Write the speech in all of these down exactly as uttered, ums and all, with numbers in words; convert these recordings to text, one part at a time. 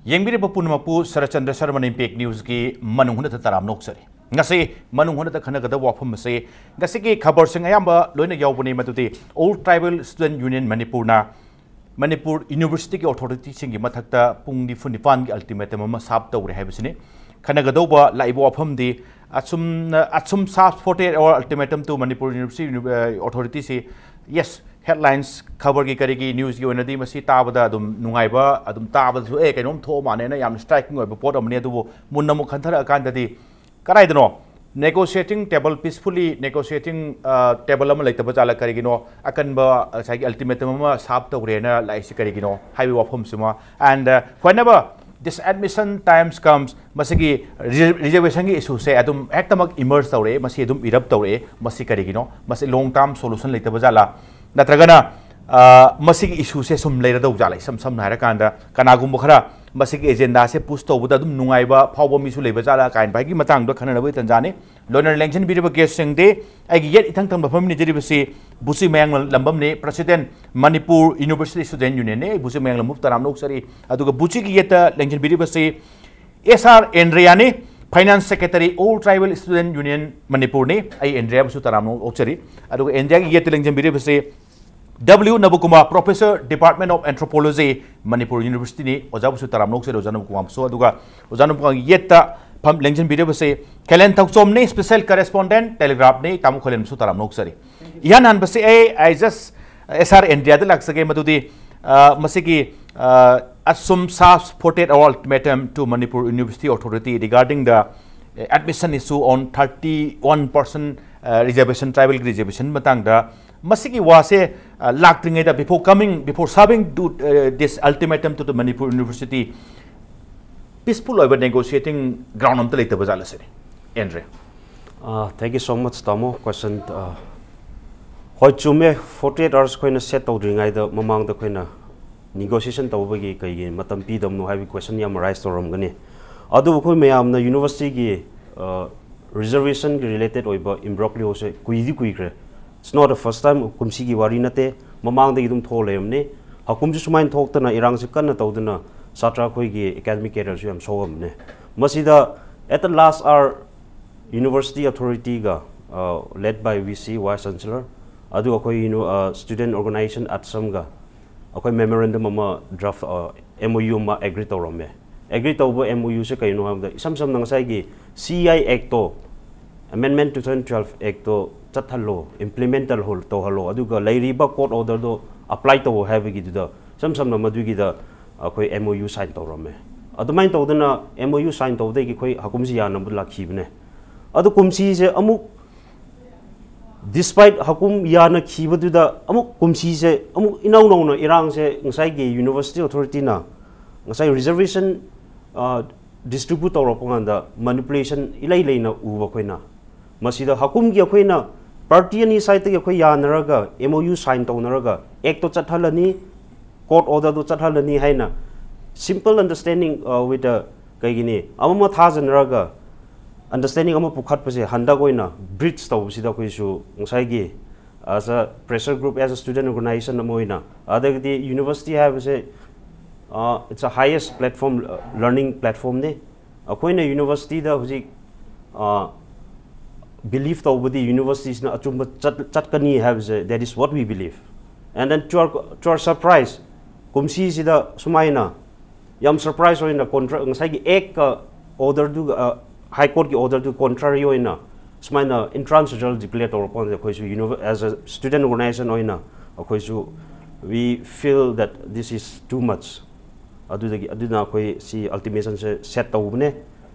ꯌꯦꯡꯕꯤꯔꯤꯕ ꯄꯨꯝꯅꯃꯛꯄꯨ ꯁꯔꯠꯆꯟꯗ꯭ꯔ ꯁꯔꯃꯅ ꯏꯝꯄꯦꯛ ꯅ꯭ꯌꯨꯁꯀꯤ ꯃꯅꯨꯡ ꯍꯨꯠꯅ ꯇꯔꯥꯝꯅ ꯑꯣꯛꯆꯔꯤ꯫ ꯉꯁꯤ ꯃꯅꯨꯡ ꯍꯨꯠꯅ ꯈꯟꯅꯒꯗꯕ ꯋꯥꯐꯝ ꯑꯁꯤ, ꯉꯁꯤꯒꯤ ꯈꯕꯔꯁꯤꯡ ꯑꯌꯥꯝꯕ ꯂꯣꯏꯅ ꯌꯥꯎꯕꯅꯤ, ꯃꯗꯨꯗꯤ All Tribal Student Union ꯃꯅꯤꯄꯨꯔꯅ ꯃꯅꯤꯄꯨꯔ ꯌꯨꯅꯤꯚꯔꯁꯤꯇꯤꯒꯤ ꯑꯣꯊꯣꯔꯤꯇꯤꯁꯤꯡꯒꯤ ꯃꯊꯛꯇ ꯄꯨꯡ ꯅꯤꯐꯨ ꯅꯤꯄꯥꯟꯒꯤ ꯑꯜꯇꯤꯃꯦꯇꯝ ꯑꯃ ꯁꯥꯞ ꯇꯧꯔꯦ ꯍꯥꯏꯕꯁꯤꯅꯤ꯫ ꯈꯟꯅꯒꯗꯧꯕ ꯂꯥꯛꯏꯕ ꯋꯥꯐꯝꯗꯤ, ꯑꯁꯨꯝꯅ, ꯑꯁꯨꯝ ꯁꯥꯞ forty eight hour ultimatum to Manipur University, ꯌꯨꯅꯤ-, ꯑ, ꯑꯣꯊꯣꯔꯤꯇꯤꯁꯤ, ꯌꯦꯁ, ꯍꯦꯗꯂꯥꯏꯟꯁ, ꯈꯕꯔꯒꯤ ꯀꯔꯤꯒꯤ ꯅ꯭ꯌꯨꯁꯀꯤ ꯑꯣꯏꯅꯗꯤ ꯃꯁꯤ ꯇꯥꯕꯗ ꯑꯗꯨꯝ ꯅꯨꯡꯉꯥꯏꯕ, ꯑꯗꯨꯝ ꯇꯥꯕꯗꯁꯨ, "ꯑꯦ, ꯀꯩꯅꯣꯝ ꯊꯣꯛꯑ ꯃꯥꯜꯂꯦꯅ" ꯌꯥꯝ ꯁ꯭ꯇ꯭ꯔꯥꯏꯀꯤꯡ ꯑꯣꯏꯕ ꯄꯣꯠ ꯑꯃꯅꯤ꯫ ꯑꯗꯨꯕꯨ ꯃꯨꯟꯅ ꯑꯃꯨꯛ ꯈꯟꯊꯔꯛꯑꯀꯥꯟꯗꯗꯤ, ꯀꯗꯥꯏꯗꯅꯣ ꯅꯦꯒꯣꯁꯤꯌꯦꯇꯤꯡ ꯇꯦꯕꯜ, ꯄꯤꯁꯐꯨꯜꯂꯤ ꯅꯦꯒꯣꯁꯤꯌꯦꯇꯤꯡ, ꯑ, ꯇꯦꯕꯜ ꯑꯃ ꯂꯩꯇꯕ ꯖꯥꯠꯂ, ꯀꯔꯤꯒꯤꯅꯣ ꯑꯀꯟꯕ, ꯉꯁꯥꯏꯒꯤ ꯑꯜꯇꯤꯃꯦꯇꯝ ꯑꯃ ꯁꯥꯞ ꯇꯧꯔꯦꯅ ꯂꯥꯛꯏꯁꯤ ꯀꯔꯤꯒꯤꯅꯣ ꯍꯥꯏꯕꯒꯤ ꯋꯥꯐꯝꯁꯤꯃ, and, uh, whenever this admission times comes, ꯃꯁꯤꯒꯤ ꯔꯤ-, ꯔꯤꯖꯔꯕꯦꯁꯟꯒꯤ ꯏꯁꯨꯁꯦ ꯑꯗꯨꯝ ꯍꯦꯛꯇꯃꯛ ꯏꯃꯔꯖ ꯇꯧꯔꯛꯑꯦ, ꯃꯁꯤ ꯑꯗꯨꯝ ꯏꯔꯞ ꯇꯧꯔꯛꯑꯦ꯫ ꯃꯁꯤ ꯀꯔꯤꯒꯤꯅꯣ? ꯃꯁꯤ ꯂꯣꯡ ꯇꯥꯔꯝ ꯁꯣꯂꯨꯁꯟ ꯂꯩꯇꯕ ꯖꯥꯠꯂꯥ? ꯅꯠꯇ꯭ꯔꯒꯅ, ꯑ, ꯃꯁꯤꯒꯤ ꯏꯁꯨꯁꯦ ꯁꯨꯝ ꯂꯩꯔꯗꯧ ꯖꯥꯠꯂ? ꯏꯁꯝ ꯁꯝꯅ ꯍꯥꯏꯔꯀꯥꯟꯗ, ꯀꯅꯥꯒꯨꯝꯕ ꯈꯔ ꯃꯁꯤꯒꯤ ꯑꯦꯖꯦꯟꯗꯥꯁꯦ ꯄꯨꯁ ꯇꯧꯕꯗ ꯑꯗꯨꯝ ꯅꯨꯡꯉꯥꯏꯕ ꯐꯥꯎꯕ ꯃꯤꯁꯨ ꯂꯩꯕ ꯖꯥꯠꯂꯥ ꯀꯥꯏꯅ ꯍꯥꯏꯒꯤ ꯃꯇꯥꯡꯗ ꯈꯟꯅꯅꯕꯒꯤ ꯇꯥꯟꯖꯥꯅꯤ꯫ ꯂꯣꯏꯅꯅ ꯂꯦꯡꯁꯤꯟꯕꯤꯔꯤꯕ ꯒꯦꯁꯁꯤꯡꯗꯤ, ꯑꯩꯒꯤ ꯌꯦꯠ ꯏꯊꯪ ꯊꯪꯕ ꯐꯝꯃꯤꯟꯅꯖꯔꯤꯕꯁꯤ ꯕꯨꯆꯤ ꯃꯌꯥꯡ ꯂꯝꯕꯝꯅꯤ, ꯄ꯭ꯔꯁꯤꯗꯦꯟ ꯃꯅꯤꯄꯨꯔ ꯌꯨꯅꯤꯚꯔꯁꯤꯇꯤ ꯁ꯭ꯇꯨꯗꯦꯟ ꯌꯨꯅꯤꯌꯟꯅꯤ꯫ ꯑꯩ ꯕꯨꯆꯤ ꯃꯌꯥꯡ ꯂꯝꯕꯝ ꯇꯔꯥꯝꯅ ꯑꯣꯛꯆꯔꯤ꯫ ꯑꯗꯨꯒ ꯕꯨꯆꯤꯒꯤ ꯌꯦꯠꯇ ꯂꯦꯡꯁꯤꯟꯕꯤꯔꯤꯕꯁꯤ ꯑꯦꯁ ꯑꯥꯔ ꯑꯦꯟꯗ꯭ꯔꯤꯌꯥꯅꯤ, finance secretary, all tribal student union ꯃꯅꯤꯄꯨꯔꯅꯤ꯫ ꯑꯩ ꯑꯦꯟꯗ꯭ꯔꯤꯌꯥꯕꯨꯁꯨ ꯇꯔꯥꯝꯅ ꯑꯣꯛꯆꯔꯤ꯫ ꯑꯗꯨꯒ ꯑꯦꯟꯗ꯭ꯔꯤꯌꯥꯒꯤ ꯌꯦꯠꯇ ꯂꯦꯡꯁꯤꯟꯕꯤꯔꯤꯕꯁꯤ W Nabakumar, professor, department of anthropology, Manipur ꯌꯨꯅꯤꯚꯔꯁꯤꯇꯤꯅꯤ꯫ ꯑꯣꯖꯥꯕꯨꯁꯨ ꯇꯔꯥꯝꯅ ꯑꯣꯛꯆꯔꯤ, ꯑꯣꯖꯥ ꯅꯕꯀꯨꯃꯥꯔꯕꯨꯁꯨ꯫ ꯑꯗꯨꯒ ꯑꯣꯖꯥ ꯅꯕꯀꯨꯃꯥꯔꯒꯤ ꯌꯦꯠꯇ ꯐꯝ ꯂꯦꯡꯁꯤꯟꯕꯤꯔꯤꯕꯁꯤ ꯈꯦꯂꯦꯟ ꯊꯧꯆꯣꯝꯅꯤ, ꯁ꯭ꯄꯦꯁꯦꯜ ꯀꯔꯦꯁꯄꯣꯟꯗꯦꯟꯠ, ꯇꯦꯂꯤꯒ꯭ꯔꯥꯐꯅꯤ꯫ ꯇꯥꯃꯣ ꯈꯦꯂꯦꯟꯕꯨꯁꯨ ꯇꯔꯥꯝꯅ ꯑꯣꯛꯆꯔꯤ꯫ ꯏꯍꯥꯟ ꯍꯥꯟꯕꯁꯤ ꯑꯩ, ꯑꯩ ꯖꯁ ꯑꯦꯁ ꯑꯥꯔ ꯑꯦꯟꯗ꯭ꯔꯤꯌꯥꯗ ꯂꯥꯛꯆꯒꯦ, ꯃꯗꯨꯗꯤ, ꯑ, ꯃꯁꯤꯒꯤ, ꯑ, ꯑꯁꯨꯝ ꯁꯥꯞ forty eight hour ultimatum to Manipur University Authority regarding the admission issue on thirty one percent, ꯑ, ꯔꯤꯖꯔꯕꯦꯁꯟ, ꯇ꯭ꯔꯥꯏꯕꯦꯜꯒꯤ ꯔꯤꯖꯔꯕꯦꯁꯟ ꯃꯇꯥꯡꯗ ꯃꯁꯤꯒꯤ ꯋꯥꯁꯦ, ꯑ, ꯂꯥꯛꯇ꯭ꯔꯤꯉꯩꯗ, before coming, before serving to, ꯑ, this ultimatum to the Manipur University, ꯄꯤꯁꯐꯨꯜ ꯑꯣꯏꯕ ꯅꯦꯒꯣꯁꯤꯌꯦꯇꯤꯡ ꯒ꯭ꯔꯥꯎꯟ ꯑꯝꯇ ꯂꯩꯇꯕ ꯖꯥꯠꯂ ꯁꯤꯅꯤ, ꯑꯦꯟꯗ꯭ꯔꯦ? ꯑꯥ, thank you so much, ꯇꯥꯃꯣ꯫ Question, ꯑꯥ, ꯍꯣꯏ, ꯆꯨꯝꯃꯦ, forty eight hours ꯑꯩꯈꯣꯏꯅ ꯁꯦꯠ ꯇꯧꯗ꯭ꯔꯤꯉꯩꯗ ꯃꯃꯥꯡꯗ ꯑꯩꯈꯣꯏꯅ ꯅꯤꯒꯣꯁꯤꯌꯦꯁꯟ ꯇꯧꯕꯒꯤ ꯀꯩꯒꯤ ꯃꯇꯝ ꯄꯤꯗꯕꯅꯣ ꯍꯥꯏꯕꯒꯤ ꯀꯣꯏꯁꯟ ꯌꯥꯝ ꯑꯔꯥꯏꯁ ꯇꯧꯔꯝꯒꯅꯤ꯫ ꯑꯗꯨꯕꯨ ꯑꯩꯈꯣꯏ ꯃꯌꯥꯝꯅ ꯌꯨꯅꯤꯚꯔꯁꯤꯇꯤꯒꯤ, ꯑꯥ, ꯔꯤꯖꯔꯕꯦꯁꯟꯒꯤ ꯔꯤꯂꯦꯇꯦꯠ ꯑꯣꯏꯕ ꯏꯝꯕ꯭ꯔꯣꯛꯂꯤꯌꯣꯁꯦ ꯀꯨꯏꯗꯤ ꯀꯨꯏꯈ꯭ꯔꯦ꯫ It's not the first time, ꯀꯨꯝꯁꯤꯒꯤ ꯋꯥꯔꯤ ꯅꯠꯇꯦ, ꯃꯃꯥꯡꯗꯒꯤ ꯑꯗꯨꯝ ꯊꯣꯛꯑ ꯂꯩꯔꯝꯅꯤ꯫ ꯍꯥꯀꯨꯝꯁꯨ ꯁꯨꯃꯥꯏꯅ ꯊꯣꯛꯇꯅ, ꯏꯔꯥꯡꯁꯦ ꯀꯟꯅ ꯇꯧꯗꯅ, ꯁꯥꯇ꯭ꯔ ꯑꯩꯈꯣꯏꯒꯤ academic careerꯁꯨ ꯌꯥꯝ ꯁꯣꯛꯑꯝꯕꯅꯦ꯫ ꯃꯁꯤꯗ at the last hour university authorityꯒ, uh, led by VC, vice chancellor, ꯑꯗꯨꯒ ꯑꯩꯈꯣꯏ uni-, uh, student organization ATSUMꯒ ꯑꯩꯈꯣꯏ memorandum ꯑꯃ draft, uh, MOU ꯑꯃ agree ꯇꯧꯔꯝꯃꯦ꯫ Agree ꯇꯧꯕ MOUꯁꯦ ꯀꯩꯅꯣ ꯍꯥꯏꯕꯗ, ꯏꯁꯝ ꯁꯝꯅ ꯉꯁꯥꯏꯒꯤ CEI Actꯇꯣ, Amendment two thousand twelve Actꯇꯣ ꯆꯠꯍꯜꯂꯣ, implement ꯇꯧꯍꯜ-, ꯇꯧꯍꯜꯂꯣ, ꯑꯗꯨꯒ ꯂꯩꯔꯤꯕ court orderꯗꯣ apply ꯇꯧꯋꯣ ꯍꯥꯏꯕꯒꯤꯗꯨꯗ, ꯏꯁꯝ ꯁꯝꯅ ꯃꯗꯨꯒꯤꯗ ꯑꯩꯈꯣꯏ MOU sign ꯇꯧꯔꯝꯃꯦ꯫ ꯑꯗꯨꯃꯥꯏꯅ ꯇꯧꯗꯅ MOU sign ꯇꯧꯕꯗꯒꯤ ꯑꯩꯈꯣꯏ ꯍꯀꯨꯝꯁꯤ ꯌꯥꯅꯕ ꯂꯥꯛꯈꯤꯕꯅꯦ꯫ ꯑꯗꯨ ꯀꯨꯝꯁꯤꯁꯦ ꯑꯃꯨꯛ, despite ꯍꯀꯨꯝ ꯌꯥꯅꯈꯤꯕꯗꯨꯗ, ꯑꯃꯨꯛ ꯀꯨꯝꯁꯤꯁꯦ ꯑꯃꯨꯛ ꯏꯅꯧ ꯅꯧꯅ ꯏꯔꯥꯡꯁꯦ ꯉꯁꯥꯏꯒꯤ university authorityꯅ ꯉꯁꯥꯏ reservation, ꯑ, distribute ꯇꯧꯔꯛꯄ ꯀꯥꯟꯗ manipulation ꯏꯂꯩ ꯂꯩꯅ ꯎꯕ ꯑꯩꯈꯣꯏꯅ꯫ ꯃꯁꯤꯗ ꯍꯀꯨꯝꯒꯤ ꯑꯩꯈꯣꯏꯅ party ꯑꯅꯤ sideꯇꯒꯤ ꯑꯩꯈꯣꯏ ꯌꯥꯅꯔꯒ MOU sign ꯇꯧꯅꯔꯒ Actꯇꯣ ꯆꯠꯍꯜꯂꯅꯤ, court orderꯗꯣ ꯆꯠꯍꯜꯂꯅꯤ ꯍꯥꯏꯅ simple understanding, uh, with the, ꯀꯩꯒꯤꯅꯤ, ꯑꯃꯃ ꯊꯥꯖꯅꯔꯒ understanding ꯑꯃ ꯄꯨꯈꯠꯄꯁꯦ ꯍꯟꯗꯛ ꯑꯣꯏꯅ breach ꯇꯧꯕꯁꯤꯗ ꯑꯩꯈꯣꯏꯁꯨ ꯉꯁꯥꯏꯒꯤ as a pressure group, as a student organization ꯑꯃ ꯑꯣꯏꯅ, ꯑꯗꯒꯤꯗꯤ university ꯍꯥꯏꯕꯁꯦ, uh, it's a highest platform, uh, learning platformꯅꯤ꯫ ꯑꯩꯈꯣꯏꯅ universityꯗ ꯍꯧꯖꯤꯛ, uh, believe ꯇꯧꯕꯗꯤ universityꯁꯤꯅ ꯑꯆꯨꯝꯕ ꯆꯠ-, ꯆꯠꯀꯅꯤ ꯍꯥꯏꯕꯁꯦ, that is what we believe. And then to our, to our surprise, ꯀꯨꯝꯁꯤꯁꯤꯗ ꯁꯨꯃꯥꯏꯅ ꯌꯥꯝ surprise ꯑꯣꯏꯅ contra-, ꯉꯁꯥꯏꯒꯤ Actꯀ orderꯗꯨꯒ, uh, High Courtꯀꯤ orderꯗꯨ contrary ꯑꯣꯏꯅ ꯁꯨꯃꯥꯏꯅ entrance result declare ꯇꯧꯔꯛꯄ ꯀꯥꯟꯗ ꯑꯩꯈꯣꯏꯁꯨ univer-, as a student organization ꯑꯣꯏꯅ ꯑꯩꯈꯣꯏꯁꯨ we feel that this is too much꯫ ꯑꯗꯨꯗꯒꯤ, ꯑꯗꯨꯅ ꯑꯩꯈꯣꯏ ꯁꯤ ultimatumꯁꯦ set ꯇꯧꯕꯅꯦ꯫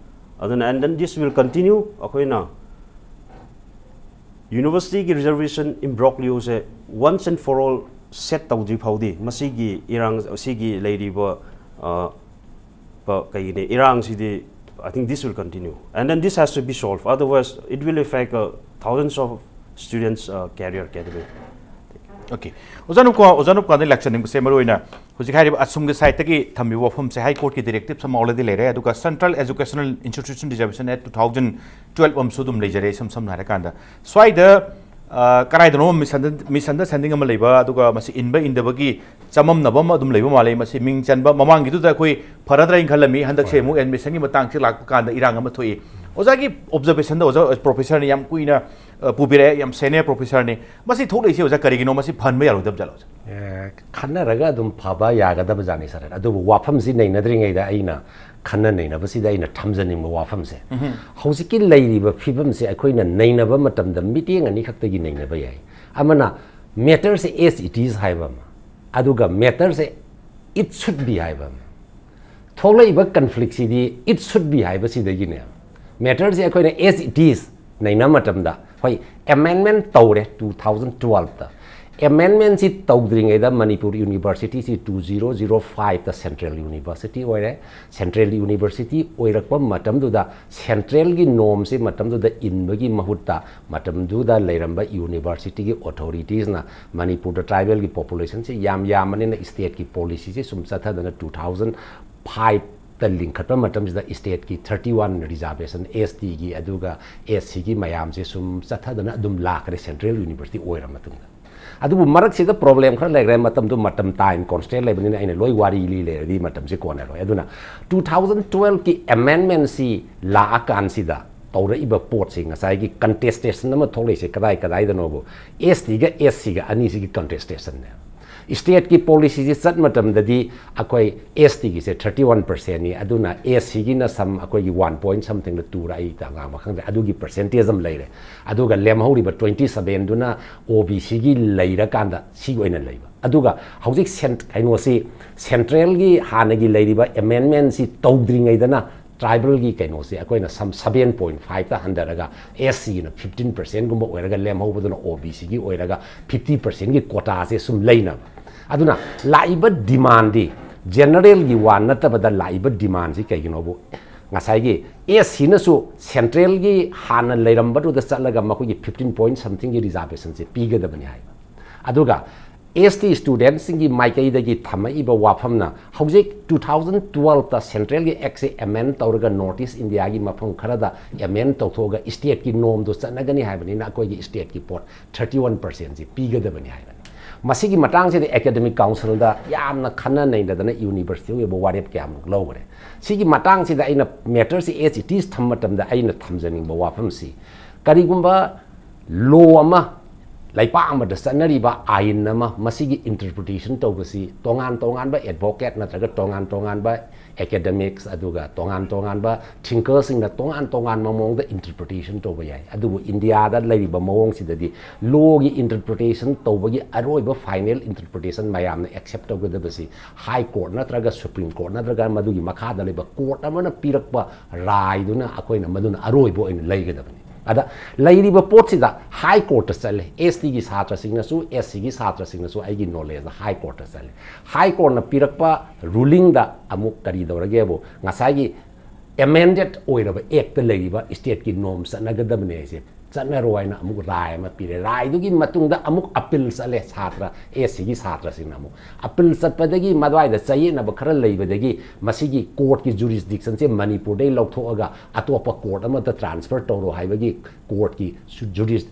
ꯑꯗꯨꯅ, and then this will continue꯫ ꯑꯩꯈꯣꯏꯅ universityꯒꯤ reservation imbroglioꯁꯦ once and for all set ꯇꯧꯗ꯭ꯔꯤ ꯐꯥꯎꯗꯤ ꯃꯁꯤꯒꯤ ꯏꯔꯥꯡ, ꯁꯤꯒꯤ ꯂꯩꯔꯤꯕ, ꯑ, ꯄ-, ꯀꯩꯒꯤꯅꯤ, ꯏꯔꯥꯡꯁꯤꯗꯤ, I think this will continue. And then this has to be solved. Otherwise, it will affect, uh, thousands of students, uh, career academy. Okay. ꯑꯣꯖꯥ ꯅꯨꯄꯥ, ꯑꯣꯖꯥ ꯅꯨꯄꯥꯗ ꯂꯥꯛꯆꯅꯤꯡꯕꯁꯦ ꯃꯔꯨ ꯑꯣꯏꯅ ꯍꯧꯖꯤꯛ ꯍꯥꯏꯔꯤꯕ ꯑꯁꯨꯝꯒꯤ sideꯇꯒꯤ ꯊꯝꯕꯤꯕ ꯋꯥꯐꯝꯁꯦ High Courtꯀꯤ directive ꯑꯃ already ꯂꯩꯔꯦ, ꯑꯗꯨꯒ Central Educational Institution Reservation Act two thousand twelve ꯑꯃꯁꯨ ꯑꯗꯨꯝ ꯂꯩꯖꯔꯦ꯫ ꯏꯁꯝ ꯁꯝꯅ ꯍꯥꯏꯔꯀꯥꯟꯗ ꯁ꯭ꯋꯥꯏꯗ ꯑ, ꯀꯗꯥꯏꯗꯅꯣ ꯃꯤꯁꯑꯟꯗꯔ-, ꯃꯤꯁꯑꯟꯗꯔꯁ꯭ꯇꯦꯟꯗꯤꯡ ꯑꯃ ꯂꯩꯕ, ꯑꯗꯨꯒ ꯃꯁꯤ ꯏꯟꯕ ꯏꯟꯗꯕꯒꯤ ꯆꯃꯝꯅꯕ ꯑꯃ ꯑꯗꯨꯝ ꯂꯩꯕ ꯃꯥꯜꯂꯦ꯫ ꯃꯁꯤ ꯃꯤꯡ ꯆꯟꯕ ꯃꯃꯥꯡꯒꯤꯗꯨꯗ ꯑꯩꯈꯣꯏ ꯐꯔꯗ꯭ꯔꯥ ꯍꯥꯏꯅ ꯈꯜꯂꯝꯃꯤ, ꯍꯟꯗꯛꯁꯦ ꯑꯃꯨꯛ ꯑꯦꯗꯃꯤꯁꯟꯒꯤ ꯃꯇꯥꯡꯁꯦ ꯂꯥꯛꯄ ꯀꯥꯟꯗ ꯏꯔꯥꯡ ꯑꯃ ꯊꯣꯛꯏ꯫ ꯑꯣꯖꯥꯒꯤ ꯑꯣꯕꯖꯔꯕꯦꯁꯟꯗ, ꯑꯣꯖꯥ ꯄ꯭ꯔꯣꯐꯦꯁꯔꯅꯤ, ꯌꯥꯝ ꯀꯨꯏꯅ, ꯑ, ꯄꯨꯕꯤꯔꯛꯑꯦ, ꯌꯥꯝ ꯁꯦꯅꯤꯌꯔ ꯄ꯭ꯔꯣꯐꯦꯁꯔꯅꯤ꯫ ꯃꯁꯤ ꯊꯣꯛꯂꯛꯏꯁꯦ ꯑꯣꯖꯥ ꯀꯔꯤꯒꯤꯅꯣ? ꯃꯁꯤ ꯐꯍꯟꯕ ꯌꯥꯔꯣꯏꯗꯕ ꯖꯥꯠꯂꯣ ꯑꯣꯖꯥ? ꯑꯦ, ꯈꯟꯅꯔꯒ ꯑꯗꯨꯝ ꯐꯕ ꯌꯥꯒꯗꯕ ꯖꯥꯠꯅꯤ ꯁꯥꯔ꯫ ꯑꯗꯨꯕꯨ ꯋꯥꯐꯝꯁꯤ ꯅꯩꯅꯗ꯭ꯔꯤꯉꯩꯗ ꯑꯩꯅ ꯈꯟꯅ ꯅꯩꯅꯕꯁꯤꯗ ꯑꯩꯅ ꯊꯝꯖꯅꯤꯡꯕ ꯋꯥꯐꯝꯁꯦ, ꯍꯧꯖꯤꯛꯀꯤ ꯂꯩꯔꯤꯕ ꯐꯤꯕꯝꯁꯦ ꯑꯩꯈꯣꯏꯅ ꯅꯩꯅꯕ ꯃꯇꯝꯗ ꯃꯤꯠꯌꯦꯡ ꯑꯅꯤ ꯈꯛꯇꯒꯤ ꯅꯩꯅꯕ ꯌꯥꯏ꯫ ꯑꯃꯅ ꯃꯦꯇꯔꯁꯦ as it is ꯍꯥꯏꯕ ꯑꯃ, ꯑꯗꯨꯒ ꯃꯦꯇꯔꯁꯦ it should be ꯍꯥꯏꯕ ꯑꯃ꯫ ꯊꯣꯛꯂꯛꯏꯕ ꯀꯟꯐ꯭ꯂꯤꯛꯁꯤꯗꯤ it should be ꯍꯥꯏꯕꯁꯤꯗꯒꯤꯅꯦ꯫ ꯃꯦꯇꯔꯁꯦ ꯑꯩꯈꯣꯏꯅ as it is ꯅꯩꯅ ꯃꯇꯝꯗ, ꯍꯣꯏ, ꯑꯦꯃꯦꯟꯃꯦꯟ ꯇꯧꯔꯦ two thousand twelveꯇ꯫ ꯑꯦꯃꯦꯟꯃꯦꯟꯁꯤ ꯇꯧꯗ꯭ꯔꯤꯉꯩꯗ ꯃꯅꯤꯄꯨꯔ ꯌꯨꯅꯤꯚꯔꯁꯤꯇꯤꯁꯤ two zero zero fiveꯇ ꯁꯦꯟꯇ꯭ꯔꯦꯜ ꯌꯨꯅꯤꯚꯔꯁꯤꯇꯤ ꯑꯣꯏꯔꯦ꯫ ꯁꯦꯟꯇ꯭ꯔꯦꯜ ꯌꯨꯅꯤꯚꯔꯁꯤꯇꯤ ꯑꯣꯏꯔꯛꯄ ꯃꯇꯝꯗꯨꯗ ꯁꯦꯟꯇ꯭ꯔꯦꯜꯒꯤ ꯅꯣꯔꯝꯁꯤ ꯃꯇꯝꯗꯨꯗ ꯏꯟꯕꯒꯤ ꯃꯍꯨꯠꯇ ꯃꯇꯝꯗꯨꯗ ꯂꯩꯔꯝꯕ ꯌꯨꯅꯤꯚꯔꯁꯤꯇꯤꯒꯤ ꯑꯣꯊꯣꯔꯤꯇꯤꯁꯅ ꯃꯅꯤꯄꯨꯔꯗ ꯇ꯭ꯔꯥꯏꯕꯦꯜꯒꯤ ꯄꯣꯄꯨꯂꯦꯁꯟꯁꯤ ꯌꯥꯝ ꯌꯥꯝꯕꯅꯤꯅ ꯁ꯭ꯇꯦꯠꯀꯤ ꯄꯣꯂꯤꯁꯤꯁꯤ ꯁꯨꯝ ꯆꯠꯊꯗꯅ two thousand fiveꯇ ꯂꯤꯡꯈꯠꯄ ꯃꯇꯝꯁꯤꯗ ꯁ꯭ꯇꯦꯠꯀꯤ thirty one reservation, STꯒꯤ ꯑꯗꯨꯒ SCꯒꯤ ꯃꯌꯥꯝꯁꯦ ꯁꯨꯝ ꯆꯠꯊꯗꯅ ꯑꯗꯨꯝ ꯂꯥꯛꯈ꯭ꯔꯦ ꯁꯦꯟꯇ꯭ꯔꯦꯜ ꯌꯨꯅꯤꯚꯔꯁꯤꯇꯤ ꯑꯣꯏꯔ ꯃꯇꯨꯡꯗ꯫ ꯑꯗꯨꯕꯨ ꯃꯔꯛꯁꯤꯗ ꯄ꯭ꯔꯣꯕ꯭ꯂꯦꯝ ꯈꯔ ꯂꯩꯈ꯭ꯔꯦ꯫ ꯃꯇꯝꯗꯨ ꯃꯇꯝ ꯇꯥꯏꯝ ꯀꯣꯟꯁꯇꯦꯟ ꯂꯩꯕꯅꯤꯅ ꯑꯩꯅ ꯂꯣꯏ ꯋꯥꯔꯤ ꯂꯤ ꯂꯩꯔꯗꯤ ꯃꯇꯝꯁꯦ ꯀꯣꯟꯅꯔꯣꯏ꯫ ꯑꯗꯨꯅ two thousand twelveꯀꯤ ꯑꯦꯃꯦꯟꯃꯦꯟꯁꯤ ꯂꯥꯛꯑꯀꯥꯟꯁꯤꯗ ꯇꯧꯔꯛꯏꯕ ꯄꯣꯠꯁꯤ, ꯉꯁꯥꯏꯒꯤ ꯀꯟꯇꯦꯁꯇꯦꯁꯟ ꯑꯃ ꯊꯣꯛꯂꯛꯏꯁꯦ ꯀꯗꯥꯏ ꯀꯗꯥꯏꯗꯅꯣꯕꯨ? STꯒ SCꯒ ꯑꯅꯤꯁꯤꯒꯤ ꯀꯟꯇꯦꯁꯇꯦꯁꯟꯅꯦ꯫ ꯁ꯭ꯇꯦꯠꯀꯤ ꯄꯣꯂꯤꯁꯤꯁꯤ ꯆꯠ ꯃꯇꯝꯗꯗꯤ ꯑꯩꯈꯣꯏ STꯒꯤꯁꯦ thirty one percentꯅꯤ, ꯑꯗꯨꯅ SCꯒꯤꯅ ꯁꯝ ꯑꯩꯈꯣꯏꯒꯤ one point somethingꯗ ꯇꯨꯔ ꯑꯩ ꯉꯥꯡꯕ ꯈꯪꯗ꯭ꯔꯦ, ꯑꯗꯨꯒꯤ ꯄꯔꯁꯦꯟꯇꯦꯖ ꯑꯃ ꯂꯩꯔꯦ꯫ ꯑꯗꯨꯒ ꯂꯦꯝꯍꯧꯔꯤꯕ twenty sevenꯗꯨꯅ OBCꯒꯤ ꯂꯩꯔꯀꯥꯟꯗ ꯁꯤꯒꯤ ꯑꯣꯏꯅ ꯂꯩꯕ꯫ ꯑꯗꯨꯒ ꯍꯧꯖꯤꯛ ꯁꯦꯟ-, ꯀꯩꯅꯣꯁꯤ, ꯁꯦꯟꯇ꯭ꯔꯦꯜꯒꯤ ꯍꯥꯟꯅꯒꯤ ꯂꯩꯔꯤꯕ ꯑꯦꯃꯦꯟꯃꯦꯟꯁꯤ ꯇꯧꯗ꯭ꯔꯤꯉꯩꯗꯅ ꯇ꯭ꯔꯥꯏꯕꯦꯜꯒꯤ ꯀꯩꯅꯣꯁꯦ ꯑꯩꯈꯣꯏꯅ ꯁꯝ seven point fiveꯇ ꯍꯟꯊꯔꯒ SCꯅ fifteen percentꯒꯨꯝꯕ ꯑꯣꯏꯔꯒ ꯂꯦꯝꯍꯧꯕꯗꯨꯅ OBCꯒꯤ ꯑꯣꯏꯔꯒ fifty percentꯒꯤ quotaꯁꯦ ꯁꯨꯝ ꯂꯩꯅꯕ꯫ ꯑꯗꯨꯅ ꯂꯥꯛꯏꯕ ꯗꯤꯃꯥꯟꯗꯤ ꯖꯦꯅꯔꯦꯜꯒꯤ ꯋꯥ ꯅꯠꯇꯕꯗ ꯂꯥꯛꯏꯕ ꯗꯤꯃꯥꯟꯁꯤ ꯀꯩꯒꯤꯅꯣꯕꯨ ꯉꯁꯥꯏꯒꯤ SCꯅꯁꯨ ꯁꯦꯟꯇ꯭ꯔꯦꯜꯒꯤ ꯍꯥꯟꯅ ꯂꯩꯔꯝꯕꯗꯨꯗ ꯆꯠꯂꯒ ꯃꯈꯣꯏꯒꯤ fifteen point somethingꯒꯤ reservationꯁꯦ ꯄꯤꯒꯗꯕꯅꯤ ꯍꯥꯏꯕ꯫ ꯑꯗꯨꯒ ꯑꯦꯁ ꯇꯤ ꯁ꯭ꯇꯨꯗꯦꯟꯠꯁꯤꯡꯒꯤ ꯃꯥꯏꯀꯩꯗꯒꯤ ꯊꯝꯃꯛꯏꯕ ꯋꯥꯐꯝꯅ, ꯍꯧꯖꯤꯛ ꯇꯨ ꯊꯥꯎꯖꯟ ꯇꯨꯋꯦꯜꯐꯇ ꯁꯦꯟꯇ꯭ꯔꯦꯜꯒꯤ ꯑꯦꯛꯁꯦ ꯑꯦꯃꯦꯟ ꯇꯧꯔꯒ ꯅꯣꯔꯠ ꯏꯁ ꯏꯟꯗꯤꯌꯥꯒꯤ ꯃꯐꯝ ꯈꯔꯗ ꯑꯦꯃꯦꯟ ꯇꯧꯊꯣꯛꯑꯒ ꯁ꯭ꯇꯦꯠꯀꯤ ꯅꯣꯝꯗꯣ ꯆꯠꯅꯒꯅꯤ ꯍꯥꯏꯕꯅꯤꯅ ꯑꯩꯈꯣꯏꯒꯤ ꯁ꯭ꯇꯦꯠꯀꯤ ꯄꯣꯠ ꯊꯥꯔꯇꯤ ꯋꯥꯟ ꯄꯔꯁꯦꯟꯁꯤ ꯄꯤꯒꯗꯕꯅꯤ ꯍꯥꯏꯕꯅꯤ꯫ ꯃꯁꯤꯒꯤ ꯃꯇꯥꯡꯁꯤꯗ ꯑꯦꯀꯥꯗꯦꯃꯤꯛ ꯀꯥꯎꯟꯁꯤꯜꯗ ꯌꯥꯝꯅ ꯈꯟꯅ ꯅꯩꯅꯗꯅ ꯌꯨꯅꯤꯚꯔꯁꯤꯇꯤ ꯑꯣꯏꯕ ꯋꯥꯔꯦꯞ ꯀꯌꯥꯃꯨꯛ ꯂꯧꯈ꯭ꯔꯦ꯫ ꯁꯤꯒꯤ ꯃꯇꯥꯡꯁꯤꯗ ꯑꯩꯅ ꯃꯦꯇꯔꯁꯤ as it is ꯊꯝꯕ ꯃꯇꯝꯗ ꯑꯩꯅ ꯊꯝꯖꯅꯤꯡꯕ ꯋꯥꯐꯝꯁꯤ, ꯀꯔꯤꯒꯨꯝꯕ ꯂꯣ ꯑꯃ, ꯂꯩꯕꯥꯛ ꯑꯃꯗ ꯆꯠꯅꯔꯤꯕ ꯑꯥꯏꯟ ꯑꯃ, ꯃꯁꯤꯒꯤ ꯏꯟꯇꯔꯄ꯭ꯔꯤꯇꯦꯁꯟ ꯇꯧꯕꯁꯤ ꯇꯣꯉꯥꯟ ꯇꯣꯉꯥꯟꯕ ꯑꯦꯗꯚꯣꯀꯦꯠ ꯅꯠꯇ꯭ꯔꯒ ꯇꯣꯉꯥꯟ ꯇꯣꯉꯥꯟꯕ ꯑꯦꯀꯥꯗꯦꯃꯤꯛꯁ, ꯑꯗꯨꯒ ꯇꯣꯉꯥꯟ ꯇꯣꯉꯥꯟꯕ ꯊꯤꯡꯀꯔꯁꯤꯡꯅ ꯇꯣꯉꯥꯟ ꯇꯣꯉꯥꯟꯕ ꯃꯑꯣꯡꯗ ꯏꯟꯇꯔꯄ꯭ꯔꯤꯇꯦꯁꯟ ꯇꯧꯕ ꯌꯥꯏ꯫ ꯑꯗꯨꯕꯨ ꯏꯟꯗꯤꯌꯥꯗ ꯂꯩꯔꯤꯕ ꯃꯑꯣꯡꯁꯤꯗꯗꯤ ꯂꯣꯒꯤ ꯏꯟꯇꯔꯄ꯭ꯔꯤꯇꯦꯁꯟ ꯇꯧꯕꯒꯤ ꯑꯔꯣꯏꯕ ꯐꯥꯏꯅꯦꯜ ꯏꯟꯇꯔꯄ꯭ꯔꯤꯇꯦꯁꯟ ꯃꯌꯥꯝꯅ ꯑꯦꯛꯁꯦꯞ ꯇꯧꯒꯗꯕꯁꯤ ꯍꯥꯏ ꯀꯣꯔꯠ ꯅꯠꯇ꯭ꯔꯒ ꯁꯨꯄ꯭ꯔꯤꯝ ꯀꯣꯔꯠ ꯅꯠꯇ꯭ꯔꯒ ꯃꯗꯨꯒꯤ ꯃꯈꯥꯗ ꯂꯩꯕ ꯀꯣꯔꯠ ꯑꯃꯅ ꯄꯤꯔꯛꯄ ꯔꯥꯏꯗꯨꯅ ꯑꯩꯈꯣꯏꯅ ꯃꯗꯨꯅ ꯑꯔꯣꯏꯕ ꯑꯣꯏꯅ ꯂꯩꯒꯗꯕꯅꯤ꯫ ꯑꯗ ꯂꯩꯔꯤꯕ ꯄꯣꯠꯁꯤꯗ ꯍꯥꯏ ꯀꯣꯔꯠꯇ ꯆꯠꯂꯦ, ꯑꯦꯁ ꯇꯤꯒꯤ ꯁꯥꯇ꯭ꯔꯁꯤꯡꯅꯁꯨ, ꯑꯦꯁ ꯁꯤꯒꯤ ꯁꯥꯇ꯭ꯔꯁꯤꯡꯅꯁꯨ, ꯑꯩꯒꯤ ꯅꯣꯂꯦꯖꯇ ꯍꯥꯏ ꯀꯣꯔꯠꯇ ꯆꯠꯂꯦ꯫ ꯍꯥꯏ ꯀꯣꯔꯠꯅ ꯄꯤꯔꯛꯄ ꯔꯨꯂꯤꯡꯗ ꯑꯃꯨꯛ ꯀꯔꯤ ꯇꯧꯔꯒꯦꯕꯨ, ꯉꯁꯥꯏꯒꯤ ꯑꯦꯃꯦꯟꯗꯦꯠ ꯑꯣꯏꯔꯕ ꯑꯦꯛꯇ ꯂꯩꯔꯤꯕ ꯁ꯭ꯇꯦꯠꯀꯤ ꯅꯣꯝ ꯆꯠꯅꯒꯗꯕꯅꯦ ꯍꯥꯏꯁꯦ ꯆꯠꯅꯔꯣ ꯍꯥꯏꯅ ꯑꯃꯨꯛ ꯔꯥꯏ ꯑꯃ ꯄꯤꯔꯦ꯫ ꯔꯥꯏꯗꯨꯒꯤ ꯃꯇꯨꯡꯗ ꯑꯃꯨꯛ ꯑꯄꯤꯜ ꯆꯠꯂꯦ ꯁꯥꯇ꯭ꯔ ꯑꯦꯁ ꯁꯤꯒꯤ ꯁꯥꯇ꯭ꯔꯁꯤꯡꯅ ꯑꯃꯨꯛ꯫ ꯑꯄꯤꯜ ꯆꯠꯄꯗꯒꯤ ꯃꯗꯨꯋꯥꯏꯗ ꯆꯌꯦꯠꯅꯕ ꯈꯔ ꯂꯩꯕꯗꯒꯤ ꯃꯁꯤꯒꯤ ꯀꯣꯔꯠꯀꯤ ꯖꯨꯔꯤꯁꯗꯤꯛꯁꯟꯁꯦ ꯃꯅꯤꯄꯨꯔꯗꯩ ꯂꯧꯊꯣꯛꯑꯒ ꯑꯇꯣꯞꯄ ꯀꯣꯔꯠ ꯑꯃꯗ ꯇ꯭ꯔꯥꯟꯁꯐꯔ ꯇꯧꯔꯣ ꯍꯥꯏꯕꯒꯤ ꯀꯣꯔꯠꯀꯤ ꯖꯨꯔꯤꯁ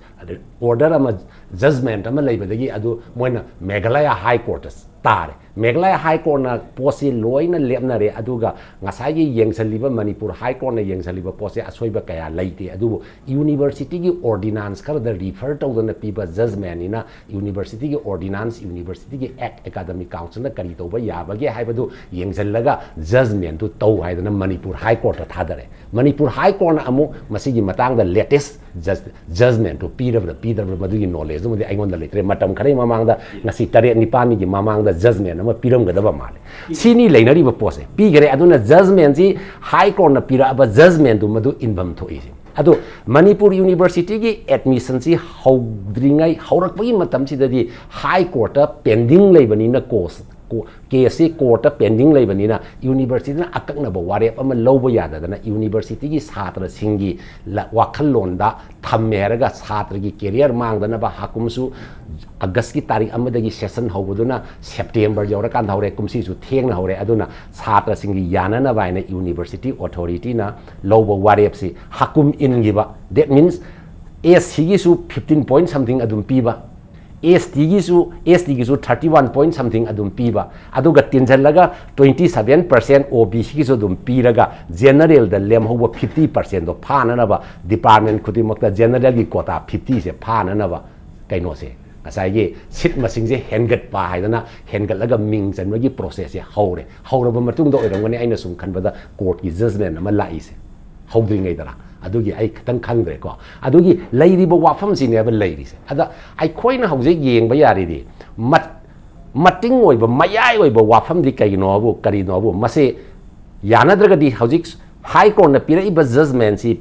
ꯑꯣꯔꯗꯔ ꯑꯃ, ꯖꯖꯃꯦꯟꯠ ꯑꯃ ꯂꯩꯕꯗꯒꯤ ꯑꯗꯨ ꯃꯣꯏꯅ ꯃꯦꯘꯥꯂꯌꯥ ꯍꯥꯏ ꯀꯣꯔꯠꯇ ꯇꯥꯔꯦ꯫ ꯃꯦꯘꯥꯂꯌꯥ ꯍꯥꯏ ꯀꯣꯔꯠꯅ ꯄꯣꯠꯁꯤ ꯂꯣꯏꯅ ꯂꯦꯞꯅꯔꯦ, ꯑꯗꯨꯒ ꯉꯁꯥꯏꯒꯤ ꯌꯦꯡꯁꯤꯜꯂꯤꯕ ꯃꯅꯤꯄꯨꯔ ꯍꯥꯏ ꯀꯣꯔꯠꯅ ꯌꯦꯡꯁꯤꯜꯂꯤꯕ ꯄꯣꯠꯁꯦ ꯑꯁꯣꯏꯕ ꯀꯌꯥ ꯂꯩꯇꯦ꯫ ꯑꯗꯨꯕꯨ ꯌꯨꯅꯤꯚꯔꯁꯤꯇꯤꯒꯤ ꯑꯣꯔꯗꯤꯅꯥꯟꯁ ꯈꯔꯗ ꯔꯤꯐꯔ ꯇꯧꯗꯅ ꯄꯤꯕ ꯖꯖꯃꯦꯟꯠꯅꯤꯅ ꯌꯨꯅꯤꯚꯔꯁꯤꯇꯤꯒꯤ ꯑꯣꯔꯗꯤꯅꯥꯟꯁ, ꯌꯨꯅꯤꯚꯔꯁꯤꯇꯤꯒꯤ ꯑꯦꯛ, ꯑꯦꯀꯥꯗꯦꯃꯤꯛ ꯀꯥꯎꯟꯁꯤꯜꯅ ꯀꯔꯤ ꯇꯧꯕ ꯌꯥꯕꯒꯦ ꯍꯥꯏꯕꯗꯨ ꯌꯦꯡꯁꯤꯜꯂꯒ ꯖꯖꯃꯦꯟꯠꯇꯨ ꯇꯧ ꯍꯥꯏꯗꯅ ꯃꯅꯤꯄꯨꯔ ꯍꯥꯏ ꯀꯣꯔꯠꯇ ꯊꯥꯗꯔꯦ꯫ ꯃꯅꯤꯄꯨꯔ ꯍꯥꯏ ꯀꯣꯔꯠꯅ ꯑꯃꯨꯛ ꯃꯁꯤꯒꯤ ꯃꯇꯥꯡꯗ ꯂꯦꯇꯦꯁ ꯖꯖ-, ꯖꯖꯃꯦꯟꯠꯇꯨ ꯄꯤꯔꯕ꯭ꯔꯥ ꯄꯤꯗꯕ꯭ꯔꯥ ꯃꯗꯨꯒꯤ ꯅꯣꯂꯦꯖ ꯑꯃꯗꯤ ꯑꯩꯉꯣꯟꯗ ꯂꯩꯇ꯭ꯔꯦ꯫ ꯃꯇꯝ ꯈꯔꯒꯤ ꯃꯃꯥꯡꯗ, ꯉꯁꯤ ꯇꯔꯦꯠ ꯅꯤꯄꯥꯜꯅꯤꯒꯤ ꯃꯃꯥꯡꯗ ꯖꯖꯃꯦꯟꯠ ꯑꯃ ꯄꯤꯔꯝꯒꯗꯕ ꯃꯥꯜꯂꯦ꯫ ꯁꯤꯅꯤ ꯂꯩꯅꯔꯤꯕ ꯄꯣꯠꯁꯦ꯫ ꯄꯤꯈꯔꯦ꯫ ꯑꯗꯨꯅ ꯖꯖꯃꯦꯟꯠꯁꯤ ꯍꯥꯏ ꯀꯣꯔꯠꯅ ꯄꯤꯔꯛꯑꯕ ꯖꯖꯃꯦꯟꯠꯇꯨ ꯃꯗꯨ ꯏꯟꯐꯝ ꯊꯣꯛꯏꯁꯦ꯫ ꯑꯗꯣ ꯃꯅꯤꯄꯨꯔ ꯌꯨꯅꯤꯚꯔꯁꯤꯇꯤꯒꯤ ꯑꯦꯗꯃꯤꯁꯟꯁꯤ ꯍꯧꯗ꯭ꯔꯤꯉꯩ, ꯍꯧꯔꯛꯄꯒꯤ ꯃꯇꯝꯁꯤꯗꯗꯤ ꯍꯥꯏ ꯀꯣꯔꯠꯇ ꯄꯦꯟꯗꯤꯡ ꯂꯩꯕꯅꯤꯅ ꯀꯣꯁ ꯀꯦꯁꯁꯤ ꯀꯣꯔꯠꯇ ꯄꯦꯟꯗꯤꯡ ꯂꯩꯕꯅꯤꯅ ꯌꯨꯅꯤꯚꯔꯁꯤꯇꯤꯅ ꯑꯀꯛꯅꯕ ꯋꯥꯔꯦꯞ ꯑꯃ ꯂꯧꯕ ꯌꯥꯗꯗꯅ ꯌꯨꯅꯤꯚꯔꯁꯤꯇꯤꯒꯤ ꯁꯥꯇ꯭ꯔꯁꯤꯡꯒꯤ ꯋꯥꯈꯜꯂꯣꯟꯗ ꯊꯝꯃꯦ ꯍꯥꯏꯔꯒ ꯁꯥꯇ꯭ꯔꯒꯤ ꯀꯦꯔꯤꯌꯔ ꯃꯥꯡꯗꯅꯕ ꯍꯥꯀꯨꯝꯁꯨ ꯑꯥꯒꯁꯀꯤ ꯇꯥꯔꯤꯛ ꯑꯃꯗꯒꯤ ꯁꯦꯁꯟ ꯍꯧꯕꯗꯨꯅ ꯁꯦꯞꯇꯦꯝꯕꯔ ꯌꯧꯔꯀꯥꯟꯗ ꯍꯧꯔꯦ꯫ ꯀꯨꯝꯁꯤꯁꯨ ꯊꯦꯡꯅ ꯍꯧꯔꯦ꯫ ꯑꯗꯨꯅ ꯁꯥꯇ꯭ꯔꯁꯤꯡꯒꯤ ꯌꯥꯅꯅꯕ ꯍꯥꯏꯅ ꯌꯨꯅꯤꯚꯔꯁꯤꯇꯤ ꯑꯣꯊꯣꯔꯤꯇꯤꯅ ꯂꯧꯕ ꯋꯥꯔꯦꯞꯁꯤ ꯍꯥꯀꯨꯝ ꯏꯟꯈꯤꯕ, that means, S ꯁꯤꯒꯤꯁꯨ fifteen point something ꯑꯗꯨꯝ ꯄꯤꯕ, ꯑꯦꯁ ꯇꯤꯒꯤꯁꯨ ꯑꯦꯁ ꯇꯤꯒꯤꯁꯨ thirty one point something ꯑꯗꯨꯝ ꯄꯤꯕ, ꯑꯗꯨꯒ ꯇꯤꯟꯁꯤꯜꯂꯒ twenty seven percent ꯑꯣ ꯕꯤ ꯁꯤꯒꯤꯁꯨ ꯑꯗꯨꯝ ꯄꯤꯔꯒ ꯖꯦꯅꯔꯦꯜꯗ ꯂꯦꯝꯍꯧꯕ fifty percentꯗꯣ ꯐꯥꯅꯅꯕ ꯗꯤꯄꯥꯔꯠꯃꯦꯟ ꯈꯨꯗꯤꯡꯃꯛꯇ ꯖꯦꯅꯔꯦꯜꯒꯤ ꯀꯣꯇꯥ fiftyꯁꯦ ꯐꯥꯅꯅꯕ ꯀꯩꯅꯣꯁꯦ, ꯉꯁꯥꯏꯒꯤ ꯁꯤꯠ ꯃꯁꯤꯡꯁꯦ ꯍꯦꯟꯒꯠꯄ ꯍꯥꯏꯗꯅ ꯍꯦꯟꯒꯠꯂꯒ ꯃꯤꯡ ꯆꯟꯕꯒꯤ ꯄ꯭ꯔꯣꯁꯦꯁꯁꯦ ꯍꯧꯔꯦ꯫ ꯍꯧꯔꯕ ꯃꯇꯨꯡꯗ ꯑꯣꯏꯔꯝꯒꯅꯤ ꯑꯩꯅ ꯁꯨꯝ ꯈꯟꯕꯗ ꯀꯣꯔꯠꯀꯤ ꯖꯖꯃꯦꯟ ꯑꯃ ꯂꯥꯛꯏꯁꯦ꯫ ꯍꯧꯗ꯭ꯔꯤꯉꯩꯗꯔ? ꯑꯗꯨꯒꯤ ꯑꯩ ꯈꯤꯇꯪ ꯈꯪꯗ꯭ꯔꯦꯀꯣ꯫ ꯑꯗꯨꯒꯤ ꯂꯩꯔꯤꯕ ꯋꯥꯐꯝꯁꯤꯅꯦꯕ ꯂꯩꯔꯤꯁꯦ꯫ ꯑꯗ ꯑꯩꯈꯣꯏꯅ ꯍꯧꯖꯤꯛ ꯌꯦꯡꯕ ꯌꯥꯔꯤꯗꯤ ꯃꯠ-, ꯃꯇꯤꯡ ꯑꯣꯏꯕ, ꯃꯌꯥꯏ ꯑꯣꯏꯕ ꯋꯥꯐꯝꯗꯤ ꯀꯩꯒꯤꯅꯣꯕꯨ, ꯀꯔꯤꯅꯣꯕꯨ, ꯃꯁꯤ ꯌꯥꯅꯗ꯭ꯔꯒꯗꯤ ꯍꯧꯖꯤꯛ ꯍꯥꯏ ꯀꯣꯔꯠꯅ ꯄꯤꯔꯛꯏꯕ ꯖꯖꯃꯦꯟꯁꯤ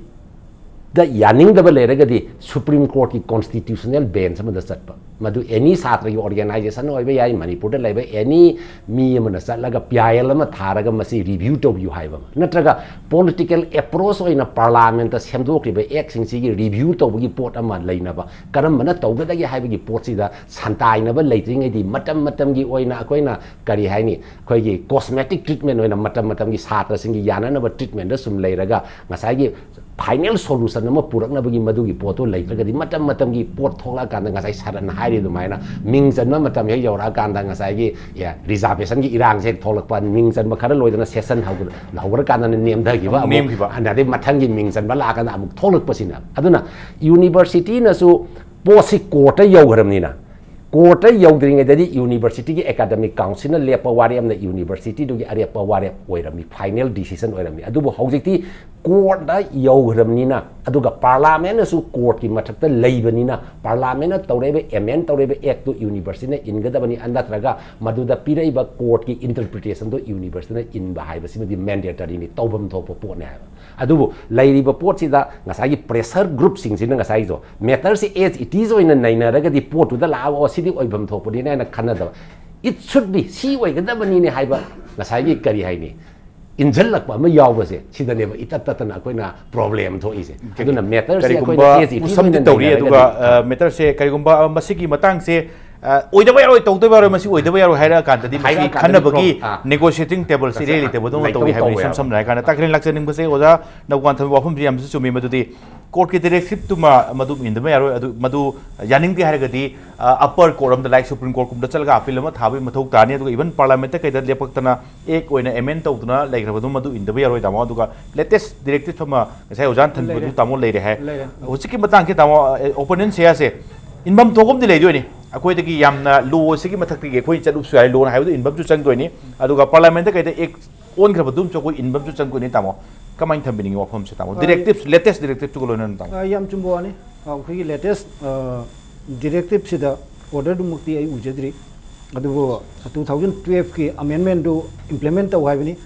ꯗ ꯌꯥꯅꯤꯡꯗꯕ ꯂꯩꯔꯒꯗꯤ ꯁꯨꯄ꯭ꯔꯤꯝ ꯀꯣꯔꯠꯀꯤ ꯀꯣꯟꯁꯇꯤꯇ꯭ꯌꯨꯁꯅꯦꯜ ꯕꯦꯟꯆ ꯑꯃꯗ ꯆꯠꯄ, ꯃꯗꯨ ꯑꯦꯅꯤ ꯁꯥꯇ꯭ꯔꯒꯤ ꯑꯣꯔꯒꯦꯅꯥꯏꯖꯦꯁꯟ ꯑꯣꯏꯕ ꯌꯥꯏ, ꯃꯅꯤꯄꯨꯔꯗ ꯂꯩꯕ ꯑꯦꯅꯤ ꯃꯤ ꯑꯃꯅ ꯆꯠꯂꯒ ꯄꯤ ꯑꯥꯏ ꯑꯦꯜ ꯑꯃ ꯊꯥꯔꯒ ꯃꯁꯤ ꯔꯤꯚ꯭ꯌꯨ ꯇꯧꯕꯤꯌꯨ ꯍꯥꯏꯕ ꯑꯃ, ꯅꯠꯇ꯭ꯔꯒ ꯄꯣꯂꯤꯇꯤꯀꯦꯜ ꯑꯦꯄ꯭ꯔꯣꯆ ꯑꯣꯏꯅ ꯄꯥꯔꯂꯥꯃꯦꯟꯠꯇ ꯁꯦꯝꯗꯣꯛꯈ꯭ꯔꯤꯕ ꯑꯦꯛꯁꯤꯡꯁꯤꯒꯤ ꯔꯤꯚ꯭ꯌꯨ ꯇꯧꯕꯒꯤ ꯄꯣꯠ ꯑꯃ ꯂꯩꯅꯕ, ꯀꯔꯝꯕꯅ ꯇꯧꯒꯗꯒꯦ ꯍꯥꯏꯕꯒꯤ ꯄꯣꯠꯁꯤꯗ ꯁꯟꯇꯥꯏꯅꯕ ꯂꯩꯇ꯭ꯔꯤꯉꯩꯗꯤ ꯃꯇꯝ ꯃꯇꯝꯒꯤ ꯑꯣꯏꯅ ꯑꯩꯈꯣꯏꯅ ꯀꯔꯤ ꯍꯥꯏꯅꯤ, ꯑꯩꯈꯣꯏꯒꯤ ꯀꯣꯁꯃꯦꯇꯤꯛ ꯇ꯭ꯔꯤꯠꯃꯦꯟ ꯑꯣꯏꯅ ꯃꯇꯝ ꯃꯇꯝꯒꯤ ꯁꯥꯇ꯭ꯔꯁꯤꯡꯒꯤ ꯌꯥꯅꯅꯕ ꯇ꯭ꯔꯤꯠꯃꯦꯟꯗ ꯁꯨꯝ ꯂꯩꯔꯒ ꯉꯁꯥꯏꯒꯤ ꯐꯥꯏꯅꯦꯜ ꯁꯣꯂꯨꯁꯟ ꯑꯃ ꯄꯨꯔꯛꯅꯕꯒꯤ ꯃꯗꯨꯒꯤ ꯄꯣꯠꯇꯣ ꯂꯩꯇ꯭ꯔꯒꯗꯤ ꯃꯇꯝ ꯃꯇꯝꯒꯤ ꯄꯣꯠ ꯊꯣꯛꯂꯛꯑꯀꯥꯟꯗ ꯉꯁꯥꯏ ꯁꯥꯔꯅ ꯍꯥꯏꯔꯤ ꯑꯗꯨꯃꯥꯏꯅ ꯃꯤꯡ ꯆꯟꯕ ꯃꯇꯝ ꯍꯦꯛ ꯌꯧꯔꯛꯑꯀꯥꯟꯗ ꯉꯁꯥꯏꯒꯤ, ꯑꯦ, ꯔꯤꯖꯥꯔꯕꯦꯁꯟꯒꯤ ꯏꯔꯥꯡꯁꯦ ꯍꯦꯛ ꯊꯣꯛꯂꯛꯄ, ꯃꯤꯡ ꯆꯟꯕ ꯈꯔ ꯂꯣꯏꯗꯅ ꯁꯦꯁꯟ ꯍꯧꯒ-, ꯍꯧꯒ꯭ꯔꯀꯥꯟꯗꯅ ꯅꯦꯝꯊꯈꯤꯕ ꯑꯃꯨꯛ, ꯅꯦꯝꯈꯤꯕ꯫ ꯑꯗꯩ ꯃꯊꯪꯒꯤ ꯃꯤꯡ ꯆꯟꯕ ꯂꯥꯛꯑꯀꯥꯟꯗ ꯑꯃꯨꯛ ꯊꯣꯛꯂꯛꯄꯁꯤꯅ꯫ ꯑꯗꯨꯅ ꯌꯨꯅꯤꯚꯔꯁꯤꯇꯤꯅꯁꯨ ꯄꯣꯠꯁꯤ ꯀꯣꯔꯠꯇ ꯌꯧꯈ꯭ꯔꯕꯅꯤꯅ, ꯀꯣꯔꯠꯇ ꯌꯧꯗ꯭ꯔꯤꯉꯩꯗꯗꯤ ꯌꯨꯅꯤꯚꯔꯁꯤꯇꯤꯒꯤ ꯑꯦꯀꯥꯗꯃꯤꯛ ꯀꯥꯎꯟꯁꯤꯜꯅ ꯂꯦꯞꯄ ꯋꯥꯔꯦꯞꯅ ꯌꯨꯅꯤꯚꯔꯁꯤꯇꯤꯗꯨꯒꯤ ꯑꯔꯦꯞꯄ ꯋꯥꯔꯦꯞ ꯑꯣꯏꯔꯝꯃꯤ, ꯐꯥꯏꯅꯦꯜ ꯗꯤꯁꯤꯖꯟ ꯑꯣꯏꯔꯝꯃꯤ꯫ ꯑꯗꯨꯕꯨ ꯍꯧꯖꯤꯛꯇꯤ ꯀꯣꯔꯠꯇ ꯌꯧꯈ꯭ꯔꯕꯅꯤꯅ, ꯑꯗꯨꯒ ꯄꯥꯔꯂꯥꯃꯦꯟꯅꯁꯨ ꯀꯣꯔꯠꯀꯤ ꯃꯊꯛꯇ ꯂꯩꯕꯅꯤꯅ, ꯄꯥꯔꯂꯥꯃꯦꯟꯅ ꯇꯧꯔꯛꯏꯕ, ꯑꯦꯃꯦꯟ ꯇꯧꯔꯛꯏꯕ ꯑꯦꯛꯇꯨ ꯌꯨꯅꯤꯚꯔꯁꯤꯇꯤꯅ ꯏꯟꯒꯗꯕꯅꯤ, ꯅꯠꯇ꯭ꯔꯒ ꯃꯗꯨꯗ ꯄꯤꯔꯛꯏꯕ ꯀꯣꯔꯠꯀꯤ ꯏꯟꯇꯔꯄ꯭ꯔꯤꯇꯦꯁꯟꯗꯣ ꯌꯨꯅꯤꯚꯔꯁꯤꯇꯤꯅ ꯏꯟꯕ ꯍꯥꯏꯕꯁꯤꯃꯗꯤ ꯃꯦꯟꯗꯦꯇꯔꯤꯅꯤ, ꯇꯧꯐꯝ ꯊꯣꯛꯄ ꯄꯣꯠꯅꯦ ꯍꯥꯏꯕ꯫ ꯑꯗꯨꯕꯨ ꯂꯩꯔꯤꯕ ꯄꯣꯠꯁꯤꯗ ꯉꯁꯥꯏꯒꯤ ꯄ꯭ꯔꯦꯁꯔ ꯒ꯭ꯔꯨꯞꯁꯤꯡꯁꯤꯅ ꯉꯁꯥꯏꯒꯤꯗꯣ ꯃꯦꯇꯔꯁꯤ ꯑꯦꯖ ꯏꯠ ꯏꯁ ꯑꯣꯏꯅ ꯅꯩꯅꯔꯒꯗꯤ ꯄꯣꯠꯇꯨꯗ ꯂꯥꯛꯑꯒ, "ꯑꯣ, ꯁꯤꯗꯤ ꯑꯣꯏꯐꯝ ꯊꯣꯛꯄꯅꯤꯅ" ꯍꯥꯏꯅ ꯈꯟꯅꯗꯕ꯫ It should be, ꯁꯤ ꯑꯣꯏꯒꯗꯕꯅꯤꯅꯦ ꯍꯥꯏꯕ ꯉꯁꯥꯏꯒꯤ ꯀꯔꯤ ꯍꯥꯏꯅꯤ, ꯏꯟꯁꯤꯜꯂꯛꯄ ꯑꯃ ꯌꯥꯎꯕꯁꯦ, ꯁꯤꯗꯅꯦꯕ ꯏꯇꯠ ꯇꯠꯇꯅ ꯑꯩꯈꯣꯏꯅ ꯄ꯭ꯔꯣꯕ꯭ꯂꯦꯝ ꯊꯣꯛꯏꯁꯦ꯫ ꯑꯗꯨꯅ ꯃꯦꯇꯔꯁꯦ ꯑꯩꯈꯣꯏꯅ ꯀꯔꯤꯒꯨꯝꯕ ꯀꯦꯁ ꯏꯊꯤꯛꯁ ꯄꯨꯁꯝꯗꯤ ꯑꯣꯏꯅ ꯇꯧꯔꯤ, ꯑꯗꯨꯒ ꯅꯩꯅꯔꯒꯗꯤ, ꯃꯦꯇꯔꯁꯦ ꯀꯔꯤꯒꯨꯝꯕ ꯑ, ꯃꯁꯤꯒꯤ ꯃꯇꯥꯡꯁꯦ ꯑ, ꯑꯣꯏꯗꯕ ꯌꯥꯔꯣꯏ, ꯇꯧꯗꯕ ꯌꯥꯔꯣꯏ, ꯃꯁꯤ ꯑꯣꯏꯗꯕ ꯌꯥꯔꯣꯏ ꯍꯥꯏꯔꯛꯑꯀꯥꯟꯗꯗꯤ ꯃꯁꯤ ꯍꯥꯏꯔꯛꯑꯀꯥꯟꯗꯗꯤ ꯈꯟꯅꯕꯒꯤ ꯄ꯭ꯔꯣ-, ꯑꯥ꯫ ꯅꯦꯒꯣꯁꯤꯌꯦꯇꯤꯡ ꯇꯦꯕꯜꯁꯤ ꯏꯔꯩ ꯂꯩꯇꯕꯗꯧꯅ ꯇꯧꯏ ꯍꯥꯏꯕꯅꯤ꯫ ꯏꯁꯝ ꯁꯝꯅ ꯍꯥꯏꯔꯀꯥꯟꯗ ꯇꯥꯀ꯭ꯔꯦꯟ ꯂꯥꯛꯆꯅꯤꯡꯕꯁꯦ ꯑꯣꯖꯥ ꯅꯧꯀꯥꯟꯊꯝꯒꯤ ꯋꯥꯐꯝꯁꯤ ꯌꯥꯝꯅꯁꯨ ꯆꯨꯝꯃꯤ, ꯃꯗꯨꯗꯤ ꯀꯣꯔꯠꯀꯤ ꯗꯤꯔꯦꯛꯇꯤꯞꯇꯨꯃ ꯃꯗꯨ ꯏꯟꯗꯕ ꯌꯥꯔꯣꯏ꯫ ꯑꯗꯨ ꯃꯗꯨ ꯌꯥꯅꯤꯡꯗꯦ ꯍꯥꯏꯔꯒꯗꯤ ꯑ, ꯑꯄꯔ ꯀꯣꯔꯠ ꯑꯃꯗ, ꯂꯥꯏꯛ ꯁꯨꯄ꯭ꯔꯤꯝ ꯀꯣꯔꯠꯀꯨꯝꯕꯗ ꯆꯠꯂꯒ ꯑꯄꯤꯜ ꯑꯃ ꯊꯥꯕꯒꯤ ꯃꯊꯧ ꯇꯥꯅꯤ꯫ ꯑꯗꯨꯒ ꯏꯚꯟ ꯄꯥꯔꯂꯥꯃꯦꯟꯠꯇ ꯀꯩꯗ ꯂꯦꯞꯄꯛꯇꯅ ꯑꯦꯛ ꯑꯣꯏꯅ ꯑꯦꯃꯦꯟ ꯇꯧꯗꯅ ꯂꯩꯈ꯭ꯔꯕꯗꯨ ꯃꯗꯨ ꯏꯟꯗꯕ ꯌꯥꯔꯣꯏ, ꯇꯥꯃꯣ꯫ ꯑꯗꯨꯒ ꯂꯦꯇꯦꯁ ꯗꯤꯔꯦꯛꯇꯤꯞ ꯑꯃ ꯉꯁꯥꯏ ꯑꯣꯖꯥꯅ ꯊꯝꯕꯤꯕꯗꯨ, ꯂꯩꯔꯦ꯫ ꯇꯥꯃꯣ, ꯂꯩꯔꯦ ꯍꯥꯏ꯫ ꯂꯩꯔꯦ꯫ ꯍꯧꯖꯤꯛꯀꯤ ꯃꯇꯥꯡꯁꯤ, ꯇꯥꯃꯣ, ꯑꯣꯄꯣꯅꯦꯟꯁꯦ ꯏꯟꯐꯝ ꯊꯣꯛꯄ ꯑꯃꯗꯤ ꯂꯩꯗꯣꯏꯅꯤ꯫ ꯑꯩꯈꯣꯏꯗꯒꯤ ꯌꯥꯝꯅ ꯂꯣ ꯑꯁꯤꯒꯤ ꯃꯊꯛꯇꯒꯤ ꯑꯩꯈꯣꯏ ꯆꯠꯂꯨꯕꯁꯨ ꯌꯥꯏ, ꯂꯣꯅ ꯍꯥꯏꯕꯗꯨ ꯏꯟꯕ ꯑꯃꯁꯨ ꯆꯪꯗꯣꯏꯅꯤ꯫ ꯑꯗꯨꯒ ꯄꯥꯔꯂꯥꯃꯦꯟꯠꯇ ꯀꯩꯗ ꯑꯦꯛ ꯑꯣꯟꯈ꯭ꯔꯕꯗꯨ ꯑꯃꯁꯨ ꯑꯩꯈꯣꯏ ꯏꯟꯕ ꯑꯃꯁꯨ ꯆꯪꯗꯣꯏꯅꯤ, ꯇꯥꯃꯣ꯫ ꯀꯃꯥꯏꯅ ꯊꯝꯕꯤꯅꯤꯡꯉꯤ ꯋꯥꯐꯝꯁꯦ, ꯇꯥꯃꯣ? ꯑ, ꯗꯤꯔꯦꯛꯇꯤꯞ, ꯂꯦꯇꯦꯁ ꯗꯤꯔꯦꯛꯇꯤꯞꯇꯨꯒ ꯂꯣꯏꯅꯅ, ꯇꯥꯃꯣ꯫ ꯑ, ꯌꯥꯝ ꯆꯨꯝꯕ ꯋꯥꯅꯤ꯫ ꯑ, ꯑꯩꯈꯣꯏꯒꯤ ꯂꯦꯇꯦꯁ ꯗꯤꯔꯦꯛꯇꯤꯞꯁꯤꯗ ꯑꯣꯔꯗꯔꯗꯨꯃꯛꯇꯤ ꯑꯩ ꯎꯖꯗ꯭ꯔꯤ, ꯑꯗꯨꯕꯨ ꯇꯨ ꯊꯥꯎꯖꯟ ꯇꯨꯌꯦꯜꯐꯀꯤ ꯑꯃꯦꯟꯃꯦꯟꯗꯨ ꯏꯝꯄ꯭ꯂꯤꯃꯦꯟ ꯇꯧ ꯍꯥꯏꯕꯅꯤ꯫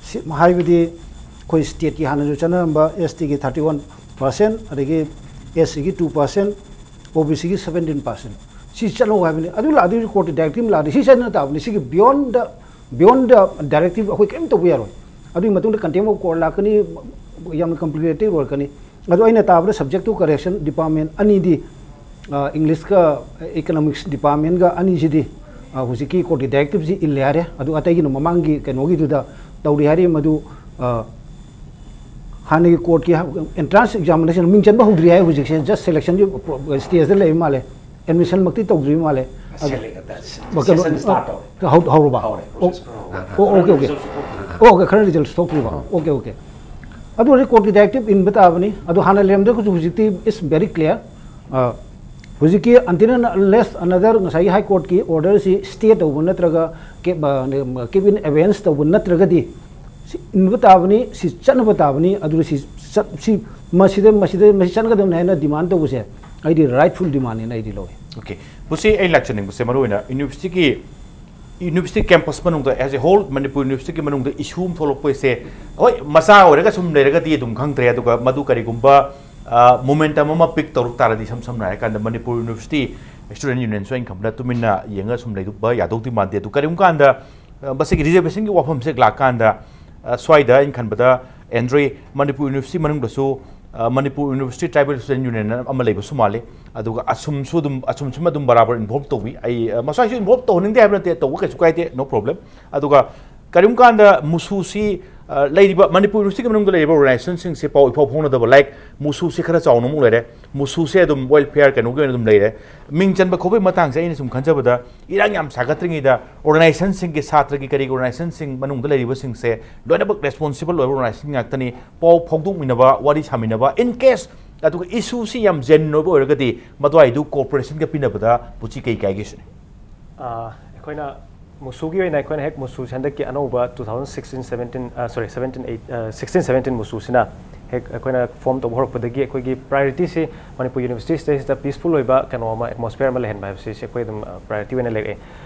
ꯁꯤ, ꯍꯥꯏꯕꯗꯤ ꯑꯩꯈꯣꯏ ꯁ꯭ꯇꯦꯠꯀꯤ ꯍꯥꯟꯅꯁꯨ ꯆꯠꯅꯔꯝꯕ ꯑꯦꯁ ꯇꯤꯒꯤ ꯊꯥꯔꯇꯤ ꯋꯥꯟ ꯄꯥꯔꯁꯦꯟ, ꯑꯗꯒꯤ ꯑꯦꯁ ꯁꯤꯒꯤ ꯇꯨ ꯄꯥꯔꯁꯦꯟ, ꯑꯣ ꯕꯤ ꯁꯤꯒꯤ ꯁꯕꯦꯟꯇꯤꯟ ꯄꯥꯔꯁꯦꯟ, ꯁꯤ ꯆꯠꯅꯧ ꯍꯥꯏꯕꯅꯤ꯫ ꯑꯗꯨ ꯂꯥꯛꯑꯗꯤ ꯀꯣꯔꯠꯇ ꯗꯥꯏꯔꯦꯛꯇꯤꯞ ꯂꯥꯛꯑꯗꯤ ꯁꯤ ꯆꯠꯅ ꯇꯥꯕꯅꯤ꯫ ꯁꯤꯒꯤ ꯕꯤꯌꯣꯟꯗ, ꯕꯤꯌꯣꯟꯗ ꯗꯥꯏꯔꯦꯛꯇꯤꯞ ꯑꯩꯈꯣꯏ ꯀꯔꯤꯝ ꯇꯧꯕ ꯌꯥꯔꯣꯏ꯫ ꯑꯗꯨꯒꯤ ꯃꯇꯨꯡꯗ ꯀꯟꯇꯦꯝ ꯑꯣꯐ ꯀꯣꯔꯠ ꯂꯥꯛꯀꯅꯤ, ꯌꯥꯝꯅ ꯀꯝꯄ꯭ꯂꯤꯀꯦꯇꯦꯠ ꯑꯣꯏꯔꯛꯀꯅꯤ꯫ ꯑꯗꯣ ꯑꯩꯅ ꯇꯥꯕꯗ ꯁꯕꯖꯦꯛ ꯇꯨ ꯀꯔꯦꯛꯁꯟ ꯗꯤꯄꯥꯔꯠꯃꯦꯟ ꯑꯅꯤꯗꯤ, ꯑ, ꯏꯪꯂꯤꯁꯀ ꯏꯀꯅꯣꯃꯤꯛꯁ ꯗꯤꯄꯥꯔꯠꯃꯦꯟꯒ ꯑꯅꯤꯁꯤꯗꯤ, ꯑ, ꯍꯧꯖꯤꯛꯀꯤ ꯀꯣꯔꯠꯀꯤ ꯗꯥꯏꯔꯦꯛꯇꯤꯞꯁꯤ ꯏꯜꯂꯦ ꯍꯥꯏꯔꯦ꯫ ꯑꯗꯨ ꯑꯇꯩꯒꯤꯅ ꯃꯃꯥꯡꯒꯤ ꯀꯩꯅꯣꯒꯤꯗꯨꯗ ꯇꯧꯔꯤ ꯍꯥꯏꯔꯤ꯫ ꯃꯗꯨ, ꯑ, ꯍꯥꯟꯅꯒꯤ ꯀꯣꯔꯠꯀꯤ ꯑꯦꯟꯇ꯭ꯔꯥꯟꯁ ꯑꯦꯛꯖꯥꯃꯤꯅꯦꯁꯟ ꯃꯤꯡ ꯆꯟꯕ ꯍꯧꯗ꯭ꯔꯤ ꯍꯥꯏ ꯍꯧꯖꯤꯛꯁꯦ, ꯖꯁ ꯁꯦꯂꯦꯛꯁꯟꯒꯤ ꯁ꯭ꯇꯦꯖꯇ ꯂꯩꯕ ꯃꯥꯜꯂꯦ, ꯑꯦꯗꯃꯤꯁꯟꯃꯛꯇꯤ ꯇꯧꯗ꯭ꯔꯤꯕ ꯃꯥꯜꯂꯦ꯫ ꯑꯗꯨ ꯁꯦꯂꯦꯛ-, ꯀꯩꯅꯣ, ꯁꯦꯁꯟ ꯁ꯭ꯇꯥꯔꯠ ꯇꯧꯔꯦ꯫ ꯍꯧ-, ꯍꯧꯔꯕ? ꯍꯧꯔꯦ, ꯑꯣ, ꯄ꯭ꯔꯣꯁꯦꯁ꯫ ꯑꯣ, ꯑꯣꯀꯦ, ꯑꯣꯀꯦ꯫ ꯑꯣ, ꯑꯣꯀꯦ, ꯈꯔ ꯔꯤꯖꯜꯠ ꯊꯣꯛꯇ꯭ꯔꯤꯕ? Okay, okay. ꯑꯗꯨ ꯑꯣꯏꯔꯗꯤ ꯀꯣꯔꯠꯀꯤ ꯗꯥꯏꯔꯦꯛꯇꯤꯞ ꯏꯟꯕ ꯇꯥꯕꯅꯤ꯫ ꯑꯗꯨ ꯍꯥꯟꯅ ꯂꯩꯔꯝꯗ꯭ꯔꯒꯁꯨ ꯍꯧꯖꯤꯛꯇꯤ it's very clear꯫ ꯑ, ꯍꯧꯖꯤꯛꯀꯤ until and unless another ꯉꯁꯥꯏꯒꯤ ꯍꯥꯏ ꯀꯣꯔꯠꯀꯤ ꯑꯣꯔꯗꯔꯁꯤ ꯁ꯭ꯇꯦ ꯇꯧꯕ ꯅꯠꯇ꯭ꯔꯒ keep, ꯑ, keep in abeyance ꯇꯧꯕ ꯅꯠꯇ꯭ꯔꯒꯗꯤ ꯁꯤ ꯏꯟꯕ ꯇꯥꯕꯅꯤ, ꯁꯤ ꯆꯠꯅꯕ ꯇꯥꯕꯅꯤ꯫ ꯑꯗꯨ ꯁꯤ ꯆꯠ-, ꯁꯤ ꯃꯁꯤꯗ, ꯃꯁꯤꯗ, ꯃꯁꯤ ꯆꯠꯅꯒꯗꯕꯅꯤ ꯍꯥꯏꯅ ꯗꯤꯃꯥꯟ ꯇꯧꯕꯁꯦ ꯑꯩꯗꯤ ꯔꯥꯏꯠꯐꯨꯜ ꯗꯤꯃꯥꯟꯅꯦꯅ ꯑꯩꯗꯤ ꯂꯧꯏ꯫ ꯑꯣꯀꯦ꯫ ꯕꯨꯁꯤ, ꯑꯩ ꯂꯥꯛꯆꯅꯤꯡꯕꯁꯦ ꯃꯔꯨꯑꯣꯏꯅ ꯌꯨꯅꯤꯚꯔꯁꯤꯇꯤꯒꯤ, ꯌꯨꯅꯤꯚꯔꯁꯤꯇꯤ ꯀꯦꯝꯄꯁ ꯃꯅꯨꯡꯗ, as a whole ꯃꯅꯤꯄꯨꯔ ꯌꯨꯅꯤꯚꯔꯁꯤꯇꯤꯒꯤ ꯃꯅꯨꯡꯗ ꯏꯁꯨ ꯑꯃ ꯊꯣꯛꯂꯛꯄꯁꯦ, ꯍꯣꯏ, ꯃꯆꯥ ꯑꯣꯏꯔꯒ ꯁꯨꯝ ꯂꯩꯔꯒꯗꯤ ꯑꯗꯨꯝ ꯈꯪꯗ꯭ꯔꯦ, ꯑꯗꯨꯒ ꯃꯗꯨ ꯀꯔꯤꯒꯨꯝꯕ, ꯑ, momentum ꯑꯃ ꯄꯤꯛ ꯇꯧꯔꯛ ꯇꯥꯔꯗꯤ, ꯏꯁꯝ ꯁꯝꯅ ꯍꯥꯏꯔꯀꯥꯟꯗ ꯃꯅꯤꯄꯨꯔ ꯌꯨꯅꯤꯚꯔꯁꯤꯇꯤ Student Unionꯁꯨ ꯑꯩꯅ ꯈꯟꯕꯗ ꯇꯨꯃꯤꯟꯅ ꯌꯦꯡꯉꯒ ꯁꯨꯝ ꯂꯩꯊꯣꯛꯄ ꯌꯥꯗꯧꯗꯤ ꯃꯥꯟꯗꯦ꯫ ꯑꯗꯨ ꯀꯔꯤꯒꯨꯝꯕ ꯀꯥꯟꯗ, ꯑ, ꯃꯁꯤꯒꯤ reservationꯒꯤ ꯋꯥꯐꯝꯁꯦ ꯂꯥꯛꯀꯥꯟꯗ, ꯑ, ꯁ꯭ꯋꯥꯏꯗ ꯑꯩꯅ ꯈꯟꯕꯗ, ꯑꯦꯟꯗ꯭ꯔꯦ, ꯃꯅꯤꯄꯨꯔ University ꯃꯅꯨꯡꯗꯁꯨ, ꯑ, Manipur University Tribal Student Union ꯑꯃ ꯂꯩꯕꯁꯨ ꯃꯥꯜꯂꯤ꯫ ꯑꯗꯨꯒ ꯑꯁꯨꯝꯁꯨ ꯑꯗꯨꯝ, ꯑꯁꯨꯝꯁꯨ ꯑꯗꯨꯝ ꯕꯔꯥꯕꯔ involve ꯇꯧꯕꯤ꯫ ꯑꯩ, ꯑ, ꯃꯁ꯭ꯋꯥꯏꯁꯨ involve ꯇꯧꯍꯟꯅꯤꯡꯗꯦ ꯍꯥꯏꯕ ꯅꯠꯇꯦ, ꯇꯧꯕ ꯀꯩꯁꯨ ꯀꯥꯏꯗꯦ, no problem꯫ ꯑꯗꯨꯒ ꯀꯔꯤꯒꯨꯝꯕ ꯀꯥꯟꯗ ꯃꯨꯁꯨꯁꯤ, ꯑ, ꯂꯩꯔꯤꯕ ꯃꯅꯤꯄꯨꯔ Universityꯒꯤ ꯃꯅꯨꯡꯗ ꯂꯩꯔꯤꯕ organizationꯁꯤꯡꯁꯦ ꯄꯥꯎ ꯏꯐꯥꯎ ꯐꯥꯎꯅꯗꯕ, like, ꯃꯨꯁꯨꯁꯤ ꯈꯔ ꯆꯥꯎꯅ ꯑꯃꯨꯛ ꯂꯩꯔꯦ, ꯃꯨꯁꯨꯁꯦ ꯑꯗꯨꯝ welfare ꯀꯩꯅꯣꯒꯤ ꯑꯣꯏꯅ ꯑꯗꯨꯝ ꯂꯩꯔꯦ, ꯃꯤꯡ ꯆꯟꯕ ꯈꯣꯠꯄꯒꯤ ꯃꯇꯥꯡꯁꯦ ꯑꯩꯅ ꯁꯨꯝ ꯈꯟꯖꯕꯗ, ꯏꯔꯥꯡ ꯌꯥꯝ ꯁꯥꯒꯠꯇ꯭ꯔꯤꯉꯩꯗ organizationꯁꯤꯡꯒꯤ, ꯁꯥꯇ꯭ꯔꯒꯤ ꯀꯔꯤꯒꯤ organizationꯁꯤꯡ ꯃꯅꯨꯡꯗ ꯂꯩꯔꯤꯕꯁꯤꯡꯁꯦ ꯂꯣꯏꯅꯃꯛ responsible ꯑꯣꯏꯕ organization ꯉꯥꯛꯇꯅꯤ꯫ ꯄꯥꯎ ꯐꯥꯎꯗꯣꯛꯃꯤꯟꯅꯕ, ꯋꯥꯔꯤ ꯁꯥꯃꯤꯟꯅꯕ, in case ꯑꯗꯨꯒ issueꯁꯤ ꯌꯥꯝ genuine ꯑꯣꯏꯕ ꯑꯣꯏꯔꯒꯗꯤ ꯃꯗꯨꯋꯥꯏꯗꯨ corporationꯒ ꯄꯤꯅꯕꯗ ꯄꯨꯆꯤ ꯀꯩ ꯀꯥꯏꯒꯦ ꯁꯤꯅꯤ꯫ ꯑꯥ, ꯑꯩꯈꯣꯏꯅ ꯃꯨꯁꯨꯒꯤ ꯑꯣꯏꯅ ꯑꯩꯈꯣꯏꯅ ꯍꯦꯛ ꯃꯨꯁꯨꯁꯦ ꯍꯟꯗꯛꯀꯤ ꯑꯅꯧꯕ two thousand sixteen seventeen, ꯑ, sorry, seventeen eight, ꯑ, sixteen seventeen ꯃꯨꯁꯨꯁꯤꯅ ꯍꯦꯛ ꯑꯩꯈꯣꯏꯅ form ꯇꯧꯕ ꯍꯧꯔꯛꯄꯗꯒꯤ ꯑꯩꯈꯣꯏꯒꯤ priorityꯁꯤ ꯃꯅꯤꯄꯨꯔ Universityꯁꯤꯗ peaceful ꯑꯣꯏꯕ ꯀꯩꯅꯣ ꯑꯃ, atmosphere ꯑꯃ ꯂꯩꯍꯟꯕ ꯍꯥꯏꯕꯁꯤ ꯁꯤ ꯑꯩꯈꯣꯏ ꯑꯗꯨꯝ, ꯑ, priority ꯑꯣꯏꯅ ꯂꯩꯔꯛꯑꯦ꯫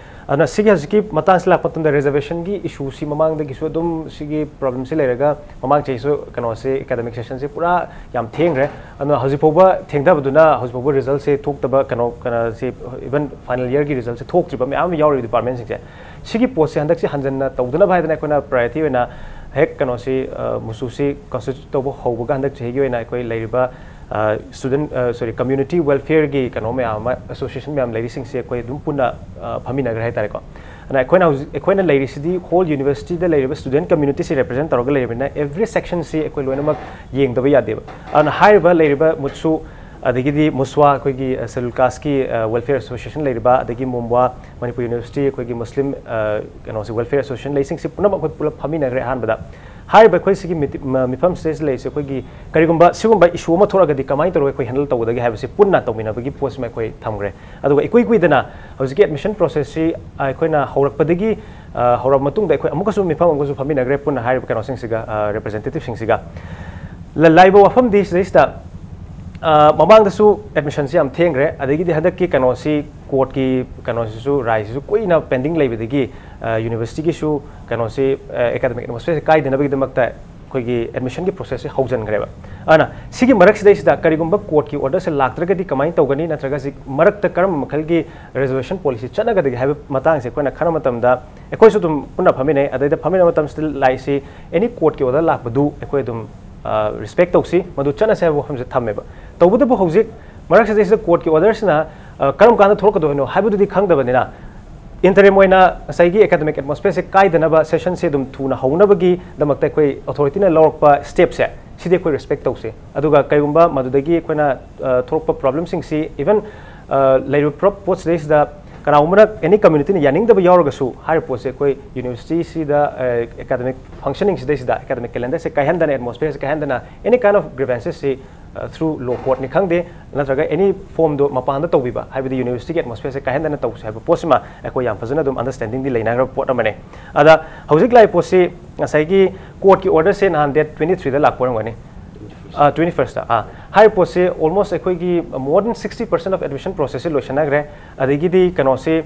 ꯑꯗꯨꯅ ꯁꯤꯒꯤ ꯍꯧꯖꯤꯛꯀꯤ ꯃꯇꯥꯡꯁꯤ ꯂꯥꯛꯄ ꯃꯇꯝꯗ reservationꯒꯤ issueꯁꯤ ꯃꯃꯥꯡꯗꯒꯤꯁꯨ ꯑꯗꯨꯝ ꯁꯤꯒꯤ problemꯁꯤ ꯂꯩꯔꯒ ꯃꯃꯥꯡ ꯆꯍꯤꯁꯨ ꯀꯩꯅꯣꯁꯤ academic sessionꯁꯤ ꯄꯨꯔꯥ ꯌꯥꯝ ꯊꯦꯡꯈ꯭ꯔꯦ꯫ ꯑꯗꯨꯅ ꯍꯧꯖꯤꯛ ꯐꯥꯎꯕ ꯊꯦꯡꯊꯕꯗꯨꯅ ꯍꯧꯖꯤꯛ ꯐꯥꯎꯕ resultꯁꯦ ꯊꯣꯛꯇꯕ ꯀꯩꯅꯣ, ꯀꯩꯅꯣꯁꯤ even final yearꯒꯤ resultꯁꯦ ꯊꯣꯛꯇ꯭ꯔꯤꯕ ꯃꯌꯥꯝ ꯑꯃ ꯌꯥꯎꯔꯤꯕ departmentꯁꯤꯡꯁꯦ꯫ ꯁꯤꯒꯤ ꯄꯣꯠꯁꯦ ꯍꯟꯗꯛꯁꯦ ꯍꯟꯖꯟꯅ ꯇꯧꯗꯅꯕ ꯍꯥꯏꯗꯅ ꯑꯩꯈꯣꯏꯅ priority ꯑꯣꯏꯅ ꯍꯦꯛ ꯀꯩꯅꯣꯁꯤ, ꯑ, ꯃꯨꯁꯨꯁꯤ constitute ꯇꯧꯕ ꯍꯧꯕꯒ ꯍꯟꯗꯛ ꯆꯍꯤꯒꯤ ꯑꯣꯏꯅ ꯑꯩꯈꯣꯏ ꯂꯩꯔꯤꯕ, ꯑ, student, ꯑ, sorry, community welfareꯒꯤ ꯀꯩꯅꯣ ꯃꯌꯥꯝ ꯑꯃ, association ꯃꯌꯥꯝ ꯂꯩꯔꯤꯁꯤꯡꯁꯤ ꯑꯩꯈꯣꯏ ꯑꯗꯨꯝ ꯄꯨꯟꯅ, ꯑ, ꯐꯝꯃꯤꯟꯅꯈ꯭ꯔꯦ ꯍꯥꯏꯇꯥꯔꯦꯀꯣ꯫ ꯑꯗꯨꯅ ꯑꯩꯈꯣꯏꯅ ꯍꯧꯖꯤꯛ, ꯑꯩꯈꯣꯏꯅ ꯂꯩꯔꯤꯁꯤꯗꯤ whole universityꯗ ꯂꯩꯔꯤꯕ student communityꯁꯤ represent ꯇꯧꯔꯒ ꯂꯩꯔꯕꯅꯤꯅ every sectionꯁꯤ ꯑꯩꯈꯣꯏ ꯂꯣꯏꯅꯃꯛ ꯌꯦꯡꯗꯕ ꯌꯥꯗꯦꯕ꯫ ꯑꯗꯨꯅ ꯍꯥꯏꯔꯤꯕ ꯂꯩꯔꯤꯕ ꯃꯨꯠꯁꯨ, ꯑꯗꯒꯤꯗꯤ ꯃꯨꯁꯋꯥ ꯑꯩꯈꯣꯏꯒꯤ, ꯑ, scheduled casteꯀꯤ, ꯑ, welfare association ꯂꯩꯔꯤꯕ, ꯑꯗꯒꯤ ꯃꯣꯝꯕ꯭ꯋꯥ ꯃꯅꯤꯄꯨꯔ University ꯑꯩꯈꯣꯏꯒꯤ Muslim, ꯑ, ꯀꯩꯅꯣꯁꯤ welfare association ꯂꯩꯁꯤꯡꯁꯤ ꯄꯨꯝꯅꯃꯛ ꯑꯩꯈꯣꯏ ꯄꯨꯂꯞ ꯐꯝꯃꯤꯟꯅꯈ꯭ꯔꯦ ꯑꯍꯥꯟꯕꯗ꯫ ꯍꯥꯏꯔꯤꯕ ꯑꯩꯈꯣꯏ ꯁꯤꯒꯤ ꯃꯤꯇꯤ-, ꯃ-, ꯃꯤꯐꯝꯁꯤꯗꯩꯁꯤꯗ ꯂꯩꯔꯤꯁꯦ ꯑꯩꯈꯣꯏꯒꯤ ꯀꯔꯤꯒꯨꯝꯕ ꯁꯤꯒꯨꯝꯕ issue ꯑꯃ ꯊꯣꯛꯂꯒꯗꯤ ꯀꯃꯥꯏꯅ ꯇꯧꯔꯒ ꯑꯩꯈꯣꯏ handle ꯇꯧꯒꯗꯒꯦ ꯍꯥꯏꯕꯁꯤ ꯄꯨꯟꯅ ꯇꯧꯃꯤꯟꯅꯕꯒꯤ ꯄꯣꯠꯁꯤꯃ ꯑꯩꯈꯣꯏ ꯊꯝꯈ꯭ꯔꯦ꯫ ꯑꯗꯨꯒ ꯏꯀꯨꯏ ꯀꯨꯏꯗꯅ ꯍꯧꯖꯤꯛꯀꯤ admission processꯁꯤ ꯑꯩꯈꯣꯏꯅ ꯍꯧꯔꯛꯄꯗꯒꯤ, ꯑ, ꯍꯧꯔꯕ ꯃꯇꯨꯡꯗ ꯑꯩꯈꯣꯏ ꯑꯃꯨꯛꯀꯁꯨ ꯃꯤꯐꯝ ꯑꯃꯨꯛꯀꯁꯨ ꯐꯝꯃꯤꯟꯅꯈ꯭ꯔꯦ ꯄꯨꯟꯅ ꯍꯥꯏꯔꯤꯕ ꯀꯩꯅꯣꯁꯤꯡꯁꯤꯒ, ꯑ, representativeꯁꯤꯡꯁꯤꯒ꯫ ꯂ-, ꯂꯥꯏꯕ ꯋꯥꯐꯝꯗꯤ ꯁꯤꯗꯩꯁꯤꯗ, ꯑ, ꯃꯃꯥꯡꯗꯁꯨ admissionꯁꯤ ꯌꯥꯝ ꯊꯦꯡꯈ꯭ꯔꯦ, ꯑꯗꯒꯤꯗꯤ ꯍꯟꯗꯛꯀꯤ ꯀꯩꯅꯣꯁꯤ courtꯀꯤ ꯀꯩꯅꯣꯁꯤꯁꯨ ꯔꯥꯏꯁꯤꯁꯨ ꯀꯨꯏꯅ pending ꯂꯩꯕꯗꯒꯤ, ꯑ, universityꯒꯤꯁꯨ ꯀꯩꯅꯣꯁꯤ, ꯑ, academic atmosphereꯁꯤ ꯀꯥꯏꯗꯅꯕꯒꯤꯗꯃꯛꯇ ꯑꯩꯈꯣꯏꯒꯤ ꯑꯦꯗꯃꯤꯁꯟꯒꯤ ꯄ꯭ꯔꯣꯁꯦꯁꯁꯦ ꯍꯧꯖꯤꯟꯈ꯭ꯔꯦꯕ꯫ ꯑꯗꯨꯅ ꯁꯤꯒꯤ ꯃꯔꯛꯁꯤꯗꯩꯁꯤꯗ ꯀꯔꯤꯒꯨꯝꯕ ꯀꯣꯔꯠꯀꯤ ꯑꯣꯔꯗꯔꯁꯦ ꯂꯥꯛꯇ꯭ꯔꯒꯗꯤ ꯀꯃꯥꯏꯅ ꯇꯧꯒꯅꯤ, ꯅꯠꯇ꯭ꯔꯒ ꯁꯤ ꯃꯔꯛꯇ ꯀꯔꯝꯕ ꯃꯈꯜꯒꯤ ꯔꯤꯖꯔꯕꯦꯁꯟ ꯄꯣꯂꯤꯁꯤ ꯆꯠꯅꯒꯗꯒꯦ ꯍꯥꯏꯕ ꯃꯇꯥꯡꯁꯦ ꯑꯩꯈꯣꯏꯅ ꯈꯟꯅꯕ ꯃꯇꯝꯗ, ꯑꯩꯈꯣꯏꯁꯨ ꯑꯗꯨꯝ ꯄꯨꯟꯅ ꯐꯝꯃꯤꯟꯅꯩ꯫ ꯑꯗꯩꯗ ꯐꯝꯃꯤꯟꯅꯕ ꯃꯇꯝꯁꯤꯗ ꯂꯥꯛꯏꯁꯤ, ꯑꯦꯅꯤ ꯀꯣꯔꯠꯀꯤ ꯑꯣꯔꯗꯔ ꯂꯥꯛꯄꯗꯨ ꯑꯩꯈꯣꯏ ꯑꯗꯨꯝ ꯔꯦꯁꯄꯦꯛ ꯇꯧꯁꯤ, ꯃꯗꯨ ꯆꯠꯅꯁꯦ ꯍꯥꯏꯕ ꯋꯥꯐꯝꯁꯦ ꯊꯝꯃꯦꯕ꯫ ꯇꯧꯕꯇꯕꯨ ꯍꯧꯖꯤꯛ ꯃꯔꯛꯁꯤꯗꯩꯁꯤꯗ ꯀꯣꯔꯠꯀꯤ ꯑꯣꯔꯗꯔꯁꯤꯅ ꯀꯔꯝ ꯀꯥꯟꯗ ꯊꯣꯛꯂꯛꯀꯗꯣꯏꯅꯣ ꯍꯥꯏꯕꯗꯨꯗꯤ ꯈꯪꯗꯕꯅꯤꯅ, ꯏꯟꯇꯔꯤꯝ ꯑꯣꯏꯅ ꯉꯁꯥꯏꯒꯤ ꯑꯦꯀꯥꯗꯃꯤꯛ ꯑꯦꯠꯃꯣꯁꯐꯤꯌꯔꯁꯦ ꯀꯥꯏꯗꯅꯕ, ꯁꯦꯁꯟꯁꯦ ꯑꯗꯨꯝ ꯊꯨꯅ ꯍꯧꯅꯕꯒꯤꯗꯃꯛꯇ ꯑꯩꯈꯣꯏ ꯑꯣꯊꯣꯔꯤꯇꯤꯅ ꯂꯧꯔꯛꯄ ꯁ꯭ꯇꯦꯞꯁꯦ, ꯁꯤꯗꯤ ꯑꯩꯈꯣꯏ ꯔꯦꯁꯄꯦꯛ ꯇꯧꯁꯦ꯫ ꯑꯗꯨꯒ ꯀꯩꯒꯨꯝꯕ ꯃꯗꯨꯗꯒꯤ ꯑꯩꯈꯣꯏꯅ ꯊꯣꯛꯂꯛꯄ ꯄ꯭ꯔꯣꯕ꯭ꯂꯦꯝꯁꯤꯡꯁꯤ, ꯏꯚꯟ ꯂꯩꯔꯤꯕ ꯄꯣꯠꯁꯤꯗꯩꯁꯤꯗ ꯀꯅꯥꯒꯨꯝꯕꯅ, ꯑꯦꯅꯤ ꯀꯝꯃ꯭ꯌꯨꯅꯤꯇꯤꯅ ꯌꯥꯅꯤꯡꯗꯕ ꯌꯥꯎꯔꯒꯁꯨ, ꯍꯥꯏꯔꯤꯕ ꯄꯣꯠꯁꯦ ꯑꯩꯈꯣꯏ ꯌꯨꯅꯤꯚꯔꯁꯤꯇꯤꯁꯤꯗ ꯑꯦꯀꯥꯗꯃꯤꯛ ꯐꯪꯁꯅꯤꯡꯁꯤꯗꯩꯁꯤꯗ, ꯑꯦꯀꯥꯗꯃꯤꯛ ꯀꯦꯂꯦꯟꯗꯔꯁꯦ ꯀꯥꯏꯍꯟꯗꯅ, ꯑꯦꯠꯃꯣꯁꯐꯤꯌꯔꯁꯦ ꯀꯥꯏꯍꯟꯗꯅ, ꯑꯦꯅꯤ ꯀꯥꯏꯟ ꯑꯣꯐ ꯒ꯭ꯔꯤꯚꯦꯟꯁꯦꯁꯁꯤ ꯊ꯭ꯔꯨ ꯂꯣ ꯀꯣꯔꯠꯅꯤ ꯈꯪꯗꯦ, ꯅꯠꯇ꯭ꯔꯒ ꯑꯦꯅꯤ ꯐꯣꯝꯗꯣ ꯃꯄꯥꯟꯗ ꯇꯧꯕꯤꯕ, ꯍꯥꯏꯕꯗꯤ ꯌꯨꯅꯤꯚꯔꯁꯤꯇꯤꯒꯤ ꯑꯦꯠꯃꯣꯁꯐꯤꯌꯔꯁꯦ ꯀꯥꯏꯍꯟꯗꯅ ꯇꯧꯁꯦ ꯍꯥꯏꯕ ꯄꯣꯠꯁꯤꯃ ꯑꯩꯈꯣꯏ ꯌꯥꯝ ꯐꯖꯅ ꯑꯗꯨꯝ ꯑꯟꯗꯔꯁꯇꯦꯟꯗꯤꯡꯗꯤ ꯂꯩꯅꯈ꯭ꯔꯕ ꯄꯣꯠ ꯑꯃꯅꯦ꯫ ꯑꯗ ꯍꯧꯖꯤꯛ ꯂꯥꯛꯏ ꯄꯣꯠꯁꯤ ꯉꯁꯥꯏꯒꯤ ꯀꯣꯔꯠꯀꯤ ꯑꯣꯔꯗꯔꯁꯦ ꯅꯍꯥꯟ ꯗꯦꯠ ꯇ꯭ꯋꯦꯟꯇꯤ ꯊ꯭ꯔꯤꯗ ꯂꯥꯛꯄ ꯑꯣꯏꯔꯝꯒꯅꯤ꯫ Twenty first. ꯑꯥ, ꯍꯥꯏꯔꯤꯕ ꯄꯣꯠꯁꯤ ꯑꯣꯜꯃꯣꯁ ꯑꯩꯈꯣꯏꯒꯤ more than sixty percent of admission ꯄ꯭ꯔꯣꯁꯦꯁꯁꯦ ꯂꯣꯏꯁꯤꯟꯅꯈ꯭ꯔꯦ꯫ ꯑꯗꯒꯤꯗꯤ ꯀꯩꯅꯣꯁꯤ,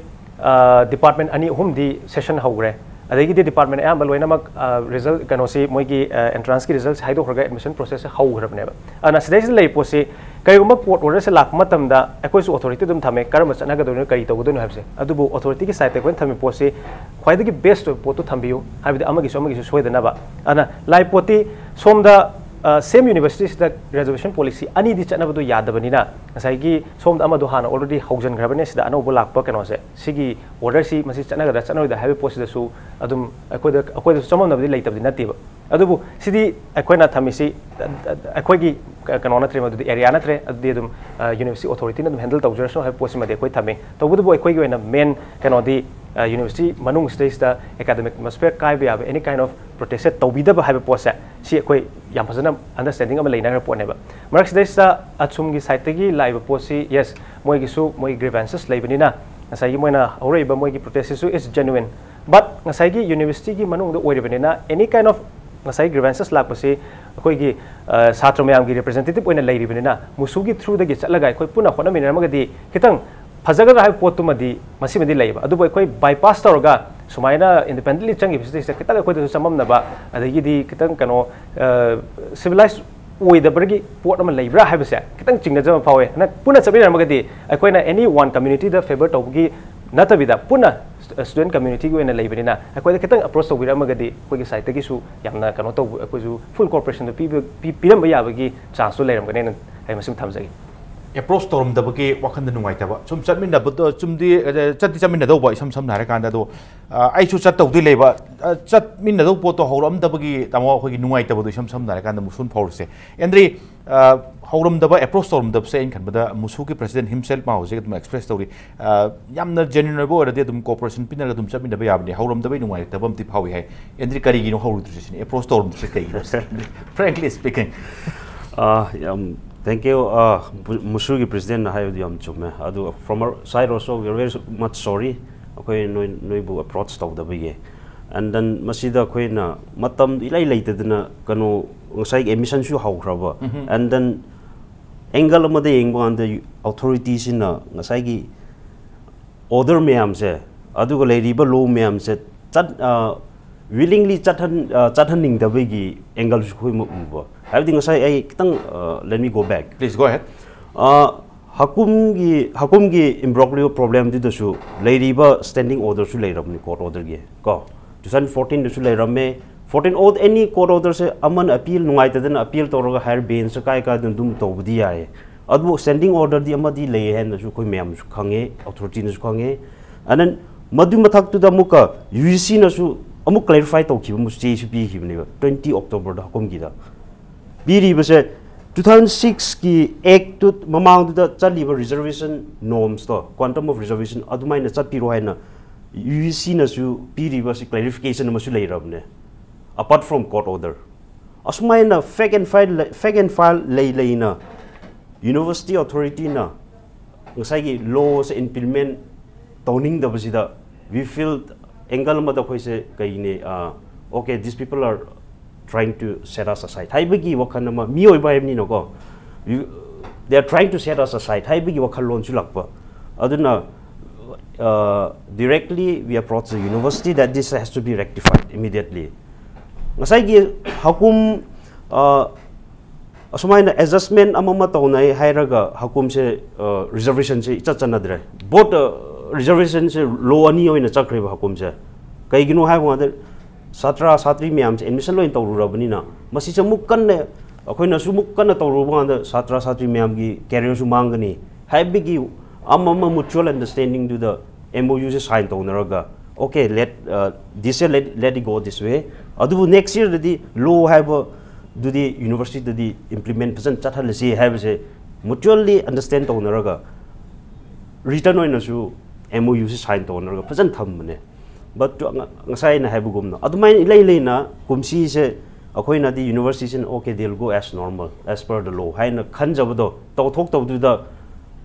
ꯗꯤꯄꯥꯔꯠꯃꯦꯟ ꯑꯅꯤ ꯑꯍꯨꯝꯗꯤ ꯁꯦꯁꯟ ꯍꯧꯈ꯭ꯔꯦ꯫ ꯑꯗꯒꯤꯗꯤ ꯗꯤꯄꯥꯔꯠꯃꯦꯟ ꯑꯌꯥꯝꯕ ꯂꯣꯏꯅꯃꯛ ꯔꯤꯖꯜ, ꯀꯩꯅꯣꯁꯤ, ꯃꯣꯏꯒꯤ ꯑꯦꯟꯇ꯭ꯔꯥꯟꯁꯀꯤ ꯔꯤꯖꯜꯁꯦ ꯍꯥꯏꯗꯣꯛꯈ꯭ꯔꯒ ꯑꯦꯗꯃꯤꯁꯟ ꯄ꯭ꯔꯣꯁꯦꯁꯁꯦ ꯍꯧꯈ꯭ꯔꯕꯅꯦꯕ꯫ ꯑꯗꯨꯅ ꯁꯤꯗꯩꯁꯤꯗ ꯂꯩꯔꯤꯕ ꯄꯣꯠꯁꯤ, ꯀꯔꯤꯒꯨꯝꯕ ꯀꯣꯔꯠ ꯑꯣꯔꯗꯔꯁꯦ ꯂꯥꯛꯄ ꯃꯇꯝꯗ ꯑꯩꯈꯣꯏꯁꯨ ꯑꯣꯊꯣꯔꯤꯇꯤ ꯑꯗꯨꯝ ꯊꯝꯃꯦ, ꯀꯔꯝꯕ ꯆꯠꯅꯒꯗꯣꯏꯅꯣ, ꯀꯔꯤ ꯇꯧꯒꯗꯣꯏꯅꯣ ꯍꯥꯏꯕꯁꯦ꯫ ꯑꯗꯨꯕꯨ ꯑꯣꯊꯣꯔꯤꯇꯤꯒꯤ ꯁꯥꯏꯠꯇ ꯑꯩꯈꯣꯏꯅ ꯊꯝꯃꯤꯕ ꯄꯣꯠꯁꯤ ꯈ꯭ꯋꯥꯏꯗꯒꯤ ꯕꯦꯁ ꯑꯣꯏꯕ ꯄꯣꯠꯇꯨ ꯊꯝꯕꯤꯌꯨ, ꯍꯥꯏꯕꯗꯤ ꯑꯃꯒꯤꯁꯨ ꯑꯃꯒꯤꯁꯨ ꯁꯣꯏꯗꯅꯕ꯫ ꯑꯗꯨꯅ ꯂꯥꯏ ꯄꯣꯠꯇꯤ ꯁꯣꯝꯗ ꯁꯦꯝ ꯌꯨꯅꯤꯚꯔꯁꯤꯇꯤꯁꯤꯗ ꯔꯤꯖꯔꯕꯦꯁꯟ ꯄꯣꯂꯤꯁꯤ ꯑꯅꯤꯗꯤ ꯆꯠꯅꯕꯗꯣ ꯌꯥꯗꯕꯅꯤꯅ, ꯉꯁꯥꯏꯒꯤ ꯁꯣꯝꯗ ꯑꯃꯗꯣ ꯍꯥꯟꯅ ꯑꯣꯜꯔꯦꯗꯤ ꯍꯧꯖꯤꯟꯈ꯭ꯔꯕꯅꯦ, ꯁꯤꯗ ꯑꯅꯧꯕ ꯂꯥꯛꯄ ꯀꯩꯅꯣꯁꯦ, ꯁꯤꯒꯤ ꯑꯣꯔꯗꯔꯁꯤ ꯃꯁꯤ ꯆꯠꯅꯒꯗ꯭ꯔꯥ ꯆꯠꯅꯔꯣꯏꯗ꯭ꯔꯥ ꯍꯥꯏꯕꯒꯤ ꯄꯣꯠꯁꯤꯗꯁꯨ ꯑꯗꯨꯝ ꯑꯩꯈꯣꯏꯗ, ꯑꯩꯈꯣꯏꯗꯁꯨ ꯆꯃꯝꯅꯕꯗꯤ ꯂꯩꯇꯕꯗꯤ ꯅꯠꯇꯦꯕ꯫ ꯑꯗꯨꯕꯨ ꯁꯤꯗꯤ ꯑꯩꯈꯣꯏꯅ ꯊꯝꯃꯤꯁꯤ ꯑꯩꯈꯣꯏꯒꯤ ꯀꯩꯅꯣ ꯅꯠꯇ꯭ꯔꯦ, ꯃꯗꯨꯗꯤ ꯑꯦꯔꯤꯌꯥ ꯅꯠꯇ꯭ꯔꯦ, ꯑꯗꯨꯗꯤ ꯑꯗꯨꯝ ꯌꯨꯅꯤꯚꯔꯁꯤꯇꯤ ꯑꯣꯊꯣꯔꯤꯇꯤꯅ ꯑꯗꯨꯝ ꯍꯦꯟꯗꯜ ꯇꯧꯖꯔꯁꯅꯨ ꯍꯥꯏꯕ ꯄꯣꯠꯁꯤꯃꯗꯤ ꯑꯩꯈꯣꯏ ꯊꯝꯃꯤ꯫ ꯇꯧꯕꯇꯕꯨ ꯑꯩꯈꯣꯏꯒꯤ ꯑꯣꯏꯅ ꯃꯦꯟ ꯀꯩꯅꯣꯗꯤ ꯌꯨꯅꯤꯚꯔꯁꯤꯇꯤ ꯃꯅꯨꯡꯁꯤꯗꯩꯁꯤꯗ ꯑꯦꯀꯥꯗꯃꯤꯛ ꯑꯦꯠꯃꯣꯁꯐꯤꯌꯔ ꯀꯥꯏꯕ ꯌꯥꯕ ꯑꯦꯅꯤ ꯀꯥꯏꯟ ꯑꯣꯐ ꯄ꯭ꯔꯣꯇꯦꯁꯁꯦ ꯇꯧꯕꯤꯗꯕ ꯍꯥꯏꯕ ꯄꯣꯠꯁꯦ, ꯁꯤ ꯑꯩꯈꯣꯏ ꯌꯥꯝ ꯐꯖꯅ ꯑꯟꯗꯔꯁꯇꯦꯟꯗꯤꯡ ꯑꯃ ꯂꯩꯅꯈ꯭ꯔ ꯄꯣꯠꯅꯦꯕ꯫ ꯃꯔꯛꯁꯤꯗꯩꯁꯤꯗ ꯑꯁꯨꯝꯒꯤ ꯁꯥꯏꯠꯇꯒꯤ ꯂꯥꯛꯏꯕ ꯄꯣꯠꯁꯤ, ꯌꯦꯁ, ꯃꯣꯏꯒꯤꯁꯨ ꯃꯣꯏꯒꯤ ꯒ꯭ꯔꯤꯚꯦꯟꯁꯦꯁ ꯂꯩꯕꯅꯤꯅ, ꯉꯁꯥꯏꯒꯤ ꯃꯣꯏꯅ ꯍꯧꯔꯛꯏꯕ ꯃꯣꯏꯒꯤ ꯄ꯭ꯔꯣꯇꯦꯁꯁꯤꯁꯨ ꯏꯁ ꯖꯦꯅꯨꯋꯤꯟ꯫ ꯕꯠ ꯉꯁꯥꯏꯒꯤ ꯌꯨꯅꯤꯚꯔꯁꯤꯇꯤꯒꯤ ꯃꯅꯨꯡꯗ ꯑꯣꯏꯔꯤꯕꯅꯤꯅ, ꯑꯦꯅꯤ ꯀꯥꯏꯟ ꯑꯣꯐ ꯉꯁꯥꯏ ꯒ꯭ꯔꯤꯚꯦꯟꯁꯦꯁ ꯂꯥꯛꯄꯁꯤ ꯑꯩꯈꯣꯏꯒꯤ ꯁꯥꯇ꯭ꯔ ꯃꯌꯥꯝꯒꯤ ꯔꯤꯄ꯭ꯔꯖꯦꯟꯇꯦꯇꯤꯚ ꯑꯣꯏꯅ ꯂꯩꯔꯤꯕꯅꯤꯅ, ꯃꯨꯁꯨꯒꯤ ꯊ꯭ꯔꯨꯗꯒꯤ ꯆꯠꯂꯒ ꯑꯩꯈꯣꯏ ꯄꯨꯟꯅ ꯍꯣꯠꯅꯃꯤꯟꯅꯔꯝꯃꯒꯗꯤ ꯈꯤꯇꯪ ꯐꯖꯒꯗ꯭ꯔꯥ ꯍꯥꯏꯕ ꯄꯣꯠꯇꯨꯃꯗꯤ ꯃꯁꯤꯃꯗꯤ ꯂꯩꯌꯦꯕ꯫ ꯑꯗꯨꯕꯨ ꯑꯩꯈꯣꯏ ꯕꯥꯏꯄꯥꯁ ꯇꯧꯔꯒ ꯁꯨꯃꯥꯏꯅ ꯏꯟꯗꯤꯄꯦꯟꯗꯦꯟꯂꯤ ꯆꯪꯈꯤꯕꯁꯤꯗꯩꯁꯤꯗ ꯈꯤꯇꯪ ꯑꯩꯈꯣꯏꯗꯁꯨ ꯆꯃꯝꯅꯕ, ꯑꯗꯒꯤꯗꯤ ꯈꯤꯇꯪ ꯀꯩꯅꯣ ꯁꯤꯚꯤꯂꯥꯏꯁ ꯑꯣꯏꯗꯕꯒꯤ ꯄꯣꯠ ꯑꯃ ꯂꯩꯕ꯭ꯔꯥ ꯍꯥꯏꯕꯁꯦ ꯈꯤꯇꯪ ꯆꯤꯡꯅꯖꯕ ꯐꯥꯎꯋꯦ꯫ ꯅ ꯄꯨꯟꯅ ꯆꯠꯃꯤꯟꯅꯔꯝꯃꯒꯗꯤ ꯑꯩꯈꯣꯏꯅ ꯑꯦꯅꯤ ꯋꯥꯟ ꯀꯝꯃ꯭ꯌꯨꯅꯤꯇꯤꯗ ꯐꯦꯚꯔ ꯇꯧꯕꯒꯤ ꯅꯠꯇꯕꯤꯗ ꯄꯨꯟꯅ ꯁ꯭ꯇꯨꯗꯦꯟ ꯀꯝꯃ꯭ꯌꯨꯅꯤꯇꯤꯒꯤ ꯑꯣꯏꯅ ꯂꯩꯕꯅꯤꯅ ꯑꯩꯈꯣꯏꯗ ꯈꯤꯇꯪ ꯑꯦꯄ꯭ꯔꯣꯆ ꯇꯧꯕꯤꯔꯝꯃꯒꯗꯤ ꯑꯩꯈꯣꯏꯒꯤ ꯁꯥꯏꯠꯇꯒꯤꯁꯨ ꯌꯥꯝꯅ ꯀꯩꯅꯣ ꯇꯧꯕ, ꯑꯩꯈꯣꯏꯁꯨ ꯐꯨꯜ ꯀꯣꯑꯣꯄꯔꯦꯁꯟꯗꯣ ꯄꯤꯕ ꯄꯤ- ꯄꯤꯔꯝꯕ ꯌꯥꯕꯒꯤ ꯆꯥꯟꯁꯇꯣ ꯂꯩꯔꯝꯒꯅꯦꯅ ꯑꯩ ꯃꯁꯤꯃ ꯊꯝꯖꯒꯦ꯫ ꯑꯦꯄ꯭ꯔꯣꯆ ꯇꯧꯔꯝꯗꯕꯒꯤ ꯋꯥꯈꯟꯗ ꯅꯨꯡꯉꯥꯏꯇꯕ꯫ ꯁꯨꯝ ꯆꯠꯃꯤꯟꯅꯕꯗꯣ, ꯆꯨꯝꯗꯤ ꯑ, ꯆꯠꯇꯤ ꯆꯠꯃꯤꯟꯅꯗꯧꯕ, ꯏꯁꯝ ꯁꯝꯅ ꯍꯥꯏꯔꯀꯥꯟꯗ꯫ ꯑꯗꯣ ꯑ, ꯑꯩꯁꯨ ꯆꯠꯇꯧꯗꯤ ꯂꯩꯕ꯫ ꯑ, ꯆꯠꯃꯤꯟꯅꯗꯧꯕ ꯄꯣꯠꯇꯣ ꯍꯧꯔꯛꯑꯝꯗꯕꯒꯤ, ꯇꯥꯃꯣ, ꯑꯩꯈꯣꯏꯒꯤ ꯅꯨꯡꯉꯥꯏꯇꯕꯗꯣ ꯏꯁꯝ ꯁꯝꯅ ꯍꯥꯏꯔꯀꯥꯟꯗ ꯃꯨꯁꯨꯅ ꯐꯥꯎꯔꯤꯁꯦ꯫ ꯑꯦꯟꯗ꯭ꯔꯤ, ꯑ, ꯍꯧꯔꯝꯗꯕ, ꯑꯦꯄ꯭ꯔꯣꯆ ꯇꯧꯔꯝꯗꯕꯁꯦ ꯑꯩꯅ ꯈꯟꯕꯗ ꯃꯨꯁꯨꯒꯤ ꯄ꯭ꯔꯁꯤꯗꯦꯟ ꯍꯤꯝꯁꯦꯜꯐ ꯃꯥ ꯍꯧꯖꯤꯛ ꯑꯗꯨꯝ ꯑꯦꯛꯁꯄ꯭ꯔꯦꯁ ꯇꯧꯔꯤ꯫ ꯑ, ꯌꯥꯝꯅ ꯖꯦꯅ꯭ꯌꯨꯟ ꯑꯣꯏꯕ ꯑꯣꯏꯔꯗꯤ ꯑꯗꯨꯝ ꯀꯣꯑꯣꯄꯔꯦꯁꯟ ꯄꯤꯅꯔꯒ ꯑꯗꯨꯝ ꯆꯠꯃꯤꯟꯅꯕ ꯌꯥꯕꯅꯤ꯫ ꯍꯧꯔꯝꯗꯕꯩ ꯅꯨꯡꯉꯥꯏꯇꯕ ꯑꯃꯗꯤ ꯐꯥꯎꯏ ꯍꯥꯏ꯫ ꯑꯦꯟꯗ꯭ꯔꯤ, ꯀꯔꯤꯒꯤꯅꯣ ꯍꯧꯔꯨꯗ꯭ꯔꯤꯁꯤꯅꯤ? ꯑꯦꯄ꯭ꯔꯣꯆ ꯇꯧꯔꯝꯗ꯭ꯔꯤꯁꯦ ꯀꯩꯒꯤꯅꯣ? Frankly speaking. ꯑꯥ, ꯌꯥꯝ thank you. ꯑꯥ, ꯃꯨꯁꯨꯒꯤ ꯄ꯭ꯔꯁꯤꯗꯦꯟꯅ ꯍꯥꯏꯕꯗꯨ ꯌꯥꯝ ꯆꯨꯝꯃꯦ꯫ ꯑꯗꯨ from our side also, we are very much sorry, ꯑꯩꯈꯣꯏ ꯅꯣꯏ, ꯅꯣꯏꯕꯨ ꯑꯦꯄ꯭ꯔꯣꯆ ꯇꯧꯗꯕꯒꯤ꯫ And then ꯃꯁꯤꯗ ꯑꯩꯈꯣꯏꯅ ꯃꯇꯝ ꯏꯂꯩ ꯂꯩꯇꯗꯅ, ꯀꯩꯅꯣ, ꯉꯁꯥꯏꯒꯤ ꯑꯦꯗꯃꯤꯁꯟꯁꯨ ꯍꯧꯈ꯭ꯔꯕ꯫ And then angle ꯑꯃꯗ ꯌꯦꯡꯕ ꯀꯥꯟꯗ ꯑꯣꯊꯣꯔꯤꯇꯤꯁꯤꯅ ꯉꯁꯥꯏꯒꯤ ꯑꯣꯔꯗꯔ ꯃꯌꯥꯝꯁꯦ, ꯑꯗꯨꯒ ꯂꯩꯔꯤꯕ ꯂꯣ ꯃꯌꯥꯝꯁꯦ ꯆꯠ-, ꯑ, willingly ꯆꯠꯍꯟ-, ꯑ, ꯆꯠꯍꯟꯅꯤꯡꯗꯕꯒꯤ ꯑꯦꯡꯒꯜꯁꯨ ꯑꯩꯈꯣꯏ ꯑꯃ ꯎꯕ꯫ ꯍꯥꯏꯕꯗꯤ ꯉꯁꯥꯏ ꯑꯩ ꯈꯤꯇꯪ, ꯑ, let me go back. Please go ahead. ꯑ, ꯍꯀꯨꯝꯒꯤ, ꯍꯀꯨꯝꯒꯤ ꯏꯝꯕ꯭ꯔꯣꯒ꯭ꯂꯤꯑꯣ ꯄ꯭ꯔꯣꯕ꯭ꯂꯦꯝꯗꯨꯗꯁꯨ ꯂꯩꯔꯤꯕ ꯁ꯭ꯇꯦꯟꯗꯤꯡ ꯑꯣꯔꯗꯔꯁꯨ ꯂꯩꯔꯕꯅꯤ, ꯀꯣꯔꯠ ꯑꯣꯔꯗꯔꯒꯤ ꯀꯣ꯫ Two thousand fourteen ꯗꯁꯨ ꯂꯩꯔꯝꯃꯦ꯫ Fourteen ꯑꯣ, ꯑꯦꯅꯤ ꯀꯣꯔꯠ ꯑꯣꯔꯗꯔꯁꯦ ꯑꯃꯅ ꯑꯄꯤꯜ ꯅꯨꯡꯉꯥꯏꯇꯗꯅ ꯑꯄꯤꯜ ꯇꯧꯔꯒ ꯍꯥꯌꯔ ꯕꯦꯟꯁꯇ ꯀꯥꯏ ꯀꯥꯏꯗꯅ ꯑꯗꯨꯝ ꯇꯧꯕꯗꯤ ꯌꯥꯏꯌꯦ꯫ ꯑꯗꯨꯕꯨ ꯁ꯭ꯇꯦꯟꯗꯤꯡ ꯑꯣꯔꯗꯔꯗꯤ ꯑꯃꯗꯤ ꯂꯩ ꯍꯥꯏꯅꯁꯨ ꯑꯩꯈꯣꯏ ꯃꯌꯥꯝꯁꯨ ꯈꯪꯉꯦ, ꯑꯣꯊꯣꯔꯤꯇꯤꯅꯁꯨ ꯈꯪꯉꯦ꯫ And then ꯃꯗꯨ ꯃꯊꯛꯇꯨꯗ ꯑꯃꯨꯛꯀ ꯌꯨ ꯖꯤ ꯁꯤꯅꯁꯨ ꯑꯃꯨꯛ ꯀ꯭ꯂꯦꯔꯤꯐꯥꯏ ꯇꯧꯈꯤꯕ ꯑꯃꯁꯨ ꯆꯦꯁꯨ ꯄꯤꯈꯤꯕꯅꯦꯕ, twenty October ꯗ ꯍꯀꯨꯝꯒꯤꯗ꯫ ꯄꯤꯔꯤꯕꯁꯦ two thousand six ꯀꯤ ꯑꯦꯛꯇꯨ ꯃꯃꯥꯡꯗꯨꯗ ꯆꯠꯂꯤꯕ ꯔꯤꯖꯔꯕꯦꯁꯟ ꯅꯣꯔꯝꯁꯇꯣ, quantum of reservation, ꯑꯗꯨꯃꯥꯏꯅ ꯆꯠꯄꯤꯔꯣ ꯍꯥꯏꯅ ꯌꯨ ꯖꯤ ꯁꯤꯅꯁꯨ ꯄꯤꯔꯤꯕꯁꯤ ꯀ꯭ꯂꯦꯔꯤꯐꯤꯀꯦꯁꯟ ꯑꯃꯁꯨ ꯂꯩꯔꯕꯅꯦ, apart from court order꯫ ꯑꯁꯨꯃꯥꯏꯅ fact and file, fact and file ꯂꯩ ꯂꯩꯅ ꯌꯨꯅꯤꯚꯔꯁꯤꯇꯤ ꯑꯣꯊꯣꯔꯤꯇꯤꯅ ꯉꯁꯥꯏꯒꯤ ꯂꯣꯁꯦ ꯏꯝꯄ꯭ꯂꯤꯃꯦꯟ ꯇꯧꯅꯤꯡꯗꯕꯁꯤꯗ we feel angle ꯑꯃꯗ ꯑꯩꯈꯣꯏꯁꯦ ꯀꯩꯅꯦ, okay, these people are trying to set us aside ꯍꯥꯏꯕꯒꯤ ꯋꯥꯈꯜ ꯑꯃ, ꯃꯤꯑꯣꯏꯕ ꯍꯥꯏꯕꯅꯤꯅꯀꯣ, we, they are trying to set us aside ꯍꯥꯏꯕꯒꯤ ꯋꯥꯈꯜꯂꯣꯟꯁꯨ ꯂꯥꯛꯄ꯫ ꯑꯗꯨꯅ Uh, directly we approach the university that this has to be rectified immediately. ꯉꯁꯥꯏꯒꯤ ꯍꯀꯨꯝ, uh, ꯑꯁꯨꯃꯥꯏꯅ adjustment ꯑꯃ ꯑꯃ ꯇꯧꯅꯩ ꯍꯥꯏꯔꯒ ꯍꯀꯨꯝꯁꯦ, uh, reservationꯁꯦ ꯏꯆꯠ ꯆꯠꯅꯗ꯭ꯔꯦ꯫ Both, uh, reservationꯁꯦ law ꯑꯅꯤ ꯑꯣꯏꯅ ꯆꯠꯈ꯭ꯔꯦꯕ ꯍꯀꯨꯝꯁꯦ꯫ ꯀꯩꯒꯤꯅꯣ ꯍꯥꯏꯕ ꯀꯥꯟꯗ ꯁꯥꯇ꯭ꯔ ꯁꯥꯇ꯭ꯔꯤ ꯃꯌꯥꯝꯁꯦ admission ꯂꯣꯏꯅ ꯇꯧꯔꯨꯔꯕꯅꯤꯅ ꯃꯁꯤꯁꯦ ꯑꯃꯨꯛ ꯀꯟꯅ, ꯑꯩꯈꯣꯏꯅꯁꯨ ꯑꯃꯨꯛ ꯀꯟꯅ ꯇꯧꯔꯨꯕ ꯀꯥꯟꯗ ꯁꯥꯇ꯭ꯔ ꯁꯥꯇ꯭ꯔꯤ ꯃꯌꯥꯝꯒꯤ careerꯁꯨ ꯃꯥꯡꯒꯅꯤ ꯍꯥꯏꯕꯒꯤ ꯑꯃ ꯑꯃ mutual understandingꯗꯨꯗ MOUꯁꯦ sign ꯇꯧꯅꯔꯒ, okay, let, uh, this year let, let it go this way, ꯑꯗꯨꯕꯨ next yearꯗꯗꯤ law ꯍꯥꯏꯕꯗꯨꯗꯤ universityꯗꯗꯤ implement ꯐꯖꯅ ꯆꯠꯍꯜꯂꯁꯤ ꯍꯥꯏꯕꯁꯦ mutually understand ꯇꯧꯅꯔꯒ written ꯑꯣꯏꯅꯁꯨ MOUꯁꯦ sign ꯇꯧꯅꯔꯒ ꯐꯖꯅ ꯊꯝꯕꯅꯦ꯫ But ꯉ-, ꯉꯁꯥꯏ ꯑꯩꯅ ꯍꯥꯏꯕꯒꯨꯝꯅ ꯑꯗꯨꯃꯥꯏꯅ ꯏꯂꯩ ꯂꯩꯅ ꯀꯨꯝꯁꯤꯁꯦ ꯑꯩꯈꯣꯏꯅꯗꯤ universityꯁꯤꯅ okay, they'll go as normal, as per the law ꯍꯥꯏꯅ ꯈꯟꯖꯕꯗꯣ ꯇꯧꯊꯣꯛꯇꯕꯗꯨꯗ,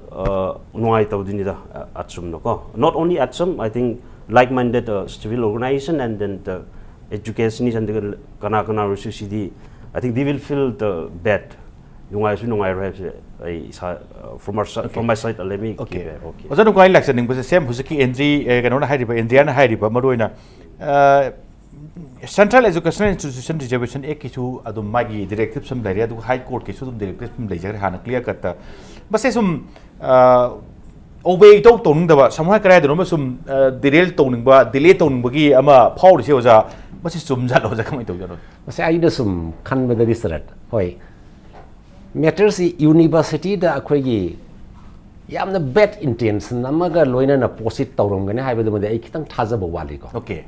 ꯑ, ꯅꯨꯡꯉꯥꯏꯇꯕꯗꯨꯅꯤꯗ, ꯑ, ꯑꯆꯨꯝꯅꯀꯣ꯫ Not only ATSUM, I think like-minded, uh, civil organization and then the educationists and the ꯀꯅꯥ ꯀꯅꯥ ꯑꯣꯏꯔꯁꯨ ꯁꯤꯗꯤ, I think they will feel the bad. ꯅꯨꯡꯉꯥꯏꯔꯁꯨ ꯅꯨꯡꯉꯥꯏꯔꯣꯏ ꯍꯥꯏꯕꯁꯦ ꯑꯩ ꯏꯁꯥ, uh, from our si-, from my side, let me keep it, okay. ꯑꯣꯖꯥ ꯅꯨꯡꯒꯥꯏ ꯂꯥꯛꯆꯅꯤꯡꯕꯁꯦ ꯁꯦꯝ ꯍꯧꯖꯤꯛꯀꯤ ꯑꯦꯟꯗ꯭ꯔꯤ, ꯑꯦ, ꯀꯩꯅꯣꯅ ꯍꯥꯏꯔꯤꯕ, ꯑꯦꯟꯗ꯭ꯔꯤꯌꯥꯅ ꯍꯥꯏꯔꯤꯕ ꯃꯔꯨꯑꯣꯏꯅ, ꯑ, Central Educational Institution Reservation Actꯀꯤꯁꯨ ꯑꯗꯨꯝ ꯃꯥꯒꯤ directives ꯑꯃ ꯂꯩꯔꯦ, ꯑꯗꯨꯒ High Courtꯀꯤꯁꯨ ꯑꯗꯨꯝ directives ꯑꯃ ꯂꯩꯖꯈ꯭ꯔꯦ ꯍꯥꯟꯅ clear cutꯇ꯫ ꯃꯁꯦ ꯁꯨꯝ, ꯑ, obey ꯏꯇꯧ ꯇꯧꯅꯤꯡꯗꯕ, ꯁꯝꯍꯥꯏ ꯀꯔꯥꯏꯗꯅꯣꯃ ꯁꯨꯝ, ꯑ, derail ꯇꯧꯅꯤꯡꯕ, delay ꯇꯧꯅꯤꯡꯕꯒꯤ ꯑꯃ ꯐꯥꯎꯔꯤꯁꯦ ꯑꯣꯖꯥ, ꯃꯁꯤ ꯆꯨꯝꯖꯥꯠꯂꯣ ꯑꯣꯖꯥ, ꯀꯃꯥꯏꯅ ꯇꯧꯖꯥꯠꯅꯣ? ꯃꯁꯤ ꯑꯩꯅ ꯁꯨꯝ ꯈꯟꯕꯗꯗꯤ ꯁꯔꯠ, ꯍꯣꯏ, matter ꯁꯤ universityꯗ ꯑꯩꯈꯣꯏꯒꯤ ꯌꯥꯝꯅ bad intention ꯑꯃꯒ ꯂꯣꯏꯅꯅ proceed ꯇꯧꯔꯝꯒꯅꯤ ꯍꯥꯏꯕꯗꯨꯃꯗꯤ ꯑꯩ ꯈꯤꯇꯪ ꯊꯥꯖꯕ ꯋꯥꯠꯂꯤꯀꯣ꯫ Okay.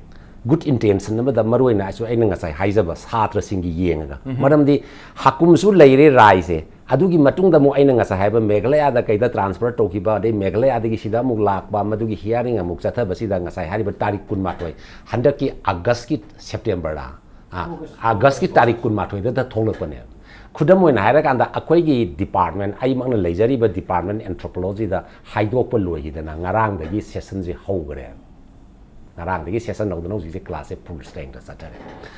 Good intention ꯑꯃꯗ ꯃꯔꯨꯑꯣꯏꯅ ꯑꯩꯁꯨ ꯑꯩꯅ ꯉꯁꯥꯏ ꯍꯥꯏꯖꯕ ꯁꯥꯇ꯭ꯔꯁꯤꯡꯒꯤ ꯌꯦꯡꯉꯒ꯫ ꯃꯔꯝꯗꯤ ꯍꯀꯨꯝꯁꯨ ꯂꯩꯔꯦ ꯔꯥꯏꯁꯦ, ꯑꯗꯨꯒꯤ ꯃꯇꯨꯡꯗ ꯑꯃꯨꯛ ꯑꯩꯅ ꯉꯁꯥꯏ ꯍꯥꯏꯕ ꯃꯦꯘꯥꯂꯌꯥꯗ ꯀꯩꯗ transfer ꯇꯧꯈꯤꯕ, ꯑꯗꯩ ꯃꯦꯘꯥꯂꯌꯥꯗꯒꯤ ꯁꯤꯗ ꯑꯃꯨꯛ ꯂꯥꯛꯄ, ꯃꯗꯨꯒꯤ hearing ꯑꯃꯨꯛ ꯆꯠꯊꯕꯁꯤꯗ ꯉꯁꯥꯏ ꯍꯥꯏꯔꯤꯕ ꯇꯥꯔꯤꯛ ꯀꯨꯟꯃꯥꯊꯣꯏ, ꯍꯟꯗꯛꯀꯤ Augustꯀꯤ, Septemberꯗ, ꯑꯥ, Augustꯀꯤ ꯇꯥꯔꯤꯛ ꯀꯨꯟꯃꯥꯊꯣꯏꯗ ꯊꯣꯛꯂꯛꯄꯅꯦ꯫ ꯈꯨꯗꯝ ꯑꯣꯏꯅ ꯍꯥꯏꯔꯀꯥꯟꯗ ꯑꯩꯈꯣꯏꯒꯤ department, ꯑꯩꯃꯛꯅ ꯂꯩꯖꯔꯤꯕ department Anthropologyꯗ ꯍꯥꯏꯗꯣꯛꯄ ꯂꯣꯏꯈꯤꯗꯅ ꯉꯔꯥꯡꯗꯒꯤ sessionꯁꯦ ꯍꯧꯈ꯭ꯔꯦ꯫ ꯉꯔꯥꯡꯗꯒꯤ session ꯍꯧꯗꯅ ꯍꯧꯖꯤꯛꯁꯦ classꯁꯦ full strengthꯇ ꯆꯠꯊꯔꯦ꯫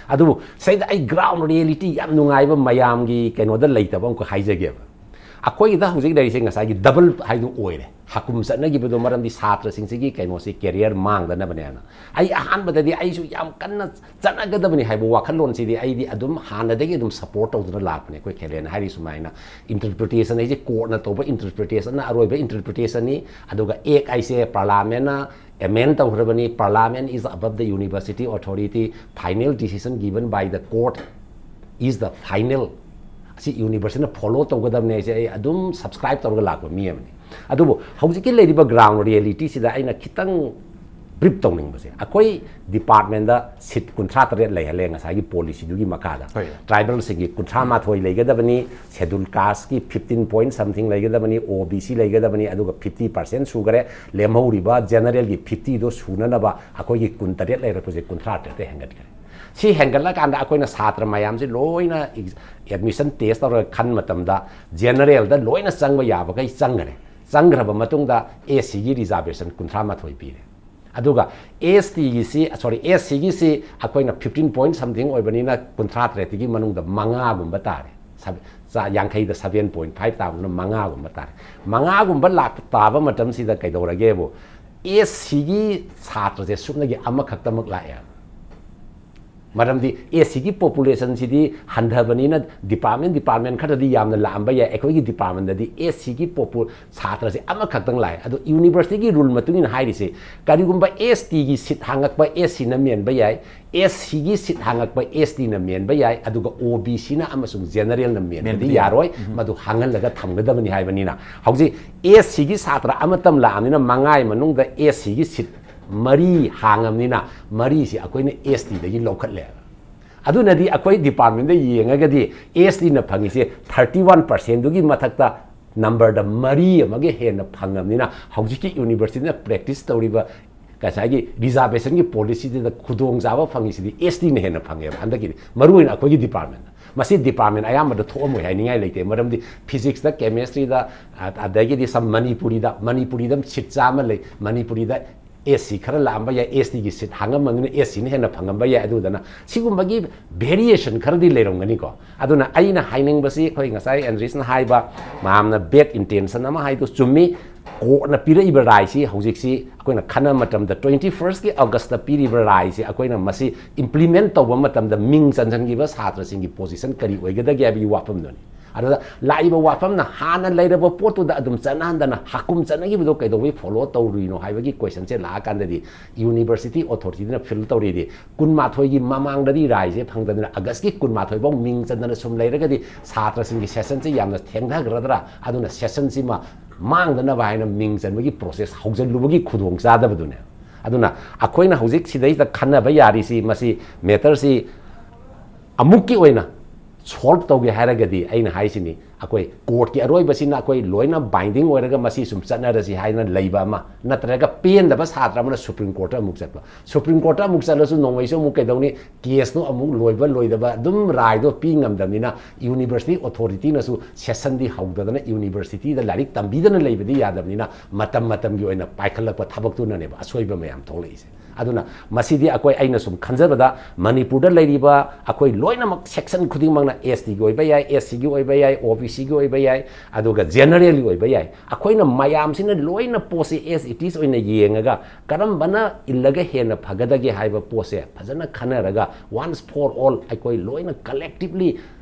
ꯑꯗꯨꯕꯨ ꯁꯤꯗ ꯑꯩ ground reality ꯌꯥꯝ ꯅꯨꯡꯉꯥꯏꯕ ꯃꯌꯥꯝꯒꯤ ꯀꯩꯅꯣꯗ ꯂꯩꯇꯕ ꯑꯃꯈꯛ ꯍꯥꯏꯖꯒꯦꯕ꯫ ꯑꯩꯈꯣꯏꯒꯤꯗ ꯍꯧꯖꯤꯛ ꯂꯩꯔꯤꯁꯦ ꯉꯁꯥꯏꯒꯤ ꯗꯕꯜ ꯍꯥꯏꯗꯨ ꯑꯣꯏꯔꯦ꯫ ꯍꯥꯀꯨꯝ ꯆꯠꯅꯈꯤꯕꯗꯣ ꯃꯔꯝꯗꯤ ꯁꯥꯇ꯭ꯔꯁꯤꯡꯁꯤꯒꯤ ꯀꯩꯅꯣꯁꯤ ꯀꯦꯔꯤꯌꯔ ꯃꯥꯡꯗꯅꯕꯅꯦꯅ꯫ ꯑꯩ ꯑꯍꯥꯟꯕꯗꯗꯤ ꯑꯩꯁꯨ ꯌꯥꯝ ꯀꯟꯅ ꯆꯠꯅꯒꯗꯕꯅꯤ ꯍꯥꯏꯕ ꯋꯥꯈꯜꯂꯣꯟꯁꯤꯗꯤ ꯑꯩꯗꯤ ꯑꯗꯨꯝ ꯍꯥꯟꯅꯗꯒꯤ ꯑꯗꯨꯝ ꯁꯄꯣꯔꯠ ꯇꯧꯗꯨꯅ ꯂꯥꯛꯄꯅꯦ꯫ ꯑꯩꯈꯣꯏ ꯈꯦꯂꯦꯅ ꯍꯥꯏꯔꯤ ꯁꯨꯃꯥꯏꯅ, ꯏꯟꯇꯔꯄ꯭ꯔꯤꯇꯦꯁꯟ ꯍꯥꯏꯁꯦ ꯀꯣꯔꯠꯅ ꯇꯧꯕ ꯏꯟꯇꯔꯄ꯭ꯔꯤꯇꯦꯁꯟꯅ ꯑꯔꯣꯏꯕ ꯏꯟꯇꯔꯄ꯭ꯔꯤꯇꯦꯁꯟꯅꯤ꯫ ꯑꯗꯨꯒ ꯑꯦꯛ ꯍꯥꯏꯁꯦ ꯄꯥꯔꯂꯥꯃꯦꯟꯅ ꯑꯦꯃꯦꯟ ꯇꯧꯈ꯭ꯔꯕꯅꯤ꯫ Parliament is above the university authority, final decision given by the court is the final꯫ ꯑꯁꯤ ꯌꯨꯅꯤꯚꯔꯁꯤꯇꯤꯅ ꯐꯣꯂꯣ ꯇꯧꯒꯗꯕꯅꯦ ꯍꯥꯏꯁꯦ ꯑꯩ ꯑꯗꯨꯝ ꯁꯕꯁꯀ꯭ꯔꯥꯏꯕ ꯇꯧꯔꯒ ꯂꯥꯛꯄ ꯃꯤ ꯑꯃꯅꯤ꯫ ꯑꯗꯨꯕꯨ ꯍꯧꯖꯤꯛꯀꯤ ꯂꯩꯔꯤꯕ ꯒ꯭ꯔꯥꯎꯟ ꯔꯤꯌꯦꯂꯤꯇꯤꯁꯤꯗ ꯑꯩꯅ ꯈꯤꯇꯪ ꯕ꯭ꯔꯤꯞ ꯇꯧꯅꯤꯡꯕꯁꯦ, ꯑꯩꯈꯣꯏ ꯗꯤꯄꯥꯔꯠꯃꯦꯟꯗ ꯁꯤꯠ ꯀꯨꯟꯊ꯭ꯔꯥ ꯇꯔꯦꯠ ꯂꯩꯍꯜꯂꯦ ꯉꯁꯥꯏꯒꯤ ꯄꯣꯂꯤꯁꯤꯗꯨꯒꯤ ꯃꯈꯥꯗ꯫ ꯍꯣꯏ꯫ ꯇ꯭ꯔꯥꯏꯕꯦꯜꯁꯤꯡꯒꯤ ꯀꯨꯟꯊ꯭ꯔꯥ ꯃꯥꯊꯣꯏ ꯂꯩꯒꯗꯕꯅꯤ, ꯁꯦꯗꯨꯜ ꯀꯥꯁꯀꯤ ꯐꯤꯐꯇꯤꯟ ꯄꯣꯏꯟꯠ ꯁꯝꯊꯤꯡ ꯂꯩꯒꯗꯕꯅꯤ, ꯑꯣ ꯕꯤ ꯁꯤ ꯂꯩꯒꯗꯕꯅꯤ, ꯑꯗꯨꯒ ꯐꯤꯐꯇꯤ ꯄꯥꯔꯁꯦꯟꯠ ꯁꯨꯈꯔꯦ꯫ ꯂꯦꯝꯍꯧꯔꯤꯕ ꯖꯦꯅꯔꯦꯜꯒꯤ ꯐꯤꯐꯇꯤꯗꯣ ꯁꯨꯅꯅꯕ ꯑꯩꯈꯣꯏꯒꯤ ꯀꯨꯟꯇꯔꯦꯠ ꯂꯩꯔꯛꯄꯁꯦ ꯀꯨꯟꯊ꯭ꯔꯥ ꯇꯔꯦꯠꯇ ꯍꯦꯟꯒꯠꯈ꯭ꯔꯦ꯫ ꯁꯤ ꯍꯦꯟꯒꯠꯂꯀꯥꯟꯗ ꯑꯩꯈꯣꯏꯅ ꯁꯥꯇ꯭ꯔ ꯃꯌꯥꯝꯁꯤ ꯂꯣꯏꯅ ꯑꯦꯗꯃꯤꯁꯟ ꯇꯦꯁ ꯇꯧꯔꯒ ꯈꯟ ꯃꯇꯝꯗ ꯖꯦꯅꯔꯦꯜꯗ ꯂꯣꯏꯅ ꯆꯪꯕ ꯌꯥꯕꯈꯩ ꯆꯪꯈ꯭ꯔꯦ꯫ ꯆꯪꯈ꯭ꯔꯕ ꯃꯇꯨꯡꯗ ꯑꯦꯁ ꯁꯤꯒꯤ ꯔꯤꯖꯥꯔꯕꯦꯁꯟ ꯀꯨꯟꯊ꯭ꯔꯥ ꯃꯥꯊꯣꯏ ꯄꯤꯔꯦ꯫ ꯑꯗꯨꯒ ꯑꯦꯁ ꯇꯤꯒꯤꯁꯤ, ꯁꯣꯔꯤ, ꯑꯦꯁ ꯁꯤꯒꯤꯁꯤ ꯑꯩꯈꯣꯏꯅ ꯐꯤꯐꯇꯤꯟ ꯄꯣꯏꯟꯠ ꯁꯝꯊꯤꯡ ꯑꯣꯏꯕꯅꯤꯅ ꯀꯨꯟꯊ꯭ꯔꯥ ꯇꯔꯦꯠꯇꯒꯤ ꯃꯅꯨꯡꯗ ꯃꯉꯥꯒꯨꯝꯕ ꯇꯥꯔꯦ꯫ ꯁꯕ-, ꯆꯥ-, ꯌꯥꯡꯈꯩꯗ ꯁꯕꯦꯟ ꯄꯣꯏꯟꯠ ꯐꯥꯏꯚ ꯇꯥꯕꯗꯨꯅ ꯃꯉꯥꯒꯨꯝꯕ ꯇꯥꯔꯦ꯫ ꯃꯉꯥꯒꯨꯝꯕ ꯂꯥꯛ ꯇꯥꯕ ꯃꯇꯝꯁꯤꯗ ꯀꯩꯗꯧꯔꯒꯦꯕꯨ, ꯑꯦꯁ ꯁꯤꯒꯤ ꯁꯥꯇ꯭ꯔꯁꯦ ꯁꯨꯞꯅꯒꯤ ꯑꯃꯈꯛꯇꯃꯛ ꯂꯥꯛꯑꯦ꯫ ꯃꯔꯝꯗꯤ ꯑꯦꯁ ꯁꯤꯒꯤ ꯄꯣꯄꯨꯂꯦꯁꯟꯁꯤꯗꯤ ꯍꯟꯊꯕꯅꯤꯅ ꯗꯤꯄꯥꯔꯠꯃꯦꯟ, ꯗꯤꯄꯥꯔꯠꯃꯦꯟ ꯈꯔꯗꯤ ꯌꯥꯝꯅ ꯂꯥꯛꯑꯝꯕ ꯌꯥꯏ꯫ ꯑꯩꯈꯣꯏꯒꯤ ꯗꯤꯄꯥꯔꯠꯃꯦꯟꯗꯗꯤ ꯑꯦꯁ ꯁꯤꯒꯤ ꯄꯣꯄꯨ-, ꯁꯥꯇ꯭ꯔꯁꯦ ꯑꯃꯈꯛꯇꯪ ꯂꯥꯛꯑꯦ꯫ ꯑꯗꯣ ꯌꯨꯅꯤꯚꯔꯁꯤꯇꯤꯒꯤ ꯔꯨꯜ ꯃꯇꯨꯡ ꯏꯟꯅ ꯍꯥꯏꯔꯤꯁꯦ, ꯀꯔꯤꯒꯨꯝꯕ ꯑꯦꯁ ꯇꯤꯒꯤ ꯁꯤꯠ ꯍꯥꯡꯉꯛꯄ ꯑꯦꯁ ꯁꯤꯅ ꯃꯦꯟꯕ ꯌꯥꯏ, ꯑꯦꯁ ꯁꯤꯒꯤ ꯁꯤꯠ ꯍꯥꯡꯉꯛꯄ ꯑꯦꯁ ꯇꯤꯅ ꯃꯦꯟꯕ ꯌꯥꯏ, ꯑꯗꯨꯒ ꯑꯣ ꯕꯤ ꯁꯤꯅ ꯑꯃꯁꯨꯡ ꯖꯦꯅꯔꯦꯜꯅ ꯃꯦꯟꯕꯗꯤ ꯃꯦꯟꯕꯗꯤ ꯌꯥꯏ꯫ ꯌꯥꯔꯣꯏ꯫ ꯃꯗꯨ ꯍꯥꯡꯍꯜꯂꯒ ꯊꯝꯒꯗꯕꯅꯤ ꯍꯥꯏꯕꯅꯤꯅ, ꯍꯧꯖꯤꯛ ꯑꯦꯁ ꯁꯤꯒꯤ ꯁꯥꯇ꯭ꯔ ꯑꯃꯇꯪ ꯂꯥꯛꯑꯕꯅꯤꯅ ꯃꯉꯥꯒꯤ ꯃꯅꯨꯡꯗ ꯑꯦꯁ ꯁꯤꯒꯤ ꯁꯤꯠ ꯃꯔꯤ ꯍꯥꯡꯉꯕꯅꯤꯅ ꯃꯔꯤꯁꯤ ꯑꯩꯈꯣꯏꯅ ꯑꯦꯁ ꯇꯤꯗꯒꯤ ꯂꯧꯈꯠꯂꯦ꯫ ꯑꯗꯨꯅꯗꯤ ꯑꯩꯈꯣꯏ ꯗꯤꯄꯥꯔꯠꯃꯦꯟꯗ ꯌꯦꯡꯉꯒꯗꯤ ꯑꯦꯁ ꯇꯤꯅ ꯐꯪꯉꯤꯁꯦ ꯊꯥꯔꯇꯤ ꯋꯥꯟ ꯄꯥꯔꯁꯦꯟꯠꯇꯨꯒꯤ ꯃꯊꯛꯇ ꯅꯝꯕꯔꯗ ꯃꯔꯤ ꯑꯃꯒ ꯍꯦꯟꯅ ꯐꯪꯉꯕꯅꯤꯅ ꯍꯧꯖꯤꯛꯀꯤ ꯌꯨꯅꯤꯚꯔꯁꯤꯇꯤꯅ ꯄ꯭ꯔꯦꯛꯇꯤꯁ ꯇꯧꯔꯤꯕ ꯉꯁꯥꯏꯒꯤ ꯔꯤꯖꯥꯔꯕꯦꯁꯟꯒꯤ ꯄꯣꯂꯤꯁꯤꯗꯨꯗ ꯈꯨꯗꯣꯡꯆꯥꯕ ꯐꯪꯉꯤꯁꯤꯗꯤ ꯑꯦꯁ ꯇꯤꯅ ꯍꯦꯟꯅ ꯐꯪꯉꯦꯕ ꯍꯟꯗꯛꯀꯤꯗꯤ, ꯃꯔꯨꯑꯣꯏꯅ ꯑꯩꯈꯣꯏꯒꯤ ꯗꯤꯄꯥꯔꯠꯃꯦꯟꯗ꯫ ꯃꯁꯤ ꯗꯤꯄꯥꯔꯠꯃꯦꯟ ꯑꯌꯥꯝꯕꯗ ꯊꯣꯛꯑꯝꯃꯣꯏ ꯍꯥꯏꯅꯤꯡꯉꯥꯏ ꯂꯩꯇꯦ, ꯃꯔꯝꯗꯤ ꯐꯤꯖꯤꯛꯁꯇ, ꯀꯦꯃꯦꯁꯇ꯭ꯔꯤꯗ, ꯑ-, ꯑꯗꯒꯤꯗꯤ ꯁꯝ ꯃꯅꯤꯄꯨꯔꯤꯗ, ꯃꯅꯤꯄꯨꯔꯤꯗ ꯁꯤꯠ ꯆꯥꯝꯃ ꯂꯩ, ꯃꯅꯤꯄꯨꯔꯤꯗ ꯑꯦꯁ ꯁꯤ ꯈꯔ ꯂꯥꯛꯑꯝꯕ ꯌꯥꯏ, ꯑꯦꯁ ꯇꯤꯒꯤ ꯁꯤꯠ ꯍꯥꯡꯉꯝꯕꯅꯤꯅ ꯑꯦꯁ ꯁꯤꯅ ꯍꯦꯟꯅ ꯐꯪꯉꯝꯕ ꯌꯥꯏ꯫ ꯑꯗꯨꯗꯅ ꯁꯤꯒꯨꯝꯕꯒꯤ ꯚꯦꯔꯤꯌꯦꯁꯟ ꯈꯔꯗꯤ ꯂꯩꯔꯝꯒꯅꯤꯀꯣ꯫ ꯑꯗꯨꯅ ꯑꯩꯅ ꯍꯥꯏꯅꯤꯡꯕꯁꯤ, ꯑꯩꯈꯣꯏ ꯉꯁꯥꯏ ꯑꯦꯟꯗ꯭ꯔꯤꯁꯅ ꯍꯥꯏꯕ, ꯃꯌꯥꯝꯅ ꯕꯦꯗ ꯏꯟꯇꯦꯟꯁꯟ ꯑꯃ ꯍꯥꯏꯗꯣ ꯆꯨꯝꯃꯤ꯫ ꯀꯣꯔꯠꯅ ꯄꯤꯔꯛꯏꯕ ꯔꯥꯏꯁꯤ ꯍꯧꯖꯤꯛꯁꯤ ꯑꯩꯈꯣꯏꯅ ꯈꯟꯅꯕ ꯃꯇꯝꯗ, ꯇ꯭ꯋꯦꯟꯇꯤ ꯐꯥꯔꯁꯀꯤ ꯑꯣꯒꯁꯇ ꯄꯤꯔꯤꯕ ꯔꯥꯏꯁꯤ ꯑꯩꯈꯣꯏꯅ ꯃꯁꯤ ꯏꯝꯄ꯭ꯂꯤꯃꯦꯟ ꯇꯧꯕ ꯃꯇꯝꯗ ꯃꯤꯡ ꯆꯟꯁꯤꯟꯈꯤꯕ ꯁꯥꯇ꯭ꯔꯁꯤꯡꯒꯤ ꯄꯣꯖꯤꯁꯟ ꯀꯔꯤ ꯑꯣꯏꯒꯗꯒꯦ ꯍꯥꯏꯕꯒꯤ ꯋꯥꯐꯝꯗꯨꯅꯤ꯫ ꯑꯗꯨꯗ ꯂꯥꯛꯏꯕ ꯋꯥꯐꯝꯅ ꯍꯥꯟꯅ ꯂꯩꯔꯕ ꯄꯣꯠꯇꯨꯗ ꯑꯗꯨꯝ ꯆꯠꯅꯍꯟꯗꯅ ꯍꯥꯀꯨꯝ ꯆꯠꯅꯈꯤꯕꯗꯣ ꯀꯩꯗꯧꯕꯩ ꯐꯣꯂꯣ ꯇꯧꯔꯨꯔꯤꯅꯣ ꯍꯥꯏꯕꯒꯤ ꯀꯣꯏꯁꯟꯁꯦ ꯂꯥꯛꯑꯀꯥꯟꯗꯗꯤ, ꯌꯨꯅꯤꯚꯔꯁꯤꯇꯤ ꯑꯣꯊꯣꯔꯤꯇꯤꯅ ꯐꯤꯜ ꯇꯧꯔꯤꯗꯤ, ꯀꯨꯟꯃꯥꯊꯣꯏꯒꯤ ꯃꯃꯥꯡꯗꯗꯤ ꯔꯥꯏꯁꯦ ꯐꯪꯗꯗꯅ ꯑꯥꯒꯁꯀꯤ ꯀꯨꯟꯃꯥꯊꯣꯏ ꯐꯥꯎ ꯃꯤꯡ ꯆꯟꯗꯅ ꯁꯨꯝ ꯂꯩꯔꯒꯗꯤ ꯁꯥꯇ꯭ꯔꯁꯤꯡꯒꯤ ꯁꯦꯁꯟꯁꯦ ꯌꯥꯝꯅ ꯊꯦꯡꯊꯒꯗ꯭ꯔꯥ? ꯑꯗꯨꯅ ꯁꯦꯁꯟꯁꯤꯃ ꯃꯥꯡꯗꯅꯕ ꯍꯥꯏꯅ ꯃꯤꯡ ꯆꯟꯕꯒꯤ ꯄ꯭ꯔꯣꯁꯦꯁ ꯍꯧꯖꯤꯜꯂꯨꯕꯒꯤ ꯈꯨꯗꯣꯡꯆꯥꯗꯕꯗꯨꯅꯦ꯫ ꯑꯗꯨꯅ ꯑꯩꯈꯣꯏꯅ ꯍꯧꯖꯤꯛ ꯁꯤꯗꯩꯗ ꯈꯟꯅꯕ ꯌꯥꯔꯤꯁꯤ, ꯃꯁꯤ ꯃꯦꯇꯔꯁꯤ ꯑꯃꯨꯛꯀꯤ ꯑꯣꯏꯅ ꯁꯣꯜꯕ ꯇꯧꯒꯦ ꯍꯥꯏꯔꯒꯗꯤ, ꯑꯩꯅ ꯍꯥꯏꯁꯤꯅꯤ, ꯑꯩꯈꯣꯏ ꯀꯣꯔꯠꯀꯤ ꯑꯔꯣꯏꯕꯁꯤꯅ ꯑꯩꯈꯣꯏ ꯂꯣꯏꯅ ꯕꯥꯏꯟꯗꯤꯡ ꯑꯣꯏꯔꯒ ꯃꯁꯤ ꯁꯨꯝ ꯆꯠꯅꯔꯁꯤ ꯍꯥꯏꯅ ꯂꯩꯕ ꯑꯃ, ꯅꯠꯇ꯭ꯔꯒ ꯄꯦꯟꯗꯕ ꯁꯥꯇ꯭ꯔ ꯑꯃꯅ ꯁꯨꯄ꯭ꯔꯤꯝ ꯀꯣꯔꯠꯇ ꯑꯃꯨꯛ ꯆꯠꯄ꯫ ꯁꯨꯄ꯭ꯔꯤꯝ ꯀꯣꯔꯠꯇ ꯑꯃꯨꯛ ꯆꯠꯂꯁꯨ ꯅꯣꯡꯃꯩꯁꯨ ꯑꯃꯨꯛ ꯀꯩꯗꯧꯅꯤ, ꯀꯦꯁꯇꯣ ꯑꯃꯨꯛ ꯂꯣꯏꯕ ꯂꯣꯏꯗꯕ ꯑꯗꯨꯝ ꯔꯥꯏꯗꯣ ꯄꯤ ꯉꯝꯗꯕꯅꯤꯅ, ꯌꯨꯅꯤꯚꯔꯁꯤꯇꯤ ꯑꯣꯊꯣꯔꯤꯇꯤꯅꯁꯨ ꯁꯦꯁꯟꯗꯤ ꯍꯧꯗꯗꯅ, ꯌꯨꯅꯤꯚꯔꯁꯤꯇꯤꯗ ꯂꯥꯏꯔꯤꯛ ꯇꯝꯕꯤꯗꯅ ꯂꯩꯕꯗꯤ ꯌꯥꯗꯕꯅꯤꯅ, ꯃꯇꯝ ꯃꯇꯝꯒꯤ ꯑꯣꯏꯅ ꯄꯥꯏꯈꯠꯂꯛꯄ ꯊꯕꯛꯇꯨꯅꯅꯦꯕ ꯑꯁꯣꯏꯕ ꯃꯌꯥꯝ ꯊꯣꯛꯂꯛꯏꯁꯦ꯫ ꯑꯗꯨꯅ ꯃꯁꯤꯗꯤ ꯑꯩꯈꯣꯏ, ꯑꯩꯅ ꯁꯨꯝ ꯈꯟꯖꯕꯗ, ꯃꯅꯤꯄꯨꯔꯗ ꯂꯩꯔꯤꯕ ꯑꯩꯈꯣꯏ ꯂꯣꯏꯅꯃꯛ, ꯁꯦꯛꯁꯟ ꯈꯨꯗꯤꯡꯃꯛꯅ, ꯑꯦꯁ ꯇꯤꯒꯤ ꯑꯣꯏꯕ ꯌꯥꯏ, ꯑꯦꯁ ꯁꯤꯒꯤ ꯑꯣꯏꯕ ꯌꯥꯏ, ꯑꯣ ꯕꯤ ꯁꯤꯒꯤ ꯑꯣꯏꯕ ꯌꯥꯏ, ꯑꯗꯨꯒ ꯖꯦꯅꯔꯦꯜꯒꯤ ꯑꯣꯏꯕ ꯌꯥꯏ, ꯑꯩꯈꯣꯏꯅ ꯃꯌꯥꯝꯁꯤꯅ ꯂꯣꯏꯅ ꯄꯣꯠꯁꯤ ꯑꯦꯁ ꯏꯠ ꯏꯁ ꯑꯣꯏꯅ ꯌꯦꯡꯉꯒ ꯀꯔꯝꯕꯅ ꯏꯜꯂꯒ ꯍꯦꯟꯅ ꯐꯒꯗꯒꯦ ꯍꯥꯏꯕ ꯄꯣꯠꯁꯦ ꯐꯖꯅ ꯈꯟꯅꯔꯒ, once for all ꯑꯩꯈꯣꯏ ꯂꯣꯏꯅ ꯀꯂꯦꯛꯇꯤꯚꯂꯤ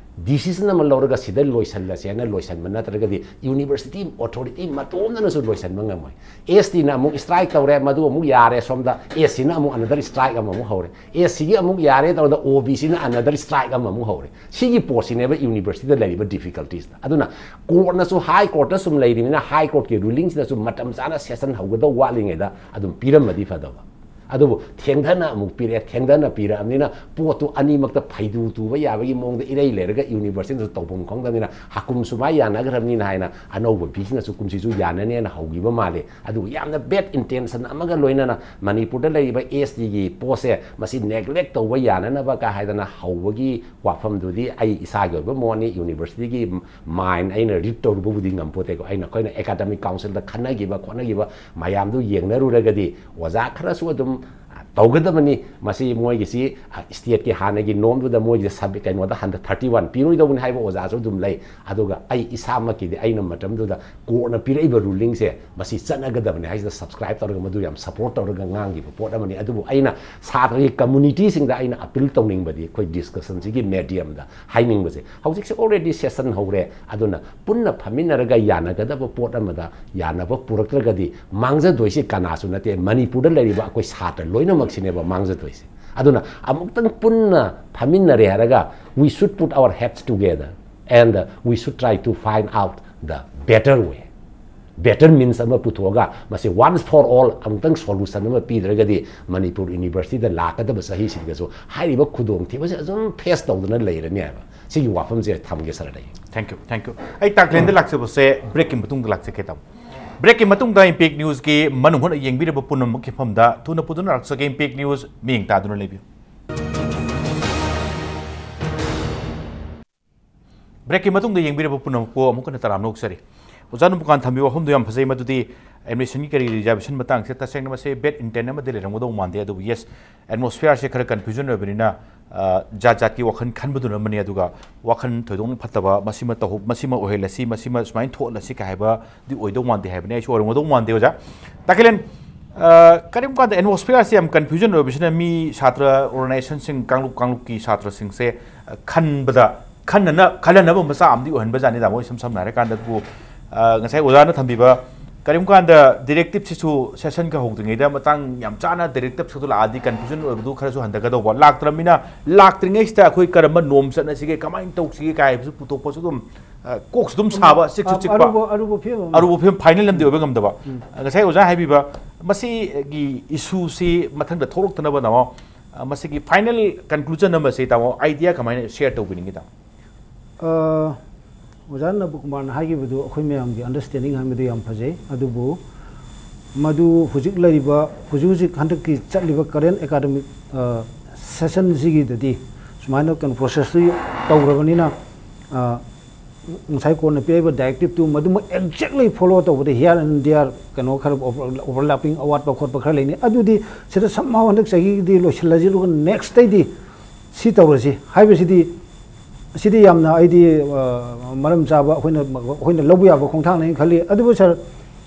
ꯗꯤꯁꯤꯖꯟ ꯑꯃ ꯂꯧꯔꯒ ꯁꯤꯗ ꯂꯣꯏꯁꯜꯂꯁꯦ ꯍꯥꯏꯅ ꯂꯣꯏꯁꯟꯕ ꯅꯠꯇ꯭ꯔꯒꯗꯤ, ꯌꯨꯅꯤꯚꯔꯁꯤꯇꯤ ꯑꯣꯊꯣꯔꯤꯇꯤ ꯃꯇꯣꯝꯗꯅꯁꯨ ꯂꯣꯏꯁꯟꯕ ꯉꯝꯃꯣꯏ꯫ ꯑꯦꯁ ꯇꯤꯅ ꯑꯃꯨꯛ ꯁ꯭ꯇ꯭ꯔꯥꯏꯛ ꯇꯧꯔꯦ, ꯃꯗꯨ ꯑꯃꯨꯛ ꯌꯥꯔꯦ, ꯁꯣꯝꯗ ꯑꯦꯁ ꯁꯤꯅ ꯑꯃꯨꯛ ꯑꯅꯗꯔ ꯁ꯭ꯇ꯭ꯔꯥꯏꯛ ꯑꯃꯃꯨꯛ ꯍꯧꯔꯦ, ꯑꯦꯁ ꯁꯤꯒꯤ ꯑꯃꯨꯛ ꯌꯥꯔꯦ ꯇꯧꯔꯗ ꯑꯣ ꯕꯤ ꯁꯤꯅ ꯑꯅꯗꯔ ꯁ꯭ꯇ꯭ꯔꯥꯏꯛ ꯑꯃꯃꯨꯛ ꯍꯧꯔꯦ꯫ ꯁꯤꯒꯤ ꯄꯣꯠꯁꯤꯅꯦꯕ ꯌꯨꯅꯤꯚꯔꯁꯤꯇꯤꯗ ꯂꯩꯔꯤꯕ ꯗꯤꯐꯤꯀꯜꯇꯤꯁꯇ꯫ ꯑꯗꯨꯅ ꯀꯣꯔꯠꯅꯁꯨ, ꯍꯥꯏ ꯀꯣꯔꯠꯇ ꯁꯨꯝ ꯂꯩꯔꯤꯕꯅꯤꯅ, ꯍꯥꯏ ꯀꯣꯔꯠꯀꯤ ꯔꯨꯂꯤꯡꯁꯤꯗꯁꯨ ꯃꯇꯝ ꯆꯥꯅ ꯁꯦꯁꯟ ꯍꯧꯒꯗꯧ ꯋꯥꯠꯂꯤꯉꯩꯗ ꯑꯗꯨꯝ ꯄꯤꯔꯝꯃꯗꯤ ꯐꯗꯧꯕ꯫ ꯑꯗꯨꯕꯨ ꯊꯦꯡꯊꯅ ꯑꯃꯨꯛ ꯄꯤꯔꯛꯑꯦ꯫ ꯊꯦꯡꯊꯅ ꯄꯤꯔꯛꯑꯕꯅꯤꯅ ꯄꯣꯠꯇꯨ ꯑꯅꯤꯃꯛꯇ ꯐꯩꯗꯨ ꯇꯨꯕ ꯌꯥꯕꯒꯤ ꯃꯑꯣꯡꯗ ꯏꯔꯩ ꯂꯩꯔꯒ ꯌꯨꯅꯤꯚꯔꯁꯤꯇꯤꯅꯁꯨ ꯇꯧꯐꯝ ꯈꯪꯗꯕꯅꯤꯅ ꯍꯥꯀꯨꯝ ꯁꯨꯃꯥꯏ ꯌꯥꯅꯈ꯭ꯔꯕꯅꯤꯅ ꯍꯥꯏꯅ ꯑꯅꯧꯕ ꯕꯤꯁꯤꯅꯁꯨ ꯀꯨꯝꯁꯤꯁꯨ ꯌꯥꯅꯅꯦꯅ ꯍꯧꯈꯤꯕ ꯃꯥꯜꯂꯤ꯫ ꯑꯗꯨꯕꯨ ꯌꯥꯝꯅ ꯕꯦꯗ ꯏꯟꯇꯦꯟꯁꯟ ꯑꯃꯒ ꯂꯣꯏꯅꯅ ꯃꯅꯤꯄꯨꯔꯗ ꯂꯩꯔꯤꯕ ꯑꯦꯁ ꯇꯤꯒꯤ ꯄꯣꯠꯁꯦ ꯃꯁꯤ ꯅꯦꯒ꯭ꯂꯦꯛ ꯇꯧꯕ ꯌꯥꯅꯅꯕ ꯀ ꯍꯥꯏꯗꯅ ꯍꯧꯕꯒꯤ ꯋꯥꯐꯝꯗꯨꯗꯤ ꯑꯩ ꯏꯁꯥꯒꯤ ꯑꯣꯏꯕ ꯃꯣꯠꯅꯤ꯫ ꯌꯨꯅꯤꯚꯔꯁꯤꯇꯤꯒꯤ ꯃꯥꯏꯟ ꯑꯩꯅ ꯔꯤꯗ ꯇꯧꯔꯨꯕꯕꯨꯗꯤ ꯉꯝꯄꯣꯠꯇꯦꯀꯣ꯫ ꯑꯩꯅ, ꯑꯩꯈꯣꯏꯅ ꯑꯦꯀꯥꯗꯃꯤꯛ ꯀꯥꯎꯟꯁꯤꯜꯗ ꯈꯟꯅꯈꯤꯕ ꯈꯣꯠꯅꯈꯤꯕ ꯃꯌꯥꯝꯗꯨ ꯌꯦꯡꯅꯔꯨꯔꯒꯗꯤ ꯑꯣꯖꯥ ꯈꯔꯁꯨ ꯑꯗꯨꯝ ꯇꯧꯒꯗꯕꯅꯤ꯫ ꯃꯁꯤ ꯃꯣꯏꯒꯤꯁꯤ ꯁ꯭ꯇꯦꯠꯀꯤ ꯍꯥꯟꯅꯒꯤ ꯅꯣꯝꯗꯨꯗ ꯃꯣꯏꯒꯤ ꯁꯕ-, ꯀꯩꯅꯣꯗ ꯍꯟꯗ ꯊꯥꯔꯇꯤ ꯋꯥꯟ ꯄꯤꯔꯣꯏꯗꯧꯕꯅꯤ ꯍꯥꯏꯕ ꯑꯣꯖꯥꯁꯨ ꯑꯗꯨꯝ ꯂꯩ꯫ ꯑꯗꯨꯒ ꯑꯩ ꯏꯁꯥꯃꯛꯀꯤꯗꯤ ꯑꯩꯅ ꯃꯇꯝꯗꯨꯗ ꯀꯣꯔꯠꯅ ꯄꯤꯔꯛꯏꯕ ꯔꯨꯂꯤꯡꯁꯦ ꯃꯁꯤ ꯆꯠꯅꯒꯗꯕꯅꯤ ꯍꯥꯏꯁꯤꯗ ꯁꯕꯁꯀ꯭ꯔꯥꯏꯕ ꯇꯧꯔꯒ ꯃꯗꯨ ꯌꯥꯝ ꯁꯄꯣꯔꯠ ꯇꯧꯔꯒ ꯉꯥꯡꯈꯤꯕ ꯄꯣꯠ ꯑꯃꯅꯤ꯫ ꯑꯗꯨꯕꯨ ꯑꯩꯅ ꯁꯥꯇ꯭ꯔꯒꯤ ꯀꯝꯃꯨꯅꯤꯇꯤꯁꯤꯡꯗ ꯑꯩꯅ ꯑꯄꯤꯜ ꯇꯧꯅꯤꯡꯕꯗꯤ ꯑꯩꯈꯣꯏ ꯗꯤꯁꯀꯁꯟꯁꯤꯒꯤ ꯃꯦꯗꯤꯌꯝꯗ ꯍꯥꯏꯅꯤꯡꯕꯁꯦ ꯍꯧꯖꯤꯛꯁꯦ ꯑꯣꯜꯔꯦꯗꯤ ꯁꯦꯁꯟ ꯍꯧꯔꯦ꯫ ꯑꯗꯨꯅ ꯄꯨꯟꯅ ꯐꯝꯃꯤꯟꯅꯔꯒ ꯌꯥꯅꯒꯗꯕ ꯄꯣꯠ ꯑꯃꯗ ꯌꯥꯅꯕ ꯄꯨꯔꯛꯇ꯭ꯔꯒꯗꯤ ꯃꯥꯡꯖꯗꯣꯏꯁꯦ ꯀꯅꯥꯁꯨ ꯅꯠꯇꯦ꯫ ꯃꯅꯤꯄꯨꯔꯗ ꯂꯩꯔꯤꯕ ꯑꯩꯈꯣꯏ ꯁꯥꯇ꯭ꯔ ꯂꯣꯏꯅꯃꯛꯁꯤꯅꯦꯕ ꯃꯥꯡꯖꯗꯣꯏꯁꯦ꯫ ꯑꯗꯨꯅ ꯑꯃꯨꯛꯇꯪ ꯄꯨꯟꯅ ꯐꯝꯃꯤꯟꯅꯔꯦ ꯍꯥꯏꯔꯒ we should put our heads together and we should try to find out the better way, better means ꯑꯃ ꯄꯨꯊꯣꯛꯑꯒ ꯃꯁꯤ once for all ꯑꯃꯨꯛꯇꯪ ꯁꯣꯂꯨꯁꯟ ꯑꯃ ꯄꯤꯗ꯭ꯔꯒꯗꯤ ꯃꯅꯤꯄꯨꯔ ꯌꯨꯅꯤꯚꯔꯁꯤꯇꯤꯗ ꯂꯥꯛꯀꯗꯕ ꯆꯍꯤꯁꯤꯡꯗꯁꯨ ꯍꯥꯏꯔꯤꯕ ꯈꯨꯗꯣꯡꯊꯤꯕꯁꯦ ꯑꯗꯨꯝ ꯐꯦꯁ ꯇꯧꯗꯨꯅ ꯂꯩꯔꯅꯤ ꯍꯥꯏꯕ ꯁꯤꯒꯤ ꯋꯥꯐꯝꯁꯦ ꯊꯝꯒꯦ ꯁꯥꯔꯗ ꯑꯩ꯫ Thank you, thank you. ꯑꯩ ꯇꯥꯛꯂꯦꯟꯗ ꯂꯥꯛꯆꯕꯁꯦ ꯕ꯭ꯔꯦꯛꯀꯤ ꯃꯇꯨꯡꯗ ꯂꯥꯛꯆꯒꯦ ꯇꯥꯃꯣ꯫ ꯕ꯭ꯔꯦꯛꯀꯤ ꯃꯇꯨꯡꯗ ꯏꯝꯄꯦꯛ ꯅ꯭ꯌꯨꯁꯀꯤ ꯃꯅꯨꯡ ꯍꯨꯠꯅ ꯌꯦꯡꯕꯤꯔꯕ ꯄꯨꯝꯅꯃꯛꯀꯤ ꯃꯐꯝꯗ ꯊꯨꯅ ꯄꯨꯗꯨꯅ ꯂꯥꯛꯆꯒꯦ꯫ ꯏꯝꯄꯦꯛ ꯅ꯭ꯌꯨꯁ ꯃꯤꯠꯌꯦꯡ ꯇꯥꯗꯨꯅ ꯂꯩꯕꯤꯌꯨ꯫ ꯕ꯭ꯔꯦꯛꯀꯤ ꯃꯇꯨꯡꯗ ꯌꯦꯡꯕꯤꯔꯕ ꯄꯨꯝꯅꯃꯛꯄꯨ ꯑꯃꯨꯛ ꯍꯟꯅ ꯇꯔꯥꯝꯅ ꯑꯣꯛꯆꯔꯤ꯫ ꯑꯣꯖꯥ ꯅꯨꯄꯨꯀꯥꯟ ꯊꯝꯕꯤꯕ ꯋꯥꯐꯝꯗꯣ ꯌꯥꯝ ꯐꯖꯩ, ꯃꯗꯨꯗꯤ ꯑꯦꯗꯃꯤꯁꯟꯒꯤ ꯀꯔꯤ ꯔꯤꯖꯥꯔꯕꯦꯁꯟ ꯃꯇꯥꯡꯁꯦ ꯇꯁꯦꯡꯅ ꯃꯁꯦ ꯕꯦꯗ ꯏꯟꯇꯦꯟ ꯑꯃꯗꯤ ꯂꯩꯔꯝꯒꯗꯧ ꯃꯥꯟꯗꯦ꯫ ꯑꯗꯨꯕꯨ ꯌꯦꯁ, ꯑꯦꯠꯃꯣꯁꯐꯤꯌꯥꯔꯁꯦ ꯈꯔ ꯀꯟꯐ꯭ꯌꯨꯖꯟ ꯑꯣꯏꯕꯅꯤꯅ, ꯑ, ꯖꯥꯠ ꯖꯥꯠꯀꯤ ꯋꯥꯈꯜ ꯈꯟꯕꯗꯨꯅ ꯑꯃꯅꯤ꯫ ꯑꯗꯨꯒ ꯋꯥꯈꯜ ꯊꯣꯏꯗꯣꯛꯅ ꯐꯠꯇꯕ, ꯃꯁꯤꯃ ꯇꯧꯍꯧ-, ꯃꯁꯤꯃ ꯑꯣꯏꯍꯜꯂꯁꯤ, ꯃꯁꯤꯃ ꯁꯨꯃꯥꯏꯅ ꯊꯣꯛꯍꯜꯂꯁꯤ ꯀꯥꯏ ꯍꯥꯏꯕꯗꯤ ꯑꯣꯏꯗꯧ ꯃꯥꯟꯗꯦ ꯍꯥꯏꯕꯅꯤ꯫ ꯑꯩꯁꯨ ꯑꯣꯏꯔꯝꯒꯗꯧ ꯃꯥꯟꯗꯦ ꯑꯣꯖꯥ꯫ ꯇꯥꯀꯤꯂꯦꯟ, ꯑ, ꯀꯔꯤꯒꯨꯝꯕ ꯀꯥꯟꯗ ꯑꯦꯠꯃꯣꯁꯐꯤꯌꯥꯔꯁꯦ ꯌꯥꯝ ꯀꯟꯐ꯭ꯌꯨꯖꯟ ꯑꯣꯏꯕꯁꯤꯅ ꯃꯤ ꯁꯥꯇ꯭ꯔ ꯑꯣꯔꯒꯅꯥꯏꯖꯦꯁꯟꯁꯤꯡ, ꯀꯥꯡꯂꯨꯞ ꯀꯥꯡꯂꯨꯞꯀꯤ ꯁꯥꯇ꯭ꯔꯁꯤꯡꯁꯦ, ꯑ, ꯈꯟꯕꯗ, ꯈꯟꯅꯅ-, ꯈꯜꯍꯟꯅꯕ ꯃꯆꯥꯛ ꯑꯃꯗꯤ ꯑꯣꯏꯍꯟꯕꯖꯥꯠꯅꯤ ꯇꯥꯃꯣ꯫ ꯏꯁꯝ ꯁꯝꯅ ꯍꯥꯏꯔꯀꯥꯟꯗꯕꯨ, ꯑ, ꯉꯁꯥꯏ ꯑꯣꯖꯥꯅ ꯊꯝꯕꯤꯕ ꯀꯔꯤꯒꯨꯝꯕ ꯀꯥꯟꯗ ꯗꯤꯔꯦꯛꯇꯤꯞꯁꯤꯁꯨ ꯁꯦꯁꯟꯒ ꯍꯧꯗ꯭ꯔꯤꯉꯩꯗ ꯃꯇꯥꯡ ꯌꯥꯝ ꯆꯥꯅ ꯗꯤꯔꯦꯛꯇꯤꯞꯁꯤꯡꯗꯨ ꯂꯥꯛꯑꯗꯤ ꯀꯟꯐ꯭ꯌꯨꯖꯟ ꯑꯣꯏꯕꯗꯨ ꯈꯔꯁꯨ ꯍꯟꯊꯒꯗꯧꯕ꯫ ꯂꯥꯛꯇ꯭ꯔꯕꯅꯤꯅ ꯂꯥꯛꯇ꯭ꯔꯤꯉꯩꯁꯤꯗ ꯑꯩꯈꯣꯏ ꯀꯔꯝꯕ ꯅꯣꯝ ꯆꯠꯅꯁꯤꯒꯦ, ꯀꯃꯥꯏꯅ ꯇꯧꯁꯤꯒꯦ ꯀꯥꯏ ꯍꯥꯏꯕꯁꯨ ꯄꯨꯊꯣꯛꯄꯁꯨ ꯑꯗꯨꯝ, ꯑ, ꯀꯣꯛꯁꯨ ꯑꯗꯨꯝ ꯁꯥꯕ, ꯆꯤꯛꯁꯨ ꯆꯤꯛꯄ, ꯑꯔꯨꯕ ꯑꯔꯨꯕ ꯐꯤꯕꯝ ꯑꯃ꯫ ꯑꯔꯨꯕ ꯐꯤꯕꯝ ꯐꯥꯏꯅꯦꯜ ꯑꯃꯗꯤ ꯑꯣꯏꯕ ꯉꯝꯗꯕ꯫ ꯉꯁꯥꯏ ꯑꯣꯖꯥ ꯍꯥꯏꯕꯤꯕ ꯃꯁꯤꯒꯤ ꯏꯁꯨꯁꯤ ꯃꯊꯪꯗ ꯊꯣꯛꯂꯛꯇꯅꯕ, ꯇꯥꯃꯣ, ꯑ, ꯃꯁꯤꯒꯤ ꯐꯥꯏꯅꯦꯜ ꯀꯟꯀ꯭ꯂꯨꯖꯟ ꯑꯃꯁꯤ, ꯇꯥꯃꯣ, ꯑꯥꯏꯗꯤꯌꯥ ꯀꯃꯥꯏꯅ ꯁꯤꯌꯔ ꯇꯧꯕꯤꯅꯤꯡꯉꯤ, ꯇꯥꯃꯣ? ꯑ, ꯑꯣꯖꯥ ꯅꯕꯀꯨꯃꯥꯔꯅ ꯍꯥꯏꯈꯤꯕꯗꯨ ꯑꯩꯈꯣꯏ ꯃꯌꯥꯝꯒꯤ ꯑꯟꯗꯔꯁ꯭ꯇꯦꯟꯗꯤꯡ ꯍꯥꯏꯕꯗꯨ ꯌꯥꯝ ꯐꯖꯩ꯫ ꯑꯗꯨꯕꯨ ꯃꯗꯨ ꯍꯧꯖꯤꯛ ꯂꯩꯔꯤꯕ, ꯍꯧꯖꯤꯛ ꯍꯧꯖꯤꯛ ꯍꯟꯗꯛꯀꯤ ꯆꯠꯂꯤꯕ ꯀꯔꯦꯟ ꯑꯦꯀꯥꯗꯃꯤꯛ, ꯑ, ꯁꯦꯁꯟꯁꯤꯒꯤꯗꯗꯤ ꯁꯨꯃꯥꯏꯅ ꯀꯩꯅꯣ ꯄ꯭ꯔꯣꯁꯦꯁꯇꯨ ꯇꯧꯈ꯭ꯔꯕꯅꯤꯅ, ꯑ, ꯉꯁꯥꯏ ꯀꯣꯟꯅ ꯄꯤꯔꯛꯏꯕ ꯗꯥꯏꯔꯦꯛꯇꯤꯞꯇꯨ ꯃꯗꯨꯃꯛ ꯑꯦꯛꯖꯦꯛꯂꯤ ꯐꯣꯂꯣ ꯇꯧꯕꯗ here and there ꯀꯩꯅꯣ ꯈꯔ ꯑꯣꯚꯔꯂꯦꯄꯤꯡ ꯑꯋꯥꯠꯄ ꯈꯣꯠꯄ ꯈꯔ ꯂꯩꯅꯤ꯫ ꯑꯗꯨꯗꯤ ꯁꯤꯗ somehow ꯍꯟꯗꯛ ꯆꯍꯤꯒꯤꯗꯤ ꯂꯣꯏꯁꯤꯜꯂꯁꯤ, ꯑꯗꯨꯒ ꯅꯦꯛꯁꯇꯩꯗꯤ ꯁꯤ ꯇꯧꯔꯁꯤ ꯍꯥꯏꯕꯁꯤꯗꯤ, ꯁꯤꯗꯤ ꯌꯥꯝꯅ ꯑꯩꯗꯤ, ꯑ, ꯃꯔꯝ ꯆꯥꯕ ꯑꯩꯈꯣꯏꯅ, ꯑꯩꯈꯣꯏꯅ ꯂꯧꯕ ꯌꯥꯕ ꯈꯣꯡꯊꯥꯡꯅꯦꯅ ꯈꯜꯂꯤ꯫ ꯑꯗꯨꯕꯨ ꯁꯥꯔ,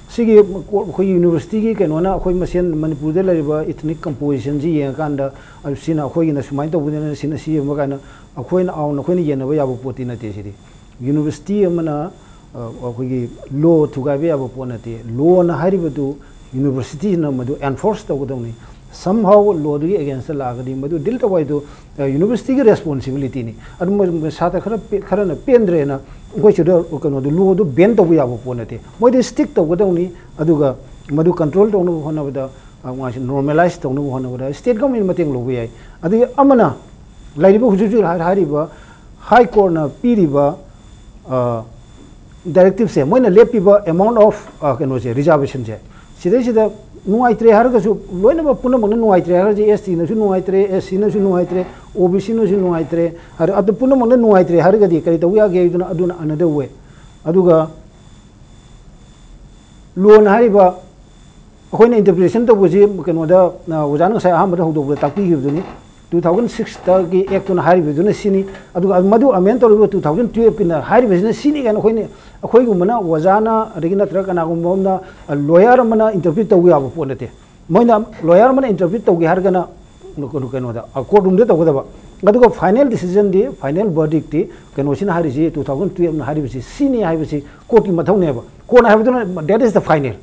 ꯁꯤꯒꯤ ꯀꯣ-, ꯑꯩꯈꯣꯏꯒꯤ ꯌꯨꯅꯤꯚꯔꯁꯤꯇꯤꯒꯤ ꯀꯩꯅꯣꯅ ꯑꯩꯈꯣꯏ ꯃꯁꯦꯟ ꯃꯅꯤꯄꯨꯔꯗ ꯂꯩꯔꯤꯕ ꯏꯊꯅꯤꯛ ꯀꯝꯄꯣꯖꯤꯁꯟꯁꯤ ꯌꯦꯡꯉꯀꯥꯟꯗ, ꯑ, ꯁꯤꯅ ꯑꯩꯈꯣꯏꯒꯤꯅ ꯁꯨꯃꯥꯏꯅ ꯇꯧꯕꯅꯤꯅ ꯁꯤꯅ ꯁꯤ ꯌꯦꯡꯕ ꯀꯥꯏꯅ ꯑꯩꯈꯣꯏꯅ ꯑꯥꯎꯟ ꯑꯩꯈꯣꯏꯅ ꯌꯦꯟꯅꯕ ꯌꯥꯕ ꯄꯣꯠꯇꯤ ꯅꯠꯇꯦ ꯁꯤꯗꯤ꯫ ꯌꯨꯅꯤꯚꯔꯁꯤꯇꯤ ꯑꯃꯅ, ꯑ, ꯑꯩꯈꯣꯏꯒꯤ ꯂꯣ ꯊꯨꯒꯥꯏꯕ ꯌꯥꯕ ꯄꯣꯠ ꯅꯠꯇꯦ꯫ ꯂꯣꯅ ꯍꯥꯏꯔꯤꯕꯗꯨ ꯌꯨꯅꯤꯚꯔꯁꯤꯇꯤꯁꯤꯅ ꯃꯗꯨ ꯑꯦꯟꯐꯣꯔꯁ ꯇꯧꯒꯗꯧꯅꯤ꯫ Somehow ꯂꯣꯗꯨꯒꯤ ꯑꯦꯒꯦꯟꯁꯇ ꯂꯥꯛꯑꯒꯗꯤ ꯃꯗꯨ ꯗꯤꯜ ꯇꯧꯕ ꯍꯥꯏꯗꯨ, ꯑ, ꯌꯨꯅꯤꯚꯔꯁꯤꯇꯤꯒꯤ ꯔꯦꯁꯄꯣꯟꯁꯤꯕꯤꯂꯤꯇꯤꯅꯤ꯫ ꯑꯗꯨ ꯃ-, ꯁꯥꯇ꯭ꯔ ꯈꯔ ꯄꯦ-, ꯈꯔꯅ ꯄꯦꯟꯗ꯭ꯔꯦꯅ ꯑꯩꯈꯣꯏ ꯁꯤꯗ ꯀꯩꯅꯣꯗꯨ, ꯂꯣꯗꯨ ꯕꯦꯟ ꯇꯧꯕ ꯌꯥꯕ ꯄꯣꯠ ꯅꯠꯇꯦ꯫ ꯃꯣꯏꯗꯤ ꯁ꯭ꯇꯤꯛ ꯇꯧꯒꯗꯧꯅꯤ꯫ ꯑꯗꯨꯒ ꯃꯗꯨ ꯀꯟꯇ꯭ꯔꯣꯜ ꯇꯧꯅꯕ ꯍꯣꯠꯅꯕꯗ, ꯑ, ꯃꯥꯁꯤ ꯅꯣꯔꯃꯦꯂꯥꯏꯁ ꯇꯧꯅꯕ ꯍꯣꯠꯅꯕꯗ ꯁ꯭ꯇꯦꯠ ꯒꯚꯔꯟꯃꯦꯟ ꯃꯇꯦꯡ ꯂꯧꯕ ꯌꯥꯏ꯫ ꯑꯗꯒꯤ ꯑꯃꯅ ꯂꯩꯔꯤꯕ ꯍꯧꯖꯤꯛ ꯍꯧꯖꯤꯛ ꯍꯥꯏ-, ꯍꯥꯏꯔꯤꯕ ꯍꯥꯏ ꯀꯣꯔꯠꯅ ꯄꯤꯔꯤꯕ, ꯑ, ꯗꯥꯏꯔꯦꯛꯇꯤꯞꯁꯦ, ꯃꯣꯏꯅ ꯂꯦꯞꯄꯤꯕ amount of, ꯑ, ꯀꯩꯅꯣꯁꯦ, ꯔꯤꯖꯥꯔꯕꯦꯁꯟꯁꯦ, ꯁꯤꯗꯩꯁꯤꯗ ꯅꯨꯡꯉꯥꯏꯇ꯭ꯔꯦ ꯍꯥꯏꯔꯒꯁꯨ, ꯂꯣꯏꯅꯃꯛ ꯄꯨꯝꯅꯃꯛꯅ ꯅꯨꯡꯉꯥꯏꯇ꯭ꯔꯦ ꯍꯥꯏꯔꯒꯗꯤ, ꯑꯦꯁ ꯇꯤꯅꯁꯨ ꯅꯨꯡꯉꯥꯏꯇ꯭ꯔꯦ, ꯑꯦꯁ ꯁꯤꯅꯁꯨ ꯅꯨꯡꯉꯥꯏꯇ꯭ꯔꯦ, ꯑꯣ ꯕꯤ ꯁꯤꯅꯁꯨ ꯅꯨꯡꯉꯥꯏꯇ꯭ꯔꯦ, ꯑꯗ, ꯑꯗꯨ ꯄꯨꯝꯅꯃꯛꯅ ꯅꯨꯡꯉꯥꯏꯇ꯭ꯔꯦ ꯍꯥꯏꯔꯒꯗꯤ ꯀꯔꯤ ꯇꯧꯕ ꯌꯥꯒꯦ ꯍꯥꯏꯗꯨꯅ ꯑꯗꯨꯅ another way꯫ ꯑꯗꯨꯒ ꯂꯣꯅ ꯍꯥꯏꯔꯤꯕ ꯑꯩꯈꯣꯏꯅ ꯏꯟꯇꯔꯄ꯭ꯔꯤꯇꯦꯁꯟ ꯇꯧꯕꯁꯤ ꯀꯩꯅꯣꯗ, ꯑ, ꯑꯣꯖꯥꯅ ꯉꯁꯥꯏ ꯑꯍꯥꯟꯕꯗ ꯍꯧꯗꯣꯛꯄꯗ ꯇꯥꯛꯄꯤꯈꯤꯕꯗꯨꯅꯤ꯫ Two thousand sixꯇꯒꯤ ꯑꯦꯛꯇꯨꯅ ꯍꯥꯏꯔꯤꯕꯗꯨꯅ ꯁꯤꯅꯤ꯫ ꯑꯗꯨꯒ ꯃꯗꯨ ꯑꯃꯦꯟ ꯇꯧꯔꯤꯕ two thousand twelveꯀꯤꯅ ꯍꯥꯏꯔꯤꯕꯁꯤꯅ ꯁꯤꯅꯤ ꯀꯥꯏꯅ ꯑꯩꯈꯣꯏꯅ, ꯑꯩꯈꯣꯏꯒꯨꯝꯕꯅ ꯑꯣꯖꯥꯅ, ꯑꯗꯒꯤ ꯅꯠꯇ꯭ꯔꯒ ꯀꯅꯥꯒꯨꯝꯕ ꯑꯃꯅ, ꯑ, ꯂꯣꯌꯔ ꯑꯃꯅ ꯏꯟꯇꯔꯄ꯭ꯔꯤꯠ ꯇꯧꯕ ꯌꯥꯕ ꯄꯣꯠ ꯅꯠꯇꯦ꯫ ꯃꯣꯏꯅ ꯂꯣꯌꯔ ꯑꯃꯅ ꯏꯟꯇꯔꯄ꯭ꯔꯤꯠ ꯇꯧꯒꯦ ꯍꯥꯏꯔꯒꯅ ꯀꯩꯅꯣ, ꯀꯩꯅꯣꯗ, ꯑ, ꯀꯣꯔꯠ ꯔꯨꯝꯗ ꯇꯧꯒꯗꯕ꯫ ꯑꯗꯨꯒ ꯐꯥꯏꯅꯦꯜ ꯗꯤꯁꯤꯖꯟꯗꯤ, ꯐꯥꯏꯅꯦꯜ ꯚꯔꯗꯤꯛꯇꯤ ꯀꯩꯅꯣꯁꯤꯅ ꯍꯥꯏꯔꯤꯁꯤ, two thousand twelveꯅ ꯍꯥꯏꯔꯤꯕꯁꯤ ꯁꯤꯅꯤ ꯍꯥꯏꯕꯁꯤ ꯀꯣꯔꯠꯀꯤ ꯃꯊꯧꯅꯦꯕ꯫ ꯀꯣꯔꯠꯅ ꯍꯥꯏꯕꯗꯨꯅ that is the final꯫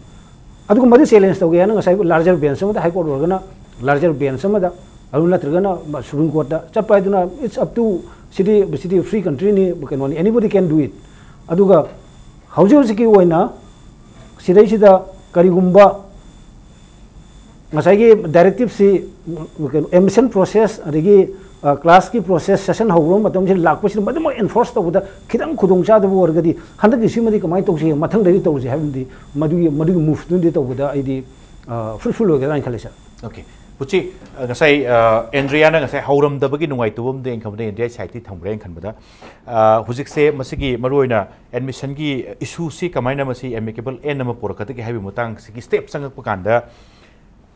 ꯑꯗꯨꯒ ꯃꯗꯨ ꯆꯦꯂꯦꯟꯖ ꯇꯧꯒꯦ ꯍꯥꯏꯅ ꯉꯁꯥꯏ ꯂꯥꯔꯖꯔ ꯕꯦꯟꯁ ꯑꯃꯗ, ꯍꯥꯏ ꯀꯣꯔꯠ ꯑꯣꯏꯔꯒꯅ ꯂꯥꯔꯖꯔ ꯕꯦꯟꯁ ꯑꯃꯗ, ꯑꯗꯨ ꯅꯠꯇ꯭ꯔꯒꯅ ꯁꯨꯄ꯭ꯔꯤꯝ ꯀꯣꯔꯠꯇ ꯆꯠꯄ ꯍꯥꯏꯗꯨꯅ, it's up to, ꯁꯤꯗꯤ, ꯁꯤꯗꯤ ꯐ꯭ꯔꯤ ꯀꯟꯇ꯭ꯔꯤꯅꯤ, ꯀꯩꯅꯣꯅꯤ, anybody can do it꯫ ꯑꯗꯨꯒ ꯍꯧꯖꯤꯛ ꯍꯧꯖꯤꯛꯀꯤ ꯑꯣꯏꯅ ꯁꯤꯗꯩꯁꯤꯗ ꯀꯔꯤꯒꯨꯝꯕ ꯉꯁꯥꯏꯒꯤ ꯗꯥꯏꯔꯦꯛꯇꯤꯞꯁꯤ, ꯀꯩꯅꯣ, ꯑꯦꯗꯃꯤꯁꯟ ꯄ꯭ꯔꯣꯁꯦꯁ, ꯑꯗꯒꯤ ꯀ꯭ꯂꯥꯁꯀꯤ ꯄ꯭ꯔꯣꯁꯦꯁ, ꯁꯦꯁꯟ ꯍꯧꯕ ꯃꯇꯝꯁꯤꯗ ꯂꯥꯛꯄꯁꯤꯗ ꯃꯗꯨꯃꯛ ꯑꯦꯟꯐꯣꯔꯁ ꯇꯧꯕꯗ ꯈꯤꯇꯪ ꯈꯨꯗꯣꯡꯆꯥꯗꯕ ꯑꯣꯏꯔꯒꯗꯤ, ꯍꯟꯗꯛꯀꯤꯁꯤꯃꯗꯤ ꯀꯃꯥꯏꯅ ꯇꯧꯁꯤ, ꯃꯊꯪꯗꯩꯗꯤ ꯇꯧꯁꯤ ꯍꯥꯏꯕꯗꯤ, ꯃꯗꯨꯒꯤ ꯃꯗꯨꯒꯤ ꯃꯨꯚꯇꯨꯗꯤ ꯇꯧꯕꯗ ꯑꯩꯗꯤ ꯐ꯭ꯔꯨꯠꯐꯨꯜ ꯑꯣꯏꯒꯗ꯭ꯔꯥ ꯍꯥꯏꯅ ꯈꯜꯂꯦ, ꯁꯥꯔ꯫ ꯑꯣꯀꯦ꯫ ꯄꯨꯆꯤ, ꯉꯁꯥꯏ ꯑꯦꯟꯗ꯭ꯔꯤꯌꯥꯅ ꯉꯁꯥꯏ ꯍꯧꯔꯝꯗꯕꯒꯤ ꯅꯨꯡꯉꯥꯏꯇꯕ ꯑꯃꯗꯤ ꯑꯩꯅ ꯈꯟꯕꯗ ꯑꯦꯟꯗ꯭ꯔꯤꯌꯥ ꯁꯥꯏꯠꯇꯤ ꯊꯝꯈ꯭ꯔꯦ ꯑꯩꯅ ꯈꯟꯕꯗ꯫ ꯍꯧꯖꯤꯛꯁꯦ ꯃꯁꯤꯒꯤ ꯃꯔꯨꯑꯣꯏꯅ ꯑꯦꯗꯃꯤꯁꯟꯒꯤ ꯏꯁꯨꯁꯤ ꯀꯃꯥꯏꯅ ꯃꯁꯤ ꯑꯦꯃꯤꯀꯦꯕꯜ ꯑꯦꯟ ꯑꯃ ꯄꯨꯔꯛꯀꯗꯒꯦ ꯍꯥꯏꯕꯒꯤ ꯃꯇꯥꯡꯁꯤꯒꯤ ꯁ꯭ꯇꯦꯞ ꯆꯪꯉꯛꯄ ꯀꯥꯟꯗ,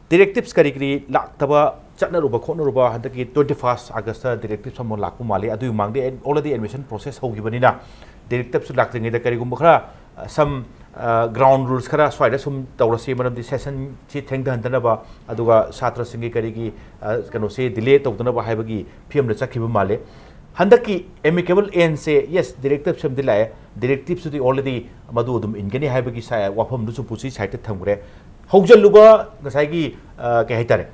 ꯗꯤꯔꯦꯛꯇꯤꯞꯁ ꯀꯔꯤ ꯀꯔꯤ ꯂꯥꯛꯇꯕ, ꯆꯠꯅꯔꯨꯕ ꯈꯣꯠꯅꯔꯨꯕ, ꯍꯟꯗꯛꯀꯤ twenty first August ꯗꯤꯔꯦꯛꯇꯤꯞꯁ ꯑꯃ ꯂꯥꯛꯄ ꯃꯥꯜꯂꯤ꯫ ꯑꯗꯨꯒꯤ ꯃꯃꯥꯡꯗ already admission process ꯍꯧꯈꯤꯕꯅꯤꯅ, ꯗꯤꯔꯦꯛꯇꯤꯞꯁꯨ ꯂꯥꯛꯇ꯭ꯔꯤꯉꯩꯗ ꯀꯔꯤꯒꯨꯝꯕ ꯈꯔ, some ground rules ꯈꯔ ꯁ꯭ꯋꯥꯏꯗ ꯁꯨꯝ ꯇꯧꯔꯁꯤ, ꯃꯔꯝꯗꯤ ꯁꯦꯁꯟꯁꯤ ꯊꯦꯡꯊꯍꯟꯗꯅꯕ, ꯑꯗꯨꯒ ꯁꯥꯇ꯭ꯔꯁꯤꯡꯒꯤ ꯀꯔꯤꯒꯤ ꯀꯩꯅꯣꯁꯤ ꯗꯤꯂꯦ ꯇꯧꯗꯅꯕ ꯍꯥꯏꯕꯒꯤ ꯐꯤꯕꯝꯗ ꯆꯠꯈꯤꯕ ꯃꯥꯜꯂꯤ꯫ ꯍꯟꯗꯛꯀꯤ ꯑꯦꯃꯤꯀꯦꯕꯜ ꯑꯦꯟꯁꯦ, ꯌꯦꯁ, ꯗꯤꯔꯦꯛꯇꯤꯞꯁ ꯑꯃꯗꯤ ꯂꯥꯛꯑꯦ, ꯗꯤꯔꯦꯛꯇꯤꯞꯁꯨꯗꯤ already ꯃꯗꯨ ꯑꯗꯨꯝ ꯏꯟꯒꯅꯤ ꯍꯥꯏꯕꯒꯤ ꯋꯥꯐꯝꯗꯨꯁꯨ ꯄꯨꯁꯤ ꯁꯥꯏꯠꯇ ꯊꯝꯈ꯭ꯔꯦ꯫ ꯍꯧꯖꯤꯜꯂꯨꯕ ꯉꯁꯥꯏꯒꯤ, ꯀꯩ ꯍꯥꯏꯇꯥꯔꯦ,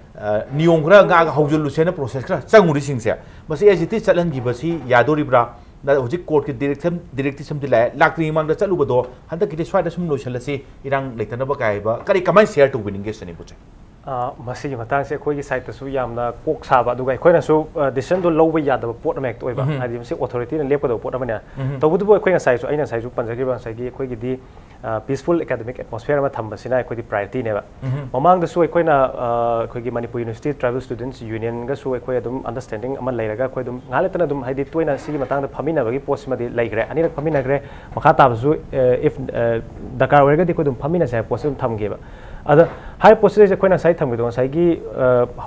ꯅꯤꯌꯣꯝ ꯈꯔ ꯉꯥꯛꯑꯒ ꯍꯧꯖꯤꯜꯂꯨꯁꯦꯅ ꯄ꯭ꯔꯣꯁꯦꯁ ꯈꯔ ꯆꯪꯉꯨꯔꯤꯁꯤꯡꯁꯦ, ꯃꯁꯤ as it is ꯆꯠꯍꯟꯈꯤꯕꯁꯤ ꯌꯥꯗꯣꯔꯤꯕ꯭ꯔꯥ? ꯍꯧꯖꯤꯛ ꯀꯣꯔꯠꯀꯤ ꯗꯤꯔꯦꯛꯁꯟ ꯗꯤꯔꯦꯛꯇꯤꯞꯁ ꯑꯃꯗꯤ ꯂꯥꯛꯑꯦ, ꯂꯥꯛꯇ꯭ꯔꯤꯉꯩ ꯃꯃꯥꯡꯗ ꯆꯠꯂꯨꯕꯗꯣ ꯍꯟꯗꯛꯀꯤꯗꯤ ꯁ꯭ꯋꯥꯏꯗ ꯁꯨꯝ ꯂꯣꯏꯁꯤꯜꯂꯁꯤ, ꯏꯔꯥꯡ ꯂꯩꯇꯅꯕ ꯀꯥꯏꯕ, ꯀꯔꯤ, ꯀꯃꯥꯏꯅ ꯁꯤꯌꯔ ꯇꯧꯕꯤꯅꯤꯡꯒꯦ ꯁꯤꯅꯤ, ꯄꯨꯆꯦ? ꯃꯁꯤꯒꯤ ꯃꯇꯥꯡꯁꯦ ꯑꯩꯈꯣꯏꯒꯤ ꯁꯥꯏꯠꯇꯁꯨ ꯌꯥꯝꯅ ꯀꯣꯛ ꯁꯥꯕ, ꯑꯗꯨꯒ ꯑꯩꯈꯣꯏꯅꯁꯨ ꯗꯤꯁꯤꯖꯟꯗꯣ ꯂꯧꯕ ꯌꯥꯗꯕ ꯄꯣꯠ ꯑꯃ ꯍꯦꯛꯇ ꯑꯣꯏꯕ, ꯍꯥꯏꯗꯤ ꯃꯁꯤ ꯑꯣꯊꯣꯔꯤꯇꯤꯅ ꯂꯦꯞꯀꯗꯕ ꯄꯣꯠ ꯑꯃꯅꯦ꯫ ꯇꯧꯕꯇꯕꯨ ꯑꯩꯈꯣꯏ ꯉꯁꯥꯏꯁꯨ, ꯑꯩꯅ ꯉꯁꯥꯏꯁꯨ ꯄꯟꯖꯈꯤꯕ, ꯉꯁꯥꯏꯒꯤ ꯑꯩꯈꯣꯏꯒꯤꯗꯤ peaceful academic atmosphere ꯑꯃ ꯊꯝꯕꯁꯤꯅ ꯑꯩꯈꯣꯏꯗꯤ priorityꯅꯦꯕ꯫ ꯃꯃꯥꯡꯗꯁꯨ ꯑꯩꯈꯣꯏꯅ ꯑꯩꯈꯣꯏꯒꯤ Manipur University Tribal Students Unionꯒꯁꯨ ꯑꯩꯈꯣꯏ ꯑꯗꯨꯝ understanding ꯑꯃ ꯂꯩꯔꯒ, ꯑꯩꯈꯣꯏ ꯑꯗꯨꯝ ꯉꯥꯏꯍꯥꯛ ꯂꯩꯇꯅ ꯑꯗꯨꯝ, ꯍꯥꯏꯗꯤ, ꯇꯣꯏꯅ ꯁꯤꯒꯤ ꯃꯇꯥꯡꯗ ꯐꯝꯃꯤꯟꯅꯕꯒꯤ ꯄꯣꯠꯁꯤꯃꯗꯤ ꯂꯩꯈ꯭ꯔꯦ, ꯑꯅꯤꯔꯛ ꯐꯝꯃꯤꯟꯅꯈ꯭ꯔꯦ꯫ ꯃꯈꯥ ꯇꯥꯕꯁꯨ, if ꯗꯔꯀꯥꯔ ꯑꯣꯏꯔꯒꯗꯤ, ꯑꯩꯈꯣꯏ ꯑꯗꯨꯝ ꯐꯝꯃꯤꯟꯅꯁꯦ ꯍꯥꯏꯕ ꯄꯣꯠꯁꯤ ꯑꯗꯨꯝ ꯊꯝꯈꯤꯕ꯫ ꯑꯗ ꯍꯥꯏꯔꯤꯕ ꯄꯣꯠꯁꯤꯗꯩꯁꯦ ꯑꯩꯈꯣꯏꯅ ꯉꯁꯥꯏ ꯊꯝꯈꯤꯗꯣ, ꯉꯁꯥꯏꯒꯤ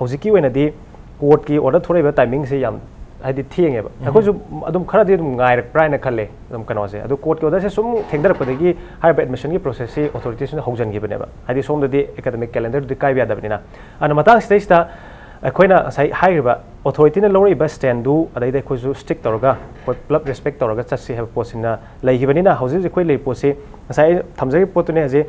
ꯍꯧꯖꯤꯛꯀꯤ ꯑꯣꯏꯅꯗꯤ ꯀꯣꯔꯠꯀꯤ ꯑꯣꯔꯗꯔ ꯊꯣꯛꯂꯛꯏꯕ ꯇꯥꯏꯃꯤꯡꯁꯦ ꯌꯥꯝ, ꯍꯥꯏꯗꯤ, ꯊꯦꯡꯉꯦꯕ꯫ ꯑꯩꯈꯣꯏꯁꯨ ꯑꯗꯨꯝ ꯈꯔꯗꯤ ꯑꯗꯨꯝ ꯉꯥꯏꯔꯛꯄ꯭ꯔꯥ ꯍꯥꯏꯅ ꯈꯜꯂꯦ꯫ ꯑꯗꯨꯝ ꯀꯩꯅꯣꯁꯦ, ꯑꯗꯨ ꯀꯣꯔꯠꯀꯤ ꯑꯣꯔꯗꯔꯁꯦ ꯁꯨꯝ ꯊꯦꯡꯊꯔꯛꯄꯗꯒꯤ ꯍꯥꯏꯔꯤꯕ ꯑꯦꯗꯃꯤꯁꯟꯒꯤ ꯄ꯭ꯔꯣꯁꯦꯁꯁꯤ ꯑꯣꯊꯣꯔꯤꯇꯤꯁꯤꯅ ꯍꯧꯖꯤꯟꯈꯤꯕꯅꯦꯕ꯫ ꯍꯥꯏꯗꯤ, ꯁꯣꯝꯗꯗꯤ ꯑꯦꯀꯥꯗꯃꯤꯛ ꯀꯦꯂꯦꯟꯗꯔꯗꯨꯗꯤ ꯀꯥꯏꯕ ꯌꯥꯗꯕꯅꯤꯅ꯫ ꯑꯗꯨꯅ ꯃꯇꯥꯡꯁꯤꯗꯩꯁꯤꯗ ꯑꯩꯈꯣꯏꯅ ꯉꯁꯥꯏ ꯍꯥꯏꯈ꯭ꯔꯤꯕ ꯑꯣꯊꯣꯔꯤꯇꯤꯅ ꯂꯧꯔꯛꯏꯕ ꯁ꯭ꯇꯦꯟꯗꯨ, ꯑꯗꯩꯗꯤ ꯑꯩꯈꯣꯏꯁꯨ ꯁ꯭ꯇꯤꯛ ꯇꯧꯔꯒ, ꯑꯩꯈꯣꯏ ꯄꯨꯂꯞ ꯔꯦꯁꯄꯦꯛ ꯇꯧꯔꯒ ꯆꯠꯁꯤ ꯍꯥꯏꯕ ꯄꯣꯠꯁꯤꯅ ꯂꯩꯈꯤꯕꯅꯤꯅ, ꯍꯧꯖꯤꯛ ꯍꯧꯖꯤꯛ ꯑꯩꯈꯣꯏ ꯂꯩꯔꯤꯕ ꯄꯣꯠꯁꯤ ꯉꯁꯥꯏ ꯑꯩꯅ ꯊꯝꯖꯈꯤꯕ ꯄꯣꯠꯇꯨꯅꯦ꯫ ꯍꯧꯖꯤꯛ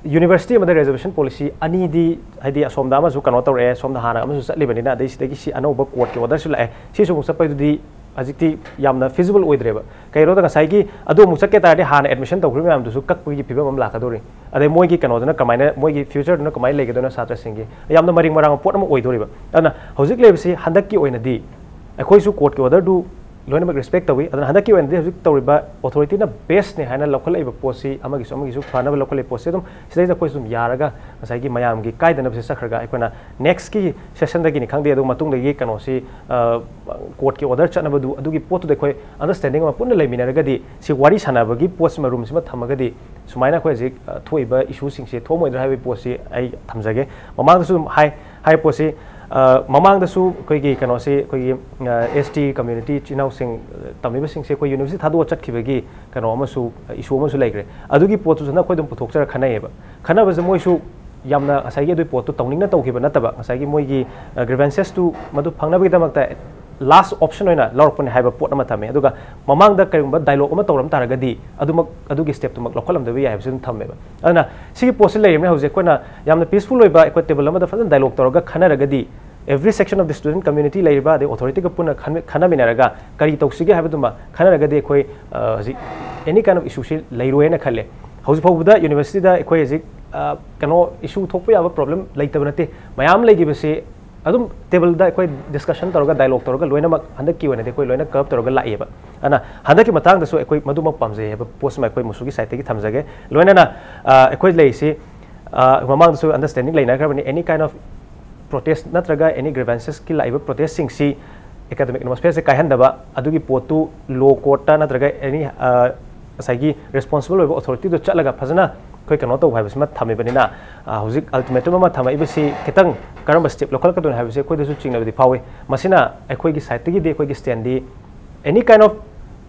ꯌꯨꯅꯤꯚꯔꯁꯤꯇꯤ ꯑꯃꯗ ꯔꯤꯖꯔꯕꯦꯁꯟ ꯄꯣꯂꯤꯁꯤ ꯑꯅꯤꯗꯤ, ꯍꯥꯏꯗꯤ, ꯑꯁꯣꯝꯗ ꯑꯃꯁꯨ ꯀꯩꯅꯣ ꯇꯧꯔꯛꯑꯦ, ꯁꯣꯝꯗ ꯍꯥꯟꯅ ꯑꯃꯁꯨ ꯆꯠꯂꯤꯕꯅꯤꯅ, ꯑꯗꯩ ꯁꯤꯗꯒꯤ ꯁꯤ ꯑꯅꯧꯕ ꯀꯣꯔꯠꯀꯤ ꯑꯣꯔꯗꯔꯁꯨ ꯂꯥꯛꯑꯦ, ꯁꯤꯁꯨ ꯑꯃꯨꯛ ꯆꯠꯄꯗꯨꯗꯤ ꯍꯧꯖꯤꯛꯇꯤ ꯌꯥꯝꯅ feasible ꯑꯣꯏꯗ꯭ꯔꯦꯕ꯫ ꯀꯩꯅꯣꯗ ꯉꯁꯥꯏꯒꯤ ꯑꯗꯨ ꯑꯃꯨꯛ ꯆꯠꯀꯦ ꯇꯥꯔꯗꯤ ꯍꯥꯟꯅ admission ꯇꯧꯈ꯭ꯔꯤꯕ ꯃꯌꯥꯝꯗꯨꯁꯨ ꯀꯛꯄꯒꯤ ꯐꯤꯕꯝ ꯑꯃ ꯂꯥꯛꯀꯗꯧꯔꯤ꯫ ꯑꯗꯩ ꯃꯣꯏꯒꯤ ꯀꯩꯅꯣꯗꯨꯅ ꯀꯃꯥꯏꯅ, ꯃꯣꯏꯒꯤ futureꯗꯨꯅ ꯀꯃꯥꯏꯅ ꯂꯩꯒꯗꯣꯏꯅꯣ ꯁꯥꯇ꯭ꯔꯁꯤꯡꯒꯤ, ꯌꯥꯝꯅ ꯃꯔꯤꯡ ꯃꯔꯥꯡ ꯄꯣꯠ ꯑꯃ ꯑꯣꯏꯗꯣꯔꯤꯕ꯫ ꯑꯗꯨꯅ ꯍꯧꯖꯤꯛ ꯂꯩꯔꯤꯕꯁꯤ ꯍꯟꯗꯛꯀꯤ ꯑꯣꯏꯅꯗꯤ ꯑꯩꯈꯣꯏꯁꯨ courtꯀꯤ orderꯗꯨ ꯂꯣꯏꯅꯃꯛ respect ꯇꯧꯏ꯫ ꯑꯗꯨꯅ ꯍꯟꯗꯛꯀꯤ ꯑꯣꯏꯅꯗꯤ ꯍꯧꯖꯤꯛ ꯇꯧꯔꯤꯕ authorityꯅ bestꯅꯦ ꯍꯥꯏꯅ ꯂꯧꯈꯠꯂꯛꯏꯕ ꯄꯣꯠꯁꯤ, ꯑꯃꯒꯤꯁꯨ ꯑꯃꯒꯤꯁꯨ ꯐꯅꯕ ꯂꯧꯈꯠꯂꯛꯏꯕ ꯄꯣꯠꯁꯤ, ꯑꯗꯨꯝ ꯁꯤꯗꯩꯗ ꯑꯩꯈꯣꯏꯁꯨ ꯑꯗꯨꯝ ꯌꯥꯔꯒ ꯉꯁꯥꯏꯒꯤ ꯃꯌꯥꯝꯒꯤ ꯀꯥꯏꯗꯅꯕꯁꯦ ꯆꯠꯈ꯭ꯔꯒ ꯑꯩꯈꯣꯏꯅ nextꯀꯤ sessionꯗꯒꯤꯅꯤ ꯈꯪꯗꯦ, ꯑꯗꯨ ꯃꯇꯨꯡꯗꯒꯤ ꯀꯩꯅꯣꯁꯤ, ꯑ, courtꯀꯤ order ꯆꯠꯅꯕꯗꯨ, ꯑꯗꯨꯒꯤ ꯄꯣꯠꯇꯨꯗ ꯑꯩꯈꯣꯏ understanding ꯑꯃ ꯄꯨꯟꯅ ꯂꯩꯃꯤꯟꯅꯔꯒꯗꯤ, ꯁꯤ ꯋꯥꯔꯤ ꯁꯥꯟꯅꯕꯒꯤ ꯄꯣꯠꯁꯤꯃ, roomꯁꯤꯃ ꯊꯝꯃꯒꯗꯤ ꯁꯨꯃꯥꯏꯅ ꯑꯩꯈꯣꯏ ꯍꯧꯖꯤꯛ, ꯑ, ꯊꯣꯛꯏꯕ issueꯁꯤꯡꯁꯦ ꯊꯣꯛꯑꯝꯃꯣꯏꯗ꯭ꯔꯥ ꯍꯥꯏꯕꯒꯤ ꯄꯣꯠꯁꯤ ꯑꯩ ꯊꯝꯖꯒꯦ꯫ ꯃꯃꯥꯡꯗꯁꯨ ꯑꯗꯨꯝ ꯍꯥꯏ, ꯍꯥꯏꯔꯤꯕ ꯄꯣꯠꯁꯤ, ꯑ, ꯃꯃꯥꯡꯗꯁꯨ ꯑꯩꯈꯣꯏꯒꯤ ꯀꯩꯅꯣꯁꯤ, ꯑꯩꯈꯣꯏꯒꯤ, ꯑ, ST community ꯏꯆꯤꯟ ꯏꯅꯥꯎꯁꯤꯡ, ꯑ, ꯇꯝꯃꯤꯕꯁꯤꯡꯁꯦ ꯑꯩꯈꯣꯏ university ꯊꯥꯗꯣꯛꯑ ꯆꯠꯈꯤꯕꯒꯤ ꯀꯩꯅꯣ ꯑꯃꯁꯨ, issue ꯑꯃꯁꯨ ꯂꯩꯈ꯭ꯔꯦ꯫ ꯑꯗꯨꯒꯤ ꯄꯣꯠꯇꯨꯁꯨ ꯑꯩꯈꯣꯏ ꯑꯗꯨꯝ ꯄꯨꯊꯣꯛꯆꯔ ꯈꯟꯅꯩꯌꯦꯕ꯫ ꯈꯟꯅꯕꯁꯦ ꯃꯣꯏꯁꯨ ꯌꯥꯝꯅ ꯉꯁꯥꯏꯒꯤ ꯑꯗꯨꯒꯤ ꯄꯣꯠꯇꯨ ꯇꯧꯅꯤꯡꯅ ꯇꯧꯈꯤꯕ ꯅꯠꯇꯕ, ꯉꯁꯥꯏꯒꯤ ꯃꯣꯏꯒꯤ, ꯑ, grievances ꯇꯨ ꯃꯗꯨ ꯐꯪꯅꯕꯒꯤꯗꯃꯛꯇ last option ꯑꯣꯏꯅ ꯂꯧꯔꯛꯄꯅꯦ ꯍꯥꯏꯕ ꯄꯣꯠ ꯑꯃ ꯊꯝꯃꯦ꯫ ꯑꯗꯨꯒ ꯃꯃꯥꯡꯗ ꯀꯔꯤꯒꯨꯝꯕ dialogue ꯑꯃ ꯇꯧꯔꯝ ꯇꯥꯔꯒꯗꯤ ꯑꯗꯨꯃꯛ, ꯑꯗꯨꯒꯤ step ꯇꯨꯃꯛ ꯂꯧꯈꯠꯂꯝꯗꯕ ꯌꯥꯏ ꯍꯥꯏꯕꯁꯨ ꯑꯗꯨꯝ ꯊꯝꯃꯦꯕ꯫ ꯑꯗꯨꯅ ꯁꯤꯒꯤ ꯄꯣꯠꯁꯤ ꯂꯩꯔꯤꯕꯅꯤꯅ ꯍꯧꯖꯤꯛ ꯑꯩꯈꯣꯏꯅ ꯌꯥꯝꯅ peaceful ꯑꯣꯏꯕ, ꯑꯩꯈꯣꯏ table ꯑꯃꯗ ꯐꯖꯅ dialogue ꯇꯧꯔꯒ ꯈꯟꯅꯔꯒꯗꯤ, every section of the student community ꯂꯩꯔꯤꯕ, ꯑꯗꯩ authorityꯒ ꯄꯨꯟꯅ ꯈꯟ-, ꯈꯟꯅꯃꯤꯟꯅꯔꯒ ꯀꯔꯤ ꯇꯧꯁꯤꯒꯦ ꯍꯥꯏꯕꯗꯨꯃ ꯈꯟꯅꯔꯒꯗꯤ ꯑꯩꯈꯣꯏ, ꯑ, ꯍꯧꯖꯤꯛ any kind of issueꯁꯤ ꯂꯩꯔꯣꯏꯅ ꯈꯜꯂꯦ꯫ ꯍꯧꯖꯤꯛ ꯐꯥꯎꯕꯗ universityꯗ ꯑꯩꯈꯣꯏ ꯍꯧꯖꯤꯛ, ꯑ, ꯀꯩꯅꯣ, issue ꯊꯣꯛꯄ ꯌꯥꯕ problem ꯂꯩꯇꯕ ꯅꯠꯇꯦ, ꯃꯌꯥꯝ ꯂꯩꯈꯤꯕꯁꯤ ꯑꯗꯨꯝ tableꯗ ꯑꯩꯈꯣꯏ discussion ꯇꯧꯔꯒ, dialogue ꯇꯧꯔꯒ ꯂꯣꯏꯅꯃꯛ ꯍꯟꯗꯛꯀꯤ ꯑꯣꯏꯅꯗꯤ ꯑꯩꯈꯣꯏ ꯂꯣꯏꯅ cover ꯇꯧꯔꯒ ꯂꯥꯛꯑꯦꯕ꯫ ꯑꯗꯨꯅ ꯍꯟꯗꯛꯀꯤ ꯃꯇꯥꯡꯗꯁꯨ ꯑꯩꯈꯣꯏ ꯃꯗꯨꯃꯛ ꯄꯥꯝꯖꯩ ꯍꯥꯏꯕ ꯄꯣꯠꯁꯤꯃ ꯑꯩꯈꯣꯏ ꯃꯨꯁꯨꯒꯤ sideꯇꯒꯤ ꯊꯝꯖꯒꯦ꯫ ꯂꯣꯏꯅꯅ, ꯑ, ꯑꯩꯈꯣꯏ ꯂꯩꯔꯤꯁꯤ, ꯑ, ꯃꯃꯥꯡꯗꯁꯨ understanding ꯂꯩꯅꯈ꯭ꯔꯕꯅꯤ, any kind of protest ꯅꯠꯇ꯭ꯔꯒ any grievancesꯀꯤ ꯂꯥꯛꯏꯕ protestꯁꯤꯡꯁꯤ academic atmosphereꯁꯦ ꯀꯥꯏꯍꯟꯗꯕ, ꯑꯗꯨꯒꯤ ꯄꯣꯠꯇꯨ law courtꯇ ꯅꯠꯇ꯭ꯔꯒ any, ꯑ, ꯉꯁꯥꯏꯒꯤ responsible ꯑꯣꯏꯕ authorityꯗꯣ ꯆꯠꯂꯒ ꯐꯖꯅ ꯑꯩꯈꯣꯏ ꯀꯩꯅꯣ ꯇꯧꯕ ꯍꯥꯏꯕꯁꯤꯃ ꯊꯝꯃꯤꯕꯅꯤꯅ, ꯑ, ꯍꯧꯖꯤꯛ ultimatum ꯑꯃ ꯊꯝꯃꯛꯏꯕꯁꯤ ꯈꯤꯇꯪ ꯀꯔꯝꯕ step ꯂꯧꯈꯠꯂꯛꯀꯗꯣꯏꯅꯣ ꯍꯥꯏꯕꯁꯤ ꯑꯩꯈꯣꯏꯗꯁꯨ ꯆꯤꯡꯅꯕꯗꯤ ꯐꯥꯎꯏ꯫ ꯃꯁꯤꯅ ꯑꯩꯈꯣꯏꯒꯤ sideꯇꯒꯤꯗꯤ, ꯑꯩꯈꯣꯏꯒꯤ standꯗꯤ any kind of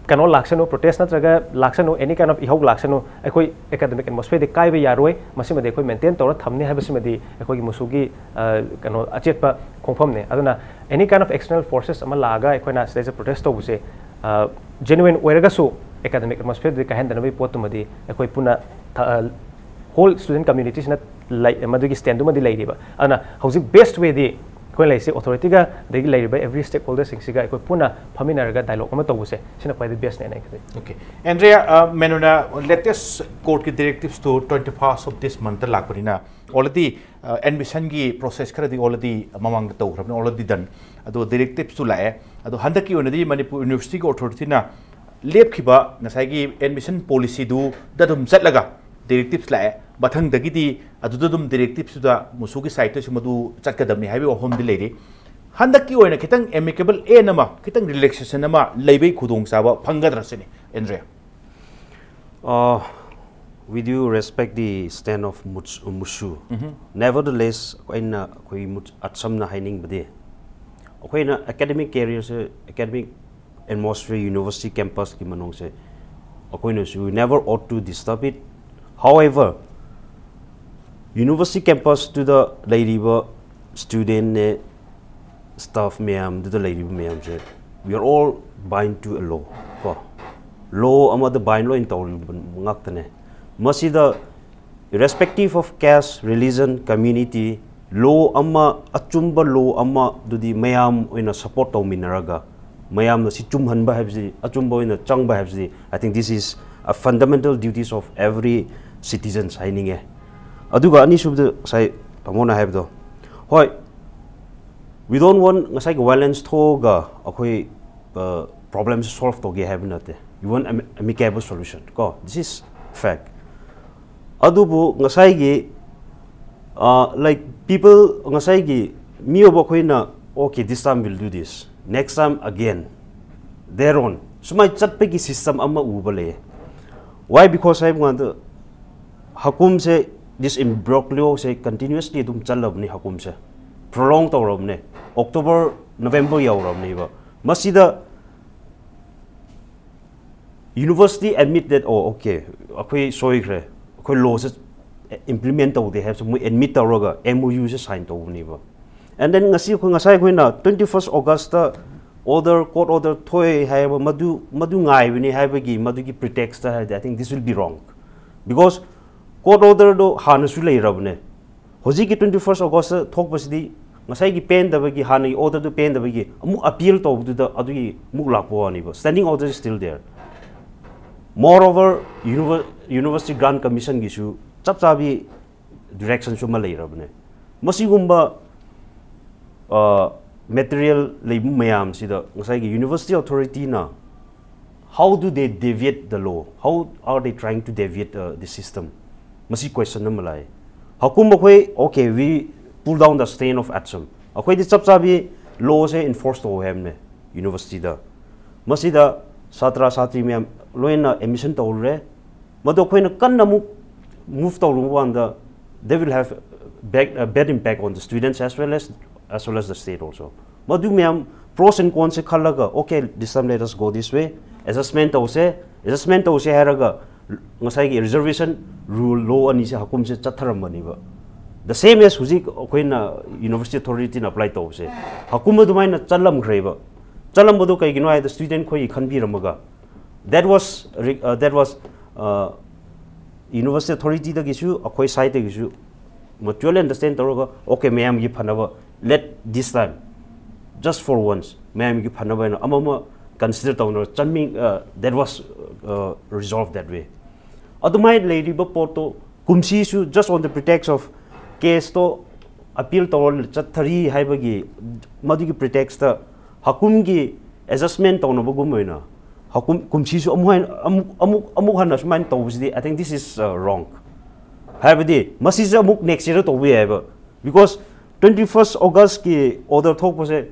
ꯀꯩꯅꯣ ꯂꯥꯛꯁꯅꯨ, protest ꯅꯠꯇ꯭ꯔꯒ ꯂꯥꯛꯁꯅꯨ, any kind of ꯏꯍꯧ ꯂꯥꯛꯁꯅꯨ, ꯑꯩꯈꯣꯏ academic atmosphereꯗꯤ ꯀꯥꯏꯕ ꯌꯥꯔꯣꯏ, ꯃꯁꯤꯃꯗꯤ ꯑꯩꯈꯣꯏ maintain ꯇꯧꯔ ꯊꯝꯅꯤ ꯍꯥꯏꯕꯁꯤꯃꯗꯤ ꯑꯩꯈꯣꯏꯒꯤ ꯃꯨꯁꯨꯒꯤ, ꯑ, ꯀꯩꯅꯣ, ꯑꯆꯦꯠꯄ ꯈꯣꯡꯐꯝꯅꯦ꯫ ꯑꯗꯨꯅ any kind of external forces ꯑꯃ ꯂꯥꯛꯑꯒ ꯑꯩꯈꯣꯏꯅ ꯁꯤꯗꯩꯁꯤꯗ protest ꯇꯧꯕꯁꯦ, ꯑ, genuine ꯑꯣꯏꯔꯒꯁꯨ academic atmosphereꯗꯨꯗꯤ ꯀꯥꯏꯍꯟꯗꯅꯕꯒꯤ ꯄꯣꯠꯇꯨꯃꯗꯤ ꯑꯩꯈꯣꯏ ꯄꯨꯟꯅ ꯊ-, ꯑ, whole student communityꯁꯤꯅ ꯂꯩ-, ꯃꯗꯨꯒꯤ standꯗꯨꯃꯗꯤ ꯂꯩꯔꯤꯕ꯫ ꯑꯗꯨꯅ ꯍꯧꯖꯤꯛ best wayꯗꯤ ꯑꯩꯈꯣꯏ ꯂꯩꯔꯤꯁꯦ ꯑꯣꯊꯣꯔꯤꯇꯤꯒ ꯑꯗꯒꯤ ꯂꯩꯔꯤꯕ ꯑꯦꯚ꯭ꯔꯤ ꯁ꯭ꯇꯦꯛ ꯍꯣꯜꯗꯔꯁꯤꯡꯁꯤꯒ ꯑꯩꯈꯣꯏ ꯄꯨꯟꯅ ꯐꯝꯃꯤꯟꯅꯔꯒ ꯗꯥꯏꯂꯣꯒ ꯑꯃ ꯇꯧꯕꯁꯦ, ꯁꯤꯅ ꯈ꯭ꯋꯥꯏꯗꯒꯤ ꯕꯦꯁꯅꯦꯅ ꯑꯩ ꯈꯜꯂꯤ꯫ Okay, Andrea, uh, ꯃꯦꯅꯨꯅ latest courtꯀꯤ directiveꯇꯨ twenty first of this monthta ꯂꯥꯛꯄꯅꯤꯅ already admissionꯒꯤ process ꯈꯔꯗꯤ already ꯃꯃꯥꯡꯗ ꯇꯧꯈ꯭ꯔꯕꯅꯤ, already done꯫ ꯑꯗꯣ directiveꯁꯨ ꯂꯥꯛꯑꯦ꯫ ꯑꯗꯣ ꯍꯟꯗꯛꯀꯤ ꯑꯣꯏꯅꯗꯤ ꯃꯅꯤꯄꯨꯔ ꯌꯨꯅꯤꯚꯔꯁꯤꯇꯤꯒꯤ ꯑꯣꯊꯣꯔꯤꯇꯤꯅ ꯂꯦꯞꯈꯤꯕ ꯉꯁꯥꯏꯒꯤ admission policyꯗꯨꯗ ꯑꯗꯨꯝ ꯆꯠꯂꯒ directives ꯂꯥꯛꯑꯦ꯫ ꯃꯊꯪꯗꯒꯤꯗꯤ ꯑꯗꯨꯗ ꯑꯗꯨꯝ directivesꯇꯨꯗ ꯃꯨꯁꯨꯒꯤ ꯁꯥꯏꯠꯇꯁꯨ ꯃꯗꯨ ꯆꯠꯀꯗꯕꯅꯤ ꯍꯥꯏꯕꯒꯤ ꯋꯥꯐꯝꯗꯤ ꯂꯩꯔꯤ꯫ ꯍꯟꯗꯛꯀꯤ ꯑꯣꯏꯅ ꯈꯤꯇꯪ amicable end ꯑꯃ, ꯈꯤꯇꯪ relaxation ꯑꯃ ꯂꯩꯕꯒꯤ ꯈꯨꯗꯣꯡꯆꯥꯕ ꯐꯪꯒꯗ꯭ꯔꯥ ꯁꯤꯅꯤ, Andrea? Uh, we do respect the stand of Muts- Musu. Nevertheless, ꯑꯩꯅ ꯑꯩꯈꯣꯏ ꯃꯨꯠ- ꯑꯠꯁꯝꯅ ꯍꯥꯏꯅꯤꯡꯕꯗꯤ, ꯑꯩꯈꯣꯏꯅ academic careerꯁꯦ, academic atmosphere, university campusꯀꯤ ꯃꯅꯨꯡꯁꯦ ꯑꯩꯈꯣꯏꯅꯁꯨ never ought to disturb it. However, university campusꯇꯨꯗ ꯂꯩꯔꯤꯕ studentꯅꯦ, staff ꯃꯌꯥꯝꯗꯨꯗ ꯂꯩꯔꯤꯕ ꯃꯌꯥꯝꯁꯦ, we are all bind to a law ꯀꯣ, law ꯑꯃꯗ bind ꯂꯣꯏꯅ ꯇꯧꯔꯤꯕ ꯉꯥꯛꯇꯅꯦ꯫ ꯃꯁꯤꯗ irrespective of caste, religion, community, law ꯑꯃ, ꯑꯆꯨꯝꯕ law ꯑꯃꯗꯨꯗꯤ ꯃꯌꯥꯝ ꯑꯣꯏꯅ support ꯇꯧꯃꯤꯟꯅꯔꯒ ꯃꯌꯥꯝꯅ ꯁꯤ ꯆꯨꯝꯍꯟꯕ ꯍꯥꯏꯕꯁꯤ, ꯑꯆꯨꯝꯕ ꯑꯣꯏꯅ ꯆꯪꯕ ꯍꯥꯏꯕꯁꯤ, I think this is a fundamental duties of every citizens ꯍꯥꯏꯅꯤꯡꯉꯦ꯫ ꯑꯗꯨꯒ ꯑꯅꯤꯁꯨꯕꯗ ꯉꯁꯥꯏ ꯇꯥꯃꯣꯅ ꯍꯥꯏꯕꯗꯣ, ꯍꯣꯏ, we don't want ꯉꯁꯥꯏꯒꯤ violence ꯊꯣꯛꯑꯒ ꯑꯩꯈꯣꯏ problemꯁꯦ solve ꯇꯧꯒꯦ ꯍꯥꯏꯕ ꯅꯠꯇꯦ꯫ We want amicable solution ꯀꯣ, this is fact꯫ ꯑꯗꯨꯕꯨ ꯉꯁꯥꯏꯒꯤ, like, people, ꯉꯁꯥꯏꯒꯤ ꯃꯤꯑꯣꯏꯕ ꯑꯩꯈꯣꯏꯅ, okay, this time we'll do this, next time again, there on, ꯁꯨꯃꯥꯏꯅ ꯆꯠꯄꯒꯤ system ꯑꯃ ꯎꯕ ꯂꯩꯌꯦ꯫ Why? Because ꯍꯥꯏꯕ ꯀꯥꯟꯗ ꯍꯀꯨꯝꯁꯦ, this imbroglioꯁꯦ continuously ꯑꯗꯨꯝ ꯆꯠꯂꯕꯅꯤ, ꯍꯀꯨꯝꯁꯦ prolong ꯇꯧꯔꯕꯅꯦ, October, November ꯌꯧꯔꯕꯅꯦꯕ꯫ ꯃꯁꯤꯗ university admit that, oh, okay, ꯑꯩꯈꯣꯏ ꯁꯣꯏꯈ꯭ꯔꯦ, ꯑꯩꯈꯣꯏ lawꯁꯦ implement ꯇꯧꯗꯦ ꯍꯥꯏꯕꯁꯦ ꯃꯣꯏ admit ꯇꯧꯔꯒ MOUꯁꯦ sign ꯇꯧꯕꯅꯦꯕ꯫ And then ꯉꯁꯤ ꯑꯩꯈꯣꯏ, ꯉꯁꯥꯏ ꯑꯩꯈꯣꯏꯅ twenty first Augustꯇ order, court order ꯊꯣꯛꯑꯦ ꯍꯥꯏꯕ, ꯃꯗꯨ, ꯃꯗꯨ ꯉꯥꯏꯕꯅꯤ ꯍꯥꯏꯕꯒꯤ ꯃꯗꯨꯒꯤ pretextꯇ ꯍꯥꯏꯔꯗꯤ, I think this will be wrong, because court orderꯗꯣ ꯍꯥꯟꯅꯁꯨ ꯂꯩꯔꯕꯅꯦ꯫ ꯍꯧꯖꯤꯛꯀꯤ twenty first Augustꯇ ꯊꯣꯛꯄꯁꯤꯗꯤ ꯉꯁꯥꯏꯒꯤ ꯄꯦꯟꯗꯕꯒꯤ, ꯍꯥꯟꯅꯒꯤ order ꯗꯨ ꯄꯦꯟꯗꯕꯒꯤ ꯑꯃꯨꯛ appeal ꯇꯧꯕꯗꯨꯗ ꯑꯗꯨꯒꯤ ꯑꯃꯨꯛ ꯂꯥꯛꯄ ꯋꯥꯅꯦꯕ꯫ Standing order is still there. Moreover, university grant commission ꯒꯤꯁꯨ ꯆꯞ ꯆꯥꯕꯤ direction ꯁꯨ ꯑꯃ ꯂꯩꯔꯕꯅꯦ꯫ ꯃꯁꯤꯒꯨꯝꯕ material ꯂꯩꯕ ꯃꯌꯥꯝꯁꯤꯗ ꯉꯁꯥꯏꯒꯤ university authority ꯅ how do they deviate the law? How are they trying to deviate the system? ꯃꯁꯤ question ꯑꯃ ꯂꯥꯛꯑꯦ꯫ ꯍꯀꯨꯝ ꯑꯩꯈꯣꯏ, okay, we pull down the stain of ATSUM. ꯑꯩꯈꯣꯏꯗꯤ ꯆꯞ ꯆꯥꯕꯤ law ꯁꯦ enforce ꯇꯧꯋꯦ ꯍꯥꯏꯕꯅꯦ university ꯗ꯫ ꯃꯁꯤꯗ ꯁꯥꯇ꯭ꯔ ꯁꯥꯇ꯭ꯔꯤ ꯃꯌꯥꯝ ꯂꯣꯏꯅ admission ꯇꯧꯔꯨꯔꯦ꯫ ꯃꯗꯨ ꯑꯩꯈꯣꯏꯅ ꯀꯟꯅ ꯑꯃꯨꯛ move ꯇꯧꯔꯨꯕ ꯀꯥꯟꯗ, they will have bad, uh, bad impact on the students as well as, as well as the state also. ꯃꯗꯨ ꯃꯌꯥꯝ pros and cons ꯁꯦ ꯈꯜꯂꯒ, okay, this time let us go this way, adjustment ꯇꯧꯁꯦ꯫ Adjustment ꯇꯧꯁꯦ ꯍꯥꯏꯔꯒ ꯉꯁꯥꯏꯒꯤ reservation rule, law ꯑꯅꯤꯁꯦ ꯍꯀꯨꯝꯁꯦ ꯆꯠꯊꯔꯝꯕꯅꯦꯕ꯫ The same as ꯍꯧꯖꯤꯛ ꯑꯩꯈꯣꯏꯅ university authority ꯅ apply ꯇꯧꯕꯁꯦ, ꯍꯀꯨꯝ ꯑꯗꯨꯃꯥꯏꯅ ꯆꯠꯂꯝꯈ꯭ꯔꯦꯕ꯫ ꯆꯠꯂꯝꯕꯗꯣ ꯀꯩꯒꯤꯅꯣ ꯍꯥꯏꯗ student ꯈꯣꯏꯒꯤ ꯈꯟꯕꯤꯔꯝꯃꯒ, that was, uh, that was, uh, university authority ꯗꯒꯤꯁꯨ, ꯑꯩꯈꯣꯏ side ꯇꯒꯤꯁꯨ mutually understand ꯇꯧꯔꯒ, okay, ꯃꯌꯥꯝꯒꯤ ꯐꯅꯕ, let this time, just for once, ꯃꯌꯥꯝꯒꯤ ꯐꯅꯕ ꯍꯥꯏꯅ ꯑꯃ ꯑꯃ consider ꯇꯧꯅꯔ ꯆꯟꯃꯤ, uh, that was, uh, resolved that way. ꯑꯗꯨꯃꯥꯏꯅ ꯂꯩꯔꯤꯕ ꯄꯣꯠꯇꯣ ꯀꯨꯝꯁꯤꯁꯨ just on the pretext of case to appeal ꯇꯧꯔ ꯆꯠꯊꯔꯤ ꯍꯥꯏꯕꯒꯤ ꯃꯗꯨꯒꯤ pretext ꯇ ꯍꯀꯨꯝꯒꯤ adjustment ꯇꯧꯅꯕꯒꯨꯝ ꯑꯣꯏꯅ ꯍꯀꯨꯝ ꯀꯨꯝꯁꯤꯁꯨ ꯑꯃꯨꯛ ꯍꯟ-, ꯑꯃꯨꯛ, ꯑꯃꯨꯛ, ꯑꯃꯨꯛ ꯍꯟꯅ ꯁꯨꯃꯥꯏꯅ ꯇꯧꯕꯁꯤꯗꯤ, I think this is, uh, wrong. ꯍꯥꯏꯕꯗꯤ ꯃꯁꯤꯁꯦ ꯑꯃꯨꯛ next year ꯇꯧꯕ ꯌꯥꯏꯕ, because twenty first August ꯀꯤ order ꯊꯣꯛꯄꯁꯦ,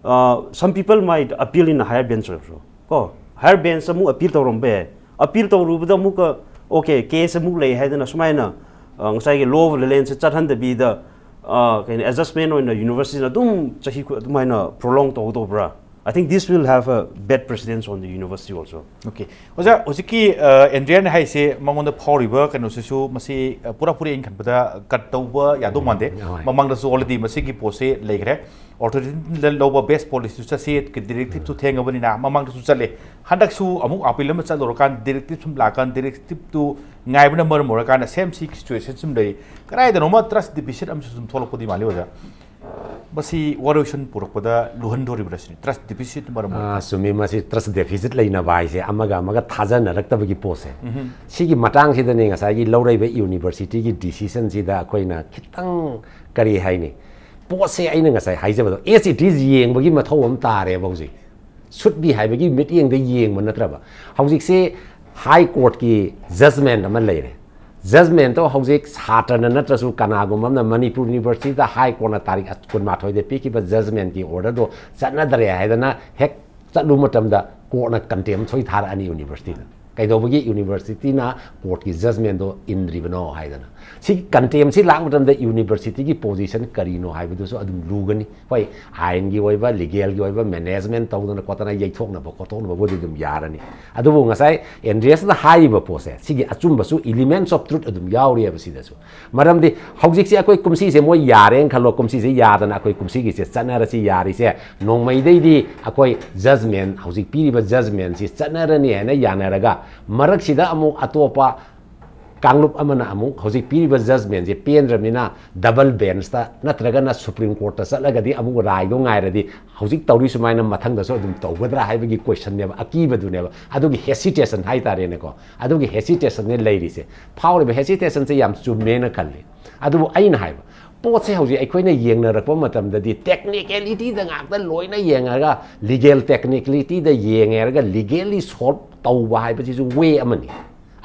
uh, some people might appeal in a higher bench also, ꯀꯣ, higher bench ꯑꯃꯨꯛ appeal ꯇꯧꯔꯝꯕ ꯌꯥꯏ꯫ Appeal ꯇꯧꯔꯨꯕꯗ ꯑꯃꯨꯛꯀ, okay, case ꯑꯃꯨꯛ ꯂꯩ ꯍꯥꯏꯗꯅ ꯁꯨꯃꯥꯏꯅ, uh, ꯉꯁꯥꯏꯒꯤ law of leniency ꯆꯠꯍꯟꯗꯕꯤꯗ, uh, ꯀꯩꯅꯣ, adjustment ꯑꯣꯏꯅ university ꯅ ꯑꯗꯨꯝ ꯆꯍꯤ ꯈꯨ-, ꯑꯗꯨꯃꯥꯏꯅ prolong ꯇꯧꯒꯗꯧꯕ꯭ꯔꯥ? I think this will have a bad precedence on the university also. Okay. ꯑꯣꯖꯥ, ꯍꯧꯖꯤꯛꯀꯤ ꯑꯦꯟꯗ꯭ꯔꯤꯌꯥꯅ ꯍꯥꯏꯁꯦ ꯃꯉꯣꯟꯗ ꯐꯥꯎꯔꯤꯕ ꯀꯩꯅꯣꯁꯤꯁꯨ ꯃꯁꯤ, ꯑ, ꯄꯨꯔꯥ ꯄꯨꯔꯤ ꯑꯩꯅ ꯈꯟꯕꯗ cut ꯇꯧꯕ ꯌꯥꯗꯧ ꯃꯥꯟꯗꯦ꯫ ꯍꯣꯏ꯫ ꯃꯃꯥꯡꯗꯁꯨ already ꯃꯁꯤꯒꯤ ꯄꯣꯠꯁꯦ ꯂꯩꯈ꯭ꯔꯦ꯫ Authority ꯅ ꯂꯧꯕ best policy ꯁꯨ ꯆꯠꯁꯤ, directive ꯁꯨ ꯊꯦꯡꯉꯕꯅꯤꯅ ꯃꯃꯥꯡꯗꯁꯨ ꯆꯠꯂꯦ꯫ ꯍꯟꯗꯛꯁꯨ ꯑꯃꯨꯛ appeal ꯑꯃ ꯆꯠꯂꯨꯔꯀꯥꯟꯗ directive ꯁꯨꯝ ꯂꯥꯛꯀꯥꯟꯗ directive ꯇꯨ ꯉꯥꯏꯕꯅ ꯃꯔꯝ ꯑꯣꯏꯔꯀꯥꯟꯗ same ꯁꯤ situation ꯁꯨꯝ ꯂꯩ꯫ ꯀꯗꯥꯏꯗꯅꯣꯃ trust deficit ꯑꯃꯁꯨ ꯁꯨꯝ ꯊꯣꯛꯂꯛꯄꯗꯤ ꯃꯥꯜꯂꯤ ꯑꯣꯖꯥ꯫ ꯃꯁꯤ ꯋꯥꯔꯣꯏꯁꯤꯟ ꯄꯨꯔꯛꯄꯗ ꯂꯨꯍꯟꯗꯣꯔꯤꯕ꯭ꯔꯥ ꯁꯤꯅꯤ, trust deficit ꯃꯔꯝ ꯑꯣꯏꯔꯒ꯫ ꯑꯥ, ꯆꯨꯝꯃꯤ꯫ ꯃꯁꯤ trust deficit ꯂꯩꯅꯕ ꯍꯥꯏꯁꯦ ꯑꯃꯒ ꯑꯃꯒ ꯊꯥꯖꯅꯔꯛꯇꯕꯒꯤ ꯄꯣꯠꯁꯦ꯫ ꯁꯤꯒꯤ ꯃꯇꯥꯡꯁꯤꯗꯅꯦ ꯉꯁꯥꯏꯒꯤ ꯂꯧꯔꯛꯏꯕ universityꯒꯤ decisionꯁꯤꯗ ꯑꯩꯈꯣꯏꯅ ꯈꯤꯇꯪ, ꯀꯔꯤ ꯍꯥꯏꯅꯤ, ꯄꯣꯠꯁꯦ ꯑꯩꯅ ꯉꯁꯥꯏ ꯍꯥꯏꯖꯕꯗꯣ as it is ꯌꯦꯡꯕꯒꯤ ꯃꯊꯧ ꯑꯃ ꯇꯥꯔꯦꯕ ꯍꯧꯖꯤꯛ꯫ Should be ꯍꯥꯏꯕꯒꯤ ꯃꯤꯠꯌꯦꯡꯗ ꯌꯦꯡꯕ ꯅꯠꯇ꯭ꯔꯕ꯫ ꯍꯧꯖꯤꯛꯁꯦ High Courtꯀꯤ judgment ꯑꯃ ꯂꯩꯔꯦ꯫ Judgmentꯇꯣ ꯍꯧꯖꯤꯛ ꯁꯥꯇ꯭ꯔꯅ ꯅꯠꯇ꯭ꯔꯁꯨ ꯀꯅꯥꯒꯨꯝꯕ ꯑꯃꯅ ꯃꯅꯤꯄꯨꯔ Universityꯗ High Courtꯅ ꯇꯥꯔꯤꯛ ꯀꯨꯟꯃꯥꯊꯣꯏꯗ ꯄꯤꯈꯤꯕ judgmentꯀꯤ orderꯗꯣ ꯆꯠꯅꯗ꯭ꯔꯦ ꯍꯥꯏꯗꯅ ꯍꯦꯛ ꯆꯠꯂꯨ ꯃꯇꯝꯗ courtꯅ contempt ꯁꯣꯏ ꯊꯥꯔꯛꯑꯅꯤ universityꯗ꯫ ꯀꯩꯗꯧꯕꯒꯤ universityꯅ courtꯀꯤ judgmentꯗꯣ ꯏꯟꯗ꯭ꯔꯤꯕꯅꯣ ꯍꯥꯏꯗꯅ꯫ ꯁꯤ contemptꯁꯤ ꯂꯥꯛꯄ ꯃꯇꯝꯗ universityꯒꯤ position ꯀꯔꯤꯅꯣ ꯍꯥꯏꯕꯗꯨꯁꯨ ꯑꯗꯨꯝ ꯂꯨꯒꯅꯤ꯫ ꯍꯣꯏ, ꯑꯥꯏꯟꯒꯤ ꯑꯣꯏꯕ, legalꯒꯤ ꯑꯣꯏꯕ management ꯇꯧꯗꯅ ꯈꯣꯠꯇꯅ ꯌꯩꯊꯣꯛꯅꯕ ꯈꯣꯠꯇꯣꯛꯅꯕꯕꯨꯗꯤ ꯑꯗꯨꯝ ꯌꯥꯔꯅꯤ꯫ ꯑꯗꯨꯕꯨ ꯉꯁꯥꯏ ꯑꯦꯟꯗ꯭ꯔꯤꯌꯁꯅ ꯍꯥꯏꯔꯤꯕ ꯄꯣꯠꯁꯦ, ꯁꯤꯒꯤ ꯑꯆꯨꯝꯕꯁꯨ elements of truth ꯑꯗꯨꯝ ꯌꯥꯎꯔꯤꯑꯕ ꯁꯤꯗꯁꯨ꯫ ꯃꯔꯝꯗꯤ ꯍꯧꯖꯤꯛꯁꯦ ꯑꯩꯈꯣꯏ ꯀꯨꯝꯁꯤꯁꯦ ꯃꯣꯏ ꯌꯥꯔꯦꯅ ꯈꯜꯂꯣ, ꯀꯨꯝꯁꯤꯁꯦ ꯌꯥꯗꯅ ꯑꯩꯈꯣꯏ ꯀꯨꯝꯁꯤꯒꯤꯁꯦ ꯆꯠꯅꯔꯁꯤ ꯌꯥꯔꯤꯁꯦ, ꯅꯣꯡꯃꯩꯗꯩꯗꯤ ꯑꯩꯈꯣꯏ judgment, ꯍꯧꯖꯤꯛ ꯄꯤꯔꯤꯕ judgmentꯁꯤ ꯆꯠꯅꯔꯅꯤ ꯍꯥꯏꯅ ꯌꯥꯅꯔꯒ, ꯃꯔꯛꯁꯤꯗ ꯑꯃꯨꯛ ꯑꯇꯣꯞꯄ ꯀꯥꯡꯂꯨꯞ ꯑꯃꯅ ꯑꯃꯨꯛ ꯍꯧꯖꯤꯛ ꯄꯤꯔꯤꯕ judgmentꯁꯦ ꯄꯦꯟꯗ꯭ꯔꯕꯅꯤꯅ double benchꯇ ꯅꯠꯇ꯭ꯔꯒꯅ Supreme Courtꯇ ꯆꯠꯂꯒꯗꯤ ꯑꯃꯨꯛ ꯔꯥꯏꯗꯣ ꯉꯥꯏꯔꯗꯤ ꯍꯧꯖꯤꯛ ꯇꯧꯔꯤ ꯁꯨꯃꯥꯏꯅ ꯃꯊꯪꯗꯁꯨ ꯑꯗꯨꯝ ꯇꯧꯒꯗ꯭ꯔꯥ ꯍꯥꯏꯕꯒꯤ questionꯅꯦꯕ, ꯑꯀꯤꯕꯗꯨꯅꯦꯕ꯫ ꯑꯗꯨꯒꯤ hesitation ꯍꯥꯏꯇꯥꯔꯦꯅꯦꯀꯣ, ꯑꯗꯨꯒꯤ hesitationꯅꯦ ꯂꯩꯔꯤꯁꯦ꯫ ꯐꯥꯎꯔꯤꯕ hesitationꯁꯦ ꯌꯥꯝ ꯆꯨꯝꯃꯦꯅ ꯈꯜꯂꯤ꯫ ꯑꯗꯨꯕꯨ ꯑꯩꯅ ꯍꯥꯏꯕ ꯄꯣꯠꯁꯦ ꯍꯧꯖꯤꯛ ꯑꯩꯈꯣꯏꯅ ꯌꯦꯡꯅꯔꯛꯄ ꯃꯇꯝꯗꯗꯤ technicalityꯗ ꯉꯥꯛꯇ ꯂꯣꯏꯅ ꯌꯦꯡꯉꯒ, legal technicalityꯗ ꯌꯦꯡꯉꯦ ꯍꯥꯏꯔꯒ legally solve ꯇꯧꯕ ꯍꯥꯏꯕꯁꯤꯁꯨ way ꯑꯃꯅꯤ꯫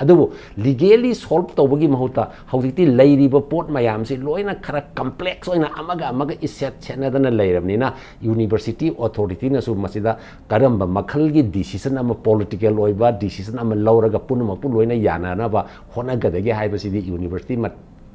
ꯑꯗꯨꯕꯨ legally solve ꯇꯧꯕꯒꯤ ꯃꯍꯨꯠꯇ ꯍꯧꯖꯤꯛꯇꯤ ꯂꯩꯔꯤꯕ ꯄꯣꯠ ꯃꯌꯥꯝꯁꯤ ꯂꯣꯏꯅ ꯈꯔ complex ꯑꯣꯏꯅ ꯑꯃꯒ ꯑꯃꯒ ꯏꯁꯦꯠ ꯁꯦꯠꯅꯗꯅ ꯂꯩꯔꯕꯅꯤꯅ university authorityꯅꯁꯨ ꯃꯁꯤꯗ ꯀꯔꯝꯕ ꯃꯈꯜꯒꯤ decision ꯑꯃ, political ꯑꯣꯏꯕ decision ꯑꯃ ꯂꯧꯔꯒ ꯄꯨꯝꯅꯃꯛꯄꯨ ꯂꯣꯏꯅ ꯌꯥꯅꯅꯕ ꯍꯣꯠꯅꯒꯗꯒꯦ ꯍꯥꯏꯕꯁꯤꯗꯤ university ꯃ-,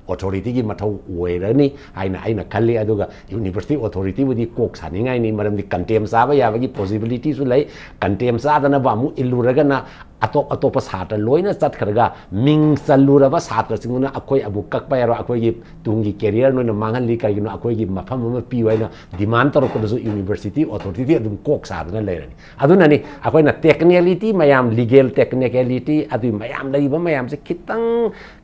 authorityꯒꯤ ꯃꯊꯧ ꯑꯣꯏꯔꯅꯤ ꯍꯥꯏꯅ ꯑꯩꯅ ꯈꯜꯂꯤ꯫ ꯑꯗꯨꯒ university authorityꯕꯨꯗꯤ ꯀꯣꯛ ꯁꯥꯅꯤꯡꯉꯥꯏꯅꯤ, ꯃꯔꯝꯗꯤ contempt ꯆꯥꯕ ꯌꯥꯕꯒꯤ possibilityꯁꯨ ꯂꯩ꯫ Contempt ꯆꯥꯗꯅꯕ ꯑꯃꯨꯛ ꯏꯜꯂꯨꯔꯒꯅ ꯑꯇꯣꯞ ꯑꯇꯣꯞꯄ ꯁꯥꯇ꯭ꯔ ꯂꯣꯏꯅ ꯆꯠꯈ꯭ꯔꯒ ꯃꯤꯡ ꯆꯜꯂꯨꯔꯕ ꯁꯥꯇ꯭ꯔꯁꯤꯡꯗꯨꯅ ꯑꯩꯈꯣꯏ ꯑꯃꯨꯛ ꯀꯛꯄ ꯌꯥꯔꯣꯏ, ꯑꯩꯈꯣꯏꯒꯤ ꯇꯨꯡꯒꯤ career ꯅꯣꯏꯅ ꯃꯥꯡꯍꯜꯂꯤ, ꯀꯔꯤꯒꯤꯅꯣ ꯑꯩꯈꯣꯏꯒꯤ ꯃꯐꯝ ꯑꯃ ꯄꯤꯌꯨ ꯍꯥꯏꯅ demand ꯇꯧꯔꯛꯄꯗꯁꯨ university authority ꯑꯗꯨꯝ ꯀꯣꯛ ꯁꯥꯗꯨꯅ ꯂꯩꯔꯅꯤ꯫ ꯑꯗꯨꯅꯅꯤ ꯑꯩꯈꯣꯏꯅ technicality ꯃꯌꯥꯝ, legal technicality ꯑꯗꯨꯒꯤ ꯃꯌꯥꯝ ꯂꯩꯔꯤꯕ ꯃꯌꯥꯝꯁꯦ ꯈꯤꯇꯪ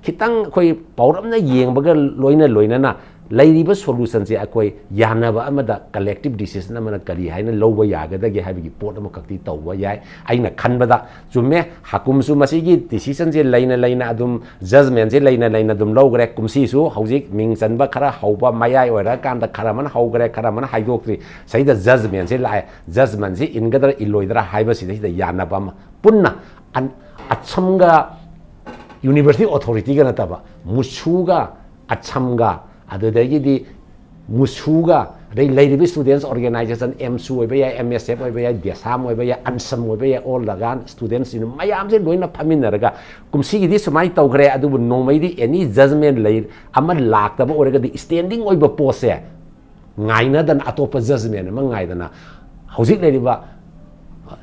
ꯈꯤꯇꯪ ꯑꯩꯈꯣꯏ ꯄꯥꯎꯔꯞꯅ ꯌꯦꯡꯕꯒ ꯂꯣꯏꯅ ꯂꯣꯏꯅꯅ ꯂꯩꯔꯤꯕ ꯁꯣꯂꯨꯁꯟꯁꯦ ꯑꯩꯈꯣꯏ ꯌꯥꯅꯕ ꯑꯃꯗ ꯀꯂꯦꯛꯇꯤꯞ ꯗꯤꯁꯤꯖꯟ ꯑꯃꯅ ꯀꯔꯤ ꯍꯥꯏꯅ ꯂꯧꯕ ꯌꯥꯒꯗꯒꯦ ꯍꯥꯏꯕꯒꯤ ꯄꯣꯠ ꯑꯃꯈꯛꯇꯤ ꯇꯧꯕ ꯌꯥꯏ꯫ ꯑꯩꯅ ꯈꯟꯕꯗ ꯆꯨꯝꯃꯦ, ꯍꯥꯀꯨꯝꯁꯨ ꯃꯁꯤꯒꯤ ꯗꯤꯁꯤꯖꯟꯁꯦ ꯂꯩꯅ ꯂꯩꯅ ꯑꯗꯨꯝ, ꯖꯖꯃꯦꯟꯁꯦ ꯂꯩꯅ ꯂꯩꯅ ꯑꯗꯨꯝ ꯂꯧꯈ꯭ꯔꯦ꯫ ꯀꯨꯝꯁꯤꯁꯨ ꯍꯧꯖꯤꯛ ꯃꯤꯡ ꯆꯟꯕ ꯈꯔ ꯍꯧꯕ, ꯃꯌꯥꯏ ꯑꯣꯏꯔꯀꯥꯟꯗ ꯈꯔ ꯑꯃꯅ ꯍꯧꯈ꯭ꯔꯦ, ꯈꯔ ꯑꯃꯅ ꯍꯥꯏꯗꯣꯛꯇ꯭ꯔꯤ꯫ ꯁꯤꯗ ꯖꯖꯃꯦꯟꯁꯦ ꯂꯥꯛꯑꯦ꯫ ꯖꯖꯃꯦꯟꯁꯦ ꯏꯟꯒꯗ꯭ꯔꯥ ꯏꯜꯂꯣꯏꯗ꯭ꯔꯥ ꯍꯥꯏꯕꯁꯤꯗꯩꯁꯤꯗ ꯌꯥꯅꯕ ꯑꯃ ꯄꯨꯟꯅ ꯑꯟ-, ꯑꯁꯝꯒ ꯌꯨꯅꯤꯚꯔꯁꯤꯇꯤ ꯑꯣꯊꯣꯔꯤꯇꯤꯒ ꯅꯠꯇꯕ, ꯃꯨꯁꯨꯒ, ꯑꯁꯝꯒ, ꯑꯗꯨꯗꯒꯤꯗꯤ ꯃꯨꯁꯨꯒ, ꯑꯗꯩ ꯂꯩꯔꯤꯕ ꯁ꯭ꯇꯨꯗꯦꯟꯁ ꯑꯣꯔꯒꯦꯅꯥꯏꯖꯦꯁꯟ, ꯑꯦꯝꯁꯨ ꯑꯣꯏꯕ ꯌꯥꯏ, ꯑꯦꯝ ꯑꯦꯁ ꯑꯦꯐ ꯑꯣꯏꯕ ꯌꯥꯏ, ꯗꯦꯁꯥꯝ ꯑꯣꯏꯕ ꯌꯥꯏ, ꯑꯟꯁꯝ ꯑꯣꯏꯕ ꯌꯥꯏ, ꯑꯣꯜ ꯂꯒꯥꯟ ꯁ꯭ꯇꯨꯗꯦꯟꯁ ꯌꯨꯅꯤꯌꯟ ꯃꯌꯥꯝꯁꯦ ꯂꯣꯏꯅ ꯐꯝꯃꯤꯟꯅꯔꯒ ꯀꯨꯝꯁꯤꯒꯤꯗꯤ ꯁꯨꯃꯥꯏꯅ ꯇꯧꯈ꯭ꯔꯦ, ꯑꯗꯨꯕꯨ ꯅꯣꯡꯃꯩꯗꯤ ꯑꯦꯅꯤ ꯖꯖꯃꯦꯟ ꯂꯩ ꯑꯃ ꯂꯥꯛꯇꯕ ꯑꯣꯏꯔꯒꯗꯤ ꯁ꯭ꯇꯦꯟꯗꯤꯡ ꯑꯣꯏꯕ ꯄꯣꯠꯁꯦ ꯉꯥꯏꯅꯗꯅ, ꯑꯇꯣꯞꯄ ꯖꯖꯃꯦꯟ ꯑꯃ ꯉꯥꯏꯗꯅ, ꯍꯧꯖꯤꯛ ꯂꯩꯔꯤꯕ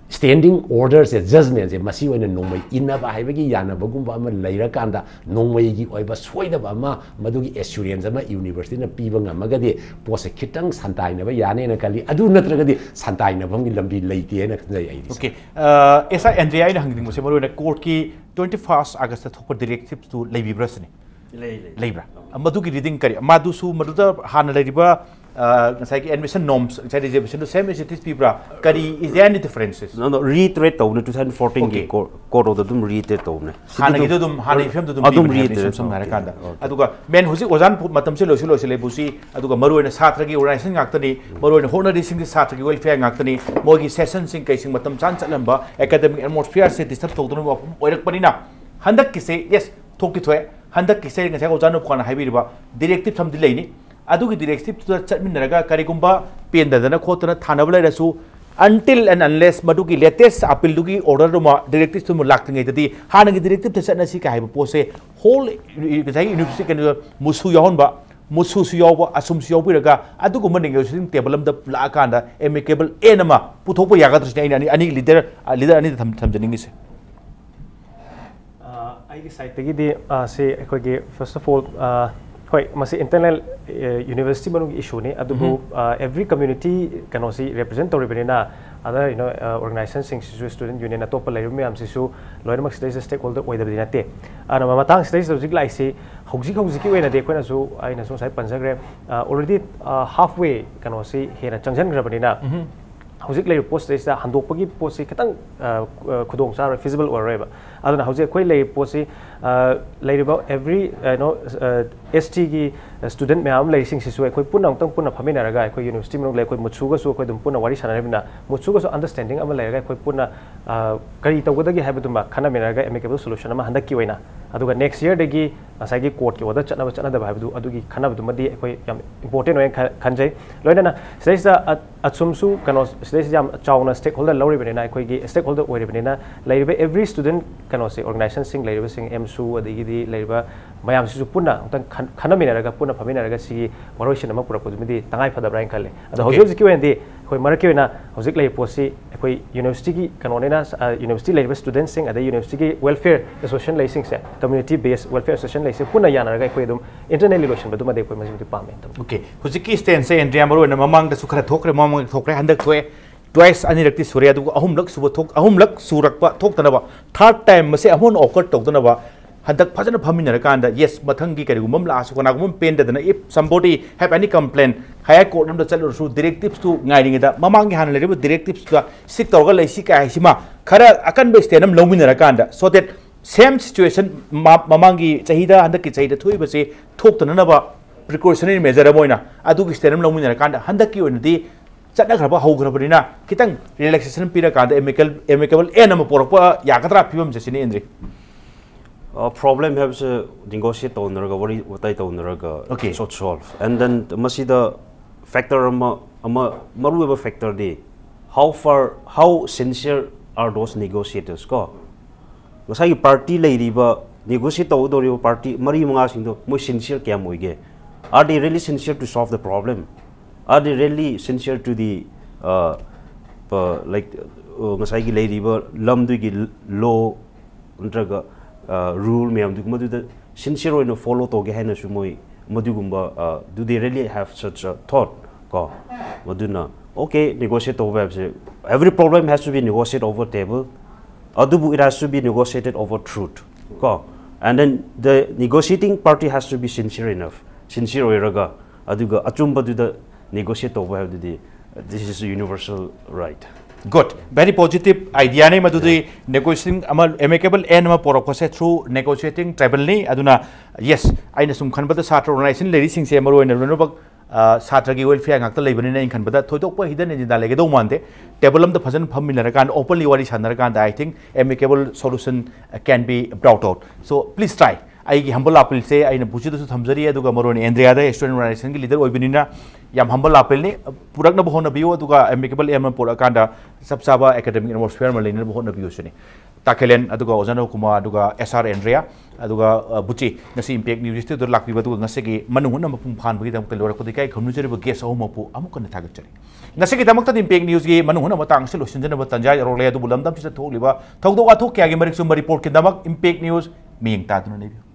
ꯁ꯭ꯇꯦꯟꯗꯤꯡ ꯑꯣꯔꯗꯔꯁꯦ, ꯖꯖꯃꯦꯟꯁꯦ, ꯃꯁꯤ ꯑꯣꯏꯅ ꯅꯣꯡꯃꯩ ꯏꯟꯅꯕ ꯍꯥꯏꯕꯒꯤ ꯌꯥꯅꯕꯒꯨꯝꯕ ꯑꯃ ꯂꯩꯔꯀꯥꯟꯗ, ꯅꯣꯡꯃꯩꯒꯤ ꯑꯣꯏꯕ ꯁꯣꯏꯗꯕ ꯑꯃ, ꯃꯗꯨꯒꯤ ꯑꯦꯁꯨꯔꯦꯟꯁ ꯑꯃ ꯌꯨꯅꯤꯚꯔꯁꯤꯇꯤꯅ ꯄꯤꯕ ꯉꯝꯃꯒꯗꯤ ꯄꯣꯠꯁꯦ ꯈꯤꯇꯪ ꯁꯟꯇꯥꯏꯅꯕ ꯌꯥꯅꯦꯅ ꯈꯜꯂꯤ꯫ ꯑꯗꯨ ꯅꯠꯇ꯭ꯔꯒꯗꯤ ꯁꯟꯇꯥꯏꯅꯕꯒꯤ ꯂꯝꯕꯤ ꯂꯩꯇꯦꯅ ꯈꯟꯖꯩ ꯑꯩꯗꯤ꯫ ꯑꯣꯀꯦ, ꯑꯦꯁ ꯑꯥꯏ ꯑꯦꯟꯗ꯭ꯔꯤꯌꯥ, ꯑꯩꯅ ꯍꯪꯅꯤꯡꯕꯁꯦ ꯃꯔꯨꯑꯣꯏꯅ ꯀꯣꯔꯠꯀꯤ ꯇ꯭ꯋꯦꯟꯇꯤ ꯐꯥꯔꯁ ꯑꯥꯒꯁꯇ ꯊꯣꯛꯄ ꯗꯤꯔꯦꯛꯇꯤꯞꯇꯨ ꯂꯩꯕꯤꯕ꯭ꯔꯥ ꯁꯤꯅꯤ꯫ ꯂꯩ ꯂꯩ ꯂꯩꯕ꯭ꯔꯥ? ꯃꯗꯨꯒꯤ ꯔꯤꯗꯤꯡ ꯀꯔꯤ? ꯃꯗꯨꯁꯨ ꯃꯗꯨꯗ ꯍꯥꯟꯅ ꯂꯩꯔꯤꯕ, ꯑ, ꯉꯁꯥꯏꯒꯤ ꯑꯦꯗꯃꯤꯁꯟ ꯅꯣꯝꯁ, ꯉꯁꯥꯏ ꯔꯤꯖꯔꯕꯦꯁꯟꯗꯨ ꯁꯦꯝ ꯑꯦꯁ ꯏꯠ ꯏꯁ ꯄꯤꯕ꯭ꯔꯥ? ꯀꯔꯤ, is there any differences? ꯅꯪꯗꯣ ꯔꯤꯇ꯭ꯔꯦꯠ ꯇꯧꯕꯅꯦ, ꯇꯨ ꯊꯥꯎꯖꯟ ꯐꯣꯔꯇꯤꯟꯒꯤ Okay. ꯀꯣꯔꯠ ꯑꯣꯐ ꯑꯗꯨꯝ ꯔꯤꯇ꯭ꯔꯦꯠ ꯇꯧꯕꯅꯦ꯫ ꯍꯥꯟꯅꯒꯤꯗꯣ ꯑꯗꯨꯝ, ꯍꯥꯟꯅꯒꯤ ꯐꯤꯕꯝꯗꯣ ꯑꯗꯨꯝ ꯑꯗꯨꯝ ꯄꯤꯕꯅꯦ, ꯔꯤꯇ꯭ꯔꯦꯠ ꯁꯝꯅ ꯍꯥꯏꯔꯀꯥꯟꯗ꯫ ꯇꯧꯕꯅꯦ꯫ ꯑꯗꯨꯒ ꯃꯦꯟ ꯍꯧꯖꯤꯛ ꯑꯣꯖꯥꯅ ꯄꯨ-, ꯃꯇꯝꯁꯦ ꯂꯣꯏꯁꯤꯜ ꯂꯣꯏꯁꯤꯜꯂꯦ ꯕꯨꯁꯤ, ꯑꯗꯨꯒ ꯃꯔꯨꯑꯣꯏꯅ ꯁꯥꯇ꯭ꯔꯒꯤ ꯑꯣꯔꯒꯅꯥꯏꯖꯦꯁꯟ ꯉꯥꯛꯇꯅꯤ, ꯃꯔꯨꯑꯣꯏꯅ ꯍꯣꯠꯅꯔꯤꯁꯤꯡꯁꯦ ꯁꯥꯇ꯭ꯔꯒꯤ ꯋꯦꯜꯐꯤꯌꯥꯔ ꯉꯥꯛꯇꯅꯤ, ꯃꯣꯏꯒꯤ ꯁꯦꯁꯟꯁꯤꯡ ꯀꯩꯁꯤꯡ ꯃꯇꯝ ꯆꯥꯅ ꯆꯠꯍꯟꯕ, ꯑꯦꯀꯥꯗꯃꯤꯛ ꯑꯦꯠꯃꯣꯁꯐꯤꯌꯥꯔꯁꯦ ꯗꯤꯁꯇꯔꯕ ꯇꯧꯗꯅꯕ ꯋꯥꯐꯝ ꯑꯣꯏꯔꯛꯄꯅꯤꯅ, ꯍꯟꯗꯛꯀꯤꯁꯦ, ꯌꯦꯁ, ꯊꯣꯛꯇꯤ ꯊꯣꯛꯑꯦ꯫ ꯍꯟꯗꯛꯀꯤꯁꯦ ꯉꯁꯥꯏ ꯑꯣꯖꯥ ꯅꯨꯄꯥꯅ ꯍꯥꯏꯕꯤꯔꯤꯕ ꯗꯤꯔꯦꯛꯇꯤꯞ ꯑꯃꯗꯤ ꯂꯩꯅꯤ꯫ ꯑꯗꯨꯒꯤ ꯗꯤꯔꯦꯛꯇꯤꯞꯇꯨꯗ ꯆꯠꯃꯤꯟꯅꯔꯒ ꯀꯔꯤꯒꯨꯝꯕ ꯄꯦꯟꯗꯗꯅ ꯈꯣꯠꯇꯅ ꯊꯥꯅꯕ ꯂꯩꯔꯁꯨ, until and unless ꯃꯗꯨꯒꯤ ꯂꯦꯇꯦꯁ ꯑꯄꯤꯜꯗꯨꯒꯤ ꯑꯣꯔꯗꯔꯗꯨꯃ, ꯗꯤꯔꯦꯛꯇꯤꯞꯇꯨꯃ ꯂꯥꯛꯇ꯭ꯔꯤꯉꯩꯗꯗꯤ ꯍꯥꯟꯅꯒꯤ ꯗꯤꯔꯦꯛꯇꯤꯞꯇ ꯆꯠꯅꯁꯤ ꯀꯥꯏ ꯍꯥꯏꯕ ꯄꯣꯠꯁꯦ ꯍꯣꯜ ꯉꯁꯥꯏꯒꯤ ꯌꯨꯅꯤꯚꯔꯁꯤꯇꯤ ꯀꯩꯅꯣꯗ ꯃꯨꯁꯨ ꯌꯥꯎꯍꯟꯕ, ꯃꯨꯁꯨꯁꯨ ꯌꯥꯎꯕ, ꯑꯁꯨꯝꯁꯨ ꯌꯥꯎꯕꯤꯔꯒ ꯑꯗꯨꯒꯨꯝꯕ ꯅꯦꯒꯣꯁꯤꯌꯦꯁꯟ ꯇꯦꯕꯜ ꯑꯃꯗ ꯂꯥꯛꯑꯀꯥꯟꯗ ꯑꯦꯃꯤꯀꯦꯕꯜ ꯑꯦꯟ ꯑꯃ ꯄꯨꯊꯣꯛꯄ ꯌꯥꯒꯗ꯭ꯔꯁꯤꯅ ꯑꯩꯅ ꯑꯅꯤ, ꯑꯅꯤ ꯂꯤꯗꯔ, ꯂꯤꯗꯔ ꯑꯅꯤꯗ ꯊꯝ-, ꯊꯝꯖꯅꯤꯡꯉꯤꯁꯦ꯫ ꯑ, ꯑꯩꯒꯤ ꯁꯥꯏꯠꯇꯒꯤꯗꯤ, ꯑ, ꯁꯤ ꯑꯩꯈꯣꯏꯒꯤ, first of all, ꯑ, ꯍꯣꯏ, ꯃꯁꯤ ꯏꯟꯇꯔꯅꯦꯜ, ꯑ, ꯌꯨꯅꯤꯚꯔꯁꯤꯇꯤ ꯃꯅꯨꯡꯒꯤ ꯏꯁꯨꯅꯤ, ꯑꯗꯨꯕꯨ, ꯑ, every community ꯀꯩꯅꯣꯁꯤ ꯔꯤꯄ꯭ꯔꯖꯦꯟ ꯇꯧꯔꯤꯕꯅꯤꯅ, Other, you know, organizationꯁꯤꯡꯁꯤꯁꯨ, student union ꯑꯇꯣꯞꯄ ꯂꯩꯔꯤꯕ ꯃꯌꯥꯝꯁꯤꯁꯨ ꯂꯣꯏꯅꯃꯛ ꯁꯤꯗꯩꯁꯤꯗ stakeholder ꯑꯣꯏꯗꯕꯗꯤ ꯅꯠꯇꯦ꯫ ꯑꯗꯨꯅ ꯃꯇꯥꯡꯁꯤꯗꯩꯁꯤꯗ ꯍꯧꯖꯤꯛ ꯂꯥꯛꯏꯁꯤ, ꯍꯧꯖꯤꯛ ꯍꯧꯖꯤꯛꯀꯤ ꯑꯣꯏꯅꯗꯤ ꯑꯩꯈꯣꯏꯅꯁꯨ, ꯑꯩꯅꯁꯨ ꯉꯁꯥꯏ ꯄꯟꯖꯈ꯭ꯔꯦ, already halfway ꯀꯩꯅꯣꯁꯤ ꯍꯦꯟꯅ ꯆꯪꯁꯤꯟꯈ꯭ꯔꯕꯅꯤꯅ, ꯍꯧꯖꯤꯛ ꯂꯩꯔꯤꯕ ꯄꯣꯠꯁꯤꯗꯩꯁꯤꯗ ꯍꯟꯗꯣꯛꯄꯒꯤ ꯄꯣꯠꯁꯤ ꯈꯤꯇꯪ ꯈꯨꯗꯣꯡ ꯆꯥꯔꯣꯏ, feasible ꯑꯣꯏꯔꯣꯏꯕ꯫ ꯑꯗꯨꯅ ꯍꯧꯖꯤꯛ ꯑꯩꯈꯣꯏ ꯂꯩꯔꯤꯕ ꯄꯣꯠꯁꯤ, ꯂꯩꯔꯤꯕ every, you know, STꯒꯤ student ꯃꯌꯥꯝ ꯑꯃ ꯂꯩꯔꯤꯁꯤꯡꯁꯤꯁꯨ ꯑꯩꯈꯣꯏ ꯄꯨꯟꯅ ꯑꯃꯨꯛꯇꯪ ꯄꯨꯟꯅ ꯐꯝꯃꯤꯟꯅꯔꯒ, ꯑꯩꯈꯣꯏ university ꯃꯅꯨꯡꯗ ꯑꯩꯈꯣꯏ ꯃꯨꯠꯁꯨꯒꯁꯨ ꯑꯩꯈꯣꯏ ꯑꯗꯨꯝ ꯄꯨꯟꯅ ꯋꯥꯔꯤ ꯁꯥꯟꯅꯔꯤꯕꯅꯤꯅ, ꯃꯨꯠꯁꯨꯒꯁꯨ understanding ꯑꯃ ꯂꯩꯔꯒ ꯑꯩꯈꯣꯏ ꯄꯨꯟꯅ ꯀꯔꯤ ꯇꯧꯒꯗꯒꯦ ꯍꯥꯏꯕꯗꯨꯃ ꯈꯟꯅꯃꯤꯟꯅꯔꯒ amicable solution ꯑꯃ ꯍꯟꯗꯛꯀꯤ ꯑꯣꯏꯅ, ꯑꯗꯨꯒ next yearꯗꯒꯤ ꯉꯁꯥꯏꯒꯤ courtꯀꯤ order ꯆꯠꯅꯕ ꯆꯠꯅꯗꯕ ꯍꯥꯏꯕꯗꯨ, ꯑꯗꯨꯒꯤ ꯈꯟꯅꯕꯗꯨꯃꯗꯤ ꯑꯩꯈꯣꯏ ꯌꯥꯝ important ꯑꯣꯏꯅ ꯈꯟꯖꯩ꯫ ꯂꯣꯏꯅꯅ ꯁꯤꯗꯩꯁꯤꯗ ꯑꯁꯨꯝꯁꯨ ꯀꯩꯅꯣ, ꯁꯤꯗꯩꯁꯤꯗ ꯌꯥꯝ ꯆꯥꯎꯅ stakeholder ꯂꯧꯔꯤꯕꯅꯤꯅ, ꯑꯩꯈꯣꯏꯒꯤ stakeholder ꯑꯣꯏꯔꯤꯕꯅꯤꯅ, ꯂꯩꯔꯤꯕ every student ꯀꯩꯅꯣꯁꯦ, organizationꯁꯤꯡ ꯂꯩꯔꯤꯕꯁꯤꯡ, ꯑꯦꯝꯁꯨ, ꯑꯗꯒꯤꯗꯤ ꯂꯩꯔꯤꯕ ꯃꯌꯥꯝꯁꯤꯁꯨ ꯄꯨꯟꯅ ꯑꯃꯨꯛꯇꯪ ꯈꯟꯅꯃꯤꯟꯅꯔꯒ, ꯄꯨꯟꯅ ꯐꯝꯃꯤꯟꯅꯔꯒ ꯁꯤꯒꯤ ꯋꯥꯔꯣꯏꯁꯤꯟ ꯑꯃ ꯄꯨꯔꯛꯄꯗꯨꯃꯗꯤ ꯇꯉꯥꯏ ꯐꯗꯕ꯭ꯔꯥ ꯍꯥꯏꯅ ꯈꯜꯂꯤ꯫ ꯑꯗꯣ ꯍꯧꯖꯤꯛ ꯍꯧꯖꯤꯛꯀꯤ ꯑꯣꯏꯅꯗꯤ ꯑꯩꯈꯣꯏ ꯃꯔꯛꯀꯤ ꯑꯣꯏꯅ ꯍꯧꯖꯤꯛ ꯂꯩꯔꯤꯕ ꯄꯣꯠꯁꯤ ꯑꯩꯈꯣꯏ universityꯒꯤ ꯀꯩꯅꯣꯅꯤꯅ, university ꯂꯩꯔꯤꯕ studentꯁꯤꯡ, ꯑꯗꯩ universityꯒꯤ welfare association ꯂꯩꯁꯤꯡꯁꯦ, community based welfare association ꯂꯩꯁꯦ ꯄꯨꯟꯅ ꯌꯥꯅꯔꯒ ꯑꯩꯈꯣꯏ ꯑꯗꯨꯝ internally ꯂꯣꯏꯁꯤꯟꯕꯗꯨꯃꯗꯤ ꯑꯩꯈꯣꯏ ꯃꯁꯤꯃꯗꯤ ꯄꯥꯝꯃꯦ꯫ Okay, ꯍꯧꯖꯤꯛꯀꯤ stanceꯁꯦ ꯑꯦꯟꯗ꯭ꯔꯤꯌꯥ ꯃꯔꯨ ꯑꯣꯏꯅ ꯃꯃꯥꯡꯗꯁꯨ ꯈꯔ ꯊꯣꯛꯈ꯭ꯔꯦ, ꯃꯃꯥꯡꯗ ꯊꯣꯛꯈ꯭ꯔꯦ, ꯍꯟꯗꯛ ꯊꯣꯛꯑꯦ, twice ꯑꯅꯤꯔꯛꯇꯤ ꯁꯨꯔꯦ, ꯑꯗꯨꯒ ꯑꯍꯨꯝꯂꯛ ꯁꯨꯕ ꯊꯣꯛ ꯑꯍꯨꯝꯂꯛ ꯁꯨꯔꯛꯄ ꯊꯣꯛꯇꯅꯕ, third time ꯃꯁꯦ ꯑꯃꯨꯛ ꯍꯟꯅ occur ꯇꯧꯗꯅꯕ ꯍꯟꯗꯛ ꯐꯖꯅ ꯐꯝꯃꯤꯟꯅꯔꯀꯥꯟꯗ, yes, ꯃꯊꯪꯒꯤ ꯀꯔꯤꯒꯨꯝꯕ ꯑꯃ ꯂꯥꯛꯑꯁꯨ, ꯀꯅꯥꯒꯨꯝꯕ ꯑꯃ ꯄꯦꯟꯗꯗꯅ, if somebody have any complaint, higher court ꯑꯃꯗ ꯆꯠꯂꯨꯔꯁꯨ, directivesꯇꯨ ꯉꯥꯏꯔꯤꯉꯩꯗ, ꯃꯃꯥꯡꯒꯤ ꯍꯥꯟꯅ ꯂꯩꯔꯤꯕ directivesꯇꯨꯗ stick ꯇꯧꯔꯒ ꯂꯩꯁꯤ ꯀꯥꯏ ꯍꯥꯏꯁꯤꯃ ꯈꯔ ꯑꯀꯟꯕ stand ꯑꯃ ꯂꯧꯃꯤꯟꯅꯔꯀꯥꯟꯗ, so that same situation ꯃꯃꯥꯡꯒꯤ ꯆꯍꯤꯗ, ꯍꯟꯗꯛꯀꯤ ꯆꯍꯤꯗ ꯊꯣꯛꯏꯕꯁꯤ ꯊꯣꯛꯇꯅꯅꯕ precautionary measure ꯑꯃ ꯑꯣꯏꯅ ꯑꯗꯨꯒꯤ stand ꯑꯃ ꯂꯧꯃꯤꯟꯅꯔꯀꯥꯟꯗ, ꯍꯟꯗꯛꯀꯤ ꯑꯣꯏꯅꯗꯤ ꯆꯠꯅꯈ꯭ꯔꯕ ꯍꯧꯈ꯭ꯔꯕꯅꯤꯅ, ꯈꯤꯇꯪ relaxation ꯄꯤꯔꯀꯥꯟꯗ amicable, amicable end ꯑꯃ ꯄꯨꯔꯛꯄ ꯌꯥꯒꯗ꯭ꯔꯥ ꯐꯤꯕꯝꯁꯦ, ꯁꯤꯅꯤ, ꯑꯦꯟꯗ꯭ꯔꯤ? Problem ꯍꯥꯏꯕꯁꯦ negotiate ꯇꯧꯅꯔꯒ, ꯋꯥꯔꯤ ꯋꯥꯇꯥꯏ ꯇꯧꯅꯔꯒ Okay. Sort solve, and then ꯃꯁꯤꯗ factor ꯑꯃ, ꯑꯃ ꯃꯔꯨꯑꯣꯏꯕ factorꯗꯤ how far, how sincere are those negotiators ꯀꯣ? ꯉꯁꯥꯏꯒꯤ party ꯂꯩꯔꯤꯕ, negotiate ꯇꯧꯒꯗꯧꯔꯤꯕ party ꯃꯔꯤ ꯃꯉꯥꯁꯤꯡꯗꯣ ꯃꯣꯏ sincere ꯀꯌꯥꯝ ꯑꯣꯏꯒꯦ? Are they really sincere to solve the problem? Are they really sincere to the, uh, uh, like, uh, ꯉꯁꯥꯏꯒꯤ ꯂꯩꯔꯤꯕ ꯂꯝꯗꯨꯒꯤ law ꯅꯠꯇ꯭ꯔꯒ rule ꯃꯌꯥꯝꯗꯨ ꯃꯗꯨꯗ sincere ꯑꯣꯏꯅ follow ꯇꯧꯒꯦ ꯍꯥꯏꯅꯁꯨ ꯃꯣꯏ ꯃꯗꯨꯒꯨꯝꯕ, uh, do they really have such a thought ꯀꯣ? ꯃꯗꯨꯅ okay, negotiate ꯇꯧꯕ ꯍꯥꯏꯕꯁꯦ, Every problem has to be negotiated over table. ꯑꯗꯨꯕꯨ it has to be negotiated over truth. ꯀꯣ, and then the negotiating party has to be sincere enough, sincere ꯑꯣꯏꯔꯒ, ꯑꯗꯨꯒ ꯑꯆꯨꯝꯕꯗꯨꯗ negotiate ꯇꯧꯕ ꯍꯥꯏꯕꯗꯨꯗꯤ, this is a universal right. Good, very positive idea ꯅꯤ ꯃꯗꯨꯗꯤ꯫ Negotiating ꯑꯃ, amicable end ꯑꯃ ꯄꯣꯔꯛꯄꯁꯦ through negotiating table ꯅꯤ꯫ ꯑꯗꯨꯅ yes, ꯑꯩꯅ ꯁꯨꯝ ꯈꯟꯕꯗ ꯁꯥꯇ꯭ꯔ organization ꯂꯩꯔꯤꯁꯤꯡꯁꯦ ꯃꯔꯨꯑꯣꯏꯅ ꯂꯣꯏꯅꯃꯛ ꯁꯥꯇ꯭ꯔꯒꯤ welfare ꯉꯥꯛꯇ ꯂꯩꯕꯅꯤꯅ ꯑꯩꯅ ꯈꯟꯕꯗ ꯊꯣꯏꯗꯣꯛꯄ hidden agenda ꯂꯩꯒꯗꯧ ꯃꯥꯟꯗꯦ꯫ Table ꯑꯃꯗ ꯐꯖꯅ ꯐꯝꯃꯤꯟꯅꯔꯀꯥꯟꯗ, openly ꯋꯥꯔꯤ ꯁꯥꯟꯅꯔꯀꯥꯟꯗ, I think amicable solution can be brought out. So please try. ꯑꯩꯒꯤ humble appeal ꯁꯦ ꯑꯩꯅ ꯕꯨꯆꯤꯗꯁꯨ ꯊꯝꯖꯔꯤ, ꯑꯗꯨꯒ ꯃꯔꯨꯑꯣꯏꯅ ꯑꯦꯟꯗ꯭ꯔꯤꯌꯥꯗ, student organization ꯒꯤ leader ꯑꯣꯏꯕꯅꯤꯅ, ꯌꯥꯝ humble appeal ꯅꯤ꯫ ꯄꯨꯔꯛꯅꯕ ꯍꯣꯠꯅꯕꯤꯌꯨ, ꯑꯗꯨꯒ amicable end ꯑꯃ ꯄꯨꯔꯛꯑꯀꯥꯟꯗ ꯆꯞ ꯆꯥꯕ academic atmosphere ꯑꯃ ꯂꯩꯅꯅꯕ ꯍꯣꯠꯅꯕꯤꯌꯨ ꯁꯤꯅꯤ꯫ ꯇꯥꯈꯦꯂꯦꯟ, ꯑꯗꯨꯒ ꯑꯣꯖꯥ ꯅꯧꯀꯨꯃꯥꯔ, ꯑꯗꯨꯒ S R ꯑꯦꯟꯗ꯭ꯔꯤꯌꯥ, ꯑꯗꯨꯒ ꯕꯨꯆꯤ, ꯉꯁꯤ Impact News Studio ꯗ ꯂꯥꯛꯄꯤꯕ ꯑꯗꯨꯒ ꯉꯁꯤꯒꯤ ꯃꯅꯨꯡ ꯍꯨꯠꯅ ꯃꯄꯨꯡ ꯐꯥꯍꯟꯕꯒꯤꯗꯃꯛꯇ ꯂꯣꯏꯔꯛꯄꯗ ꯏꯀꯥꯏ ꯈꯨꯝꯅꯖꯔꯤꯕ guest ꯑꯍꯨꯝꯃꯛꯄꯨ ꯑꯃꯨꯛ ꯍꯟꯅ ꯊꯥꯒꯠꯆꯔꯤ꯫ ꯉꯁꯤꯒꯤꯗꯃꯛꯇꯗꯤ Impact News ꯒꯤ ꯃꯅꯨꯡ ꯍꯨꯠꯅ ꯃꯇꯥꯡ ꯑꯁꯤ ꯂꯣꯏꯁꯤꯟꯖꯅꯕ ꯇꯥꯟꯖꯥ ꯌꯧꯔꯛꯂꯦ, ꯑꯗꯨꯕꯨ ꯂꯝꯗꯝꯁꯤꯗ ꯊꯣꯛꯂꯤꯕ ꯊꯧꯗꯣꯛ ꯋꯥꯊꯣꯛ ꯀꯌꯥꯒꯤ ꯃꯔꯤꯛ ꯆꯨꯝꯕ report ꯀꯤꯗꯃꯛ Impact News ꯃꯤꯠꯌꯦꯡ ꯇꯥꯗꯨꯅ ꯂꯩꯕꯤꯌꯨ꯫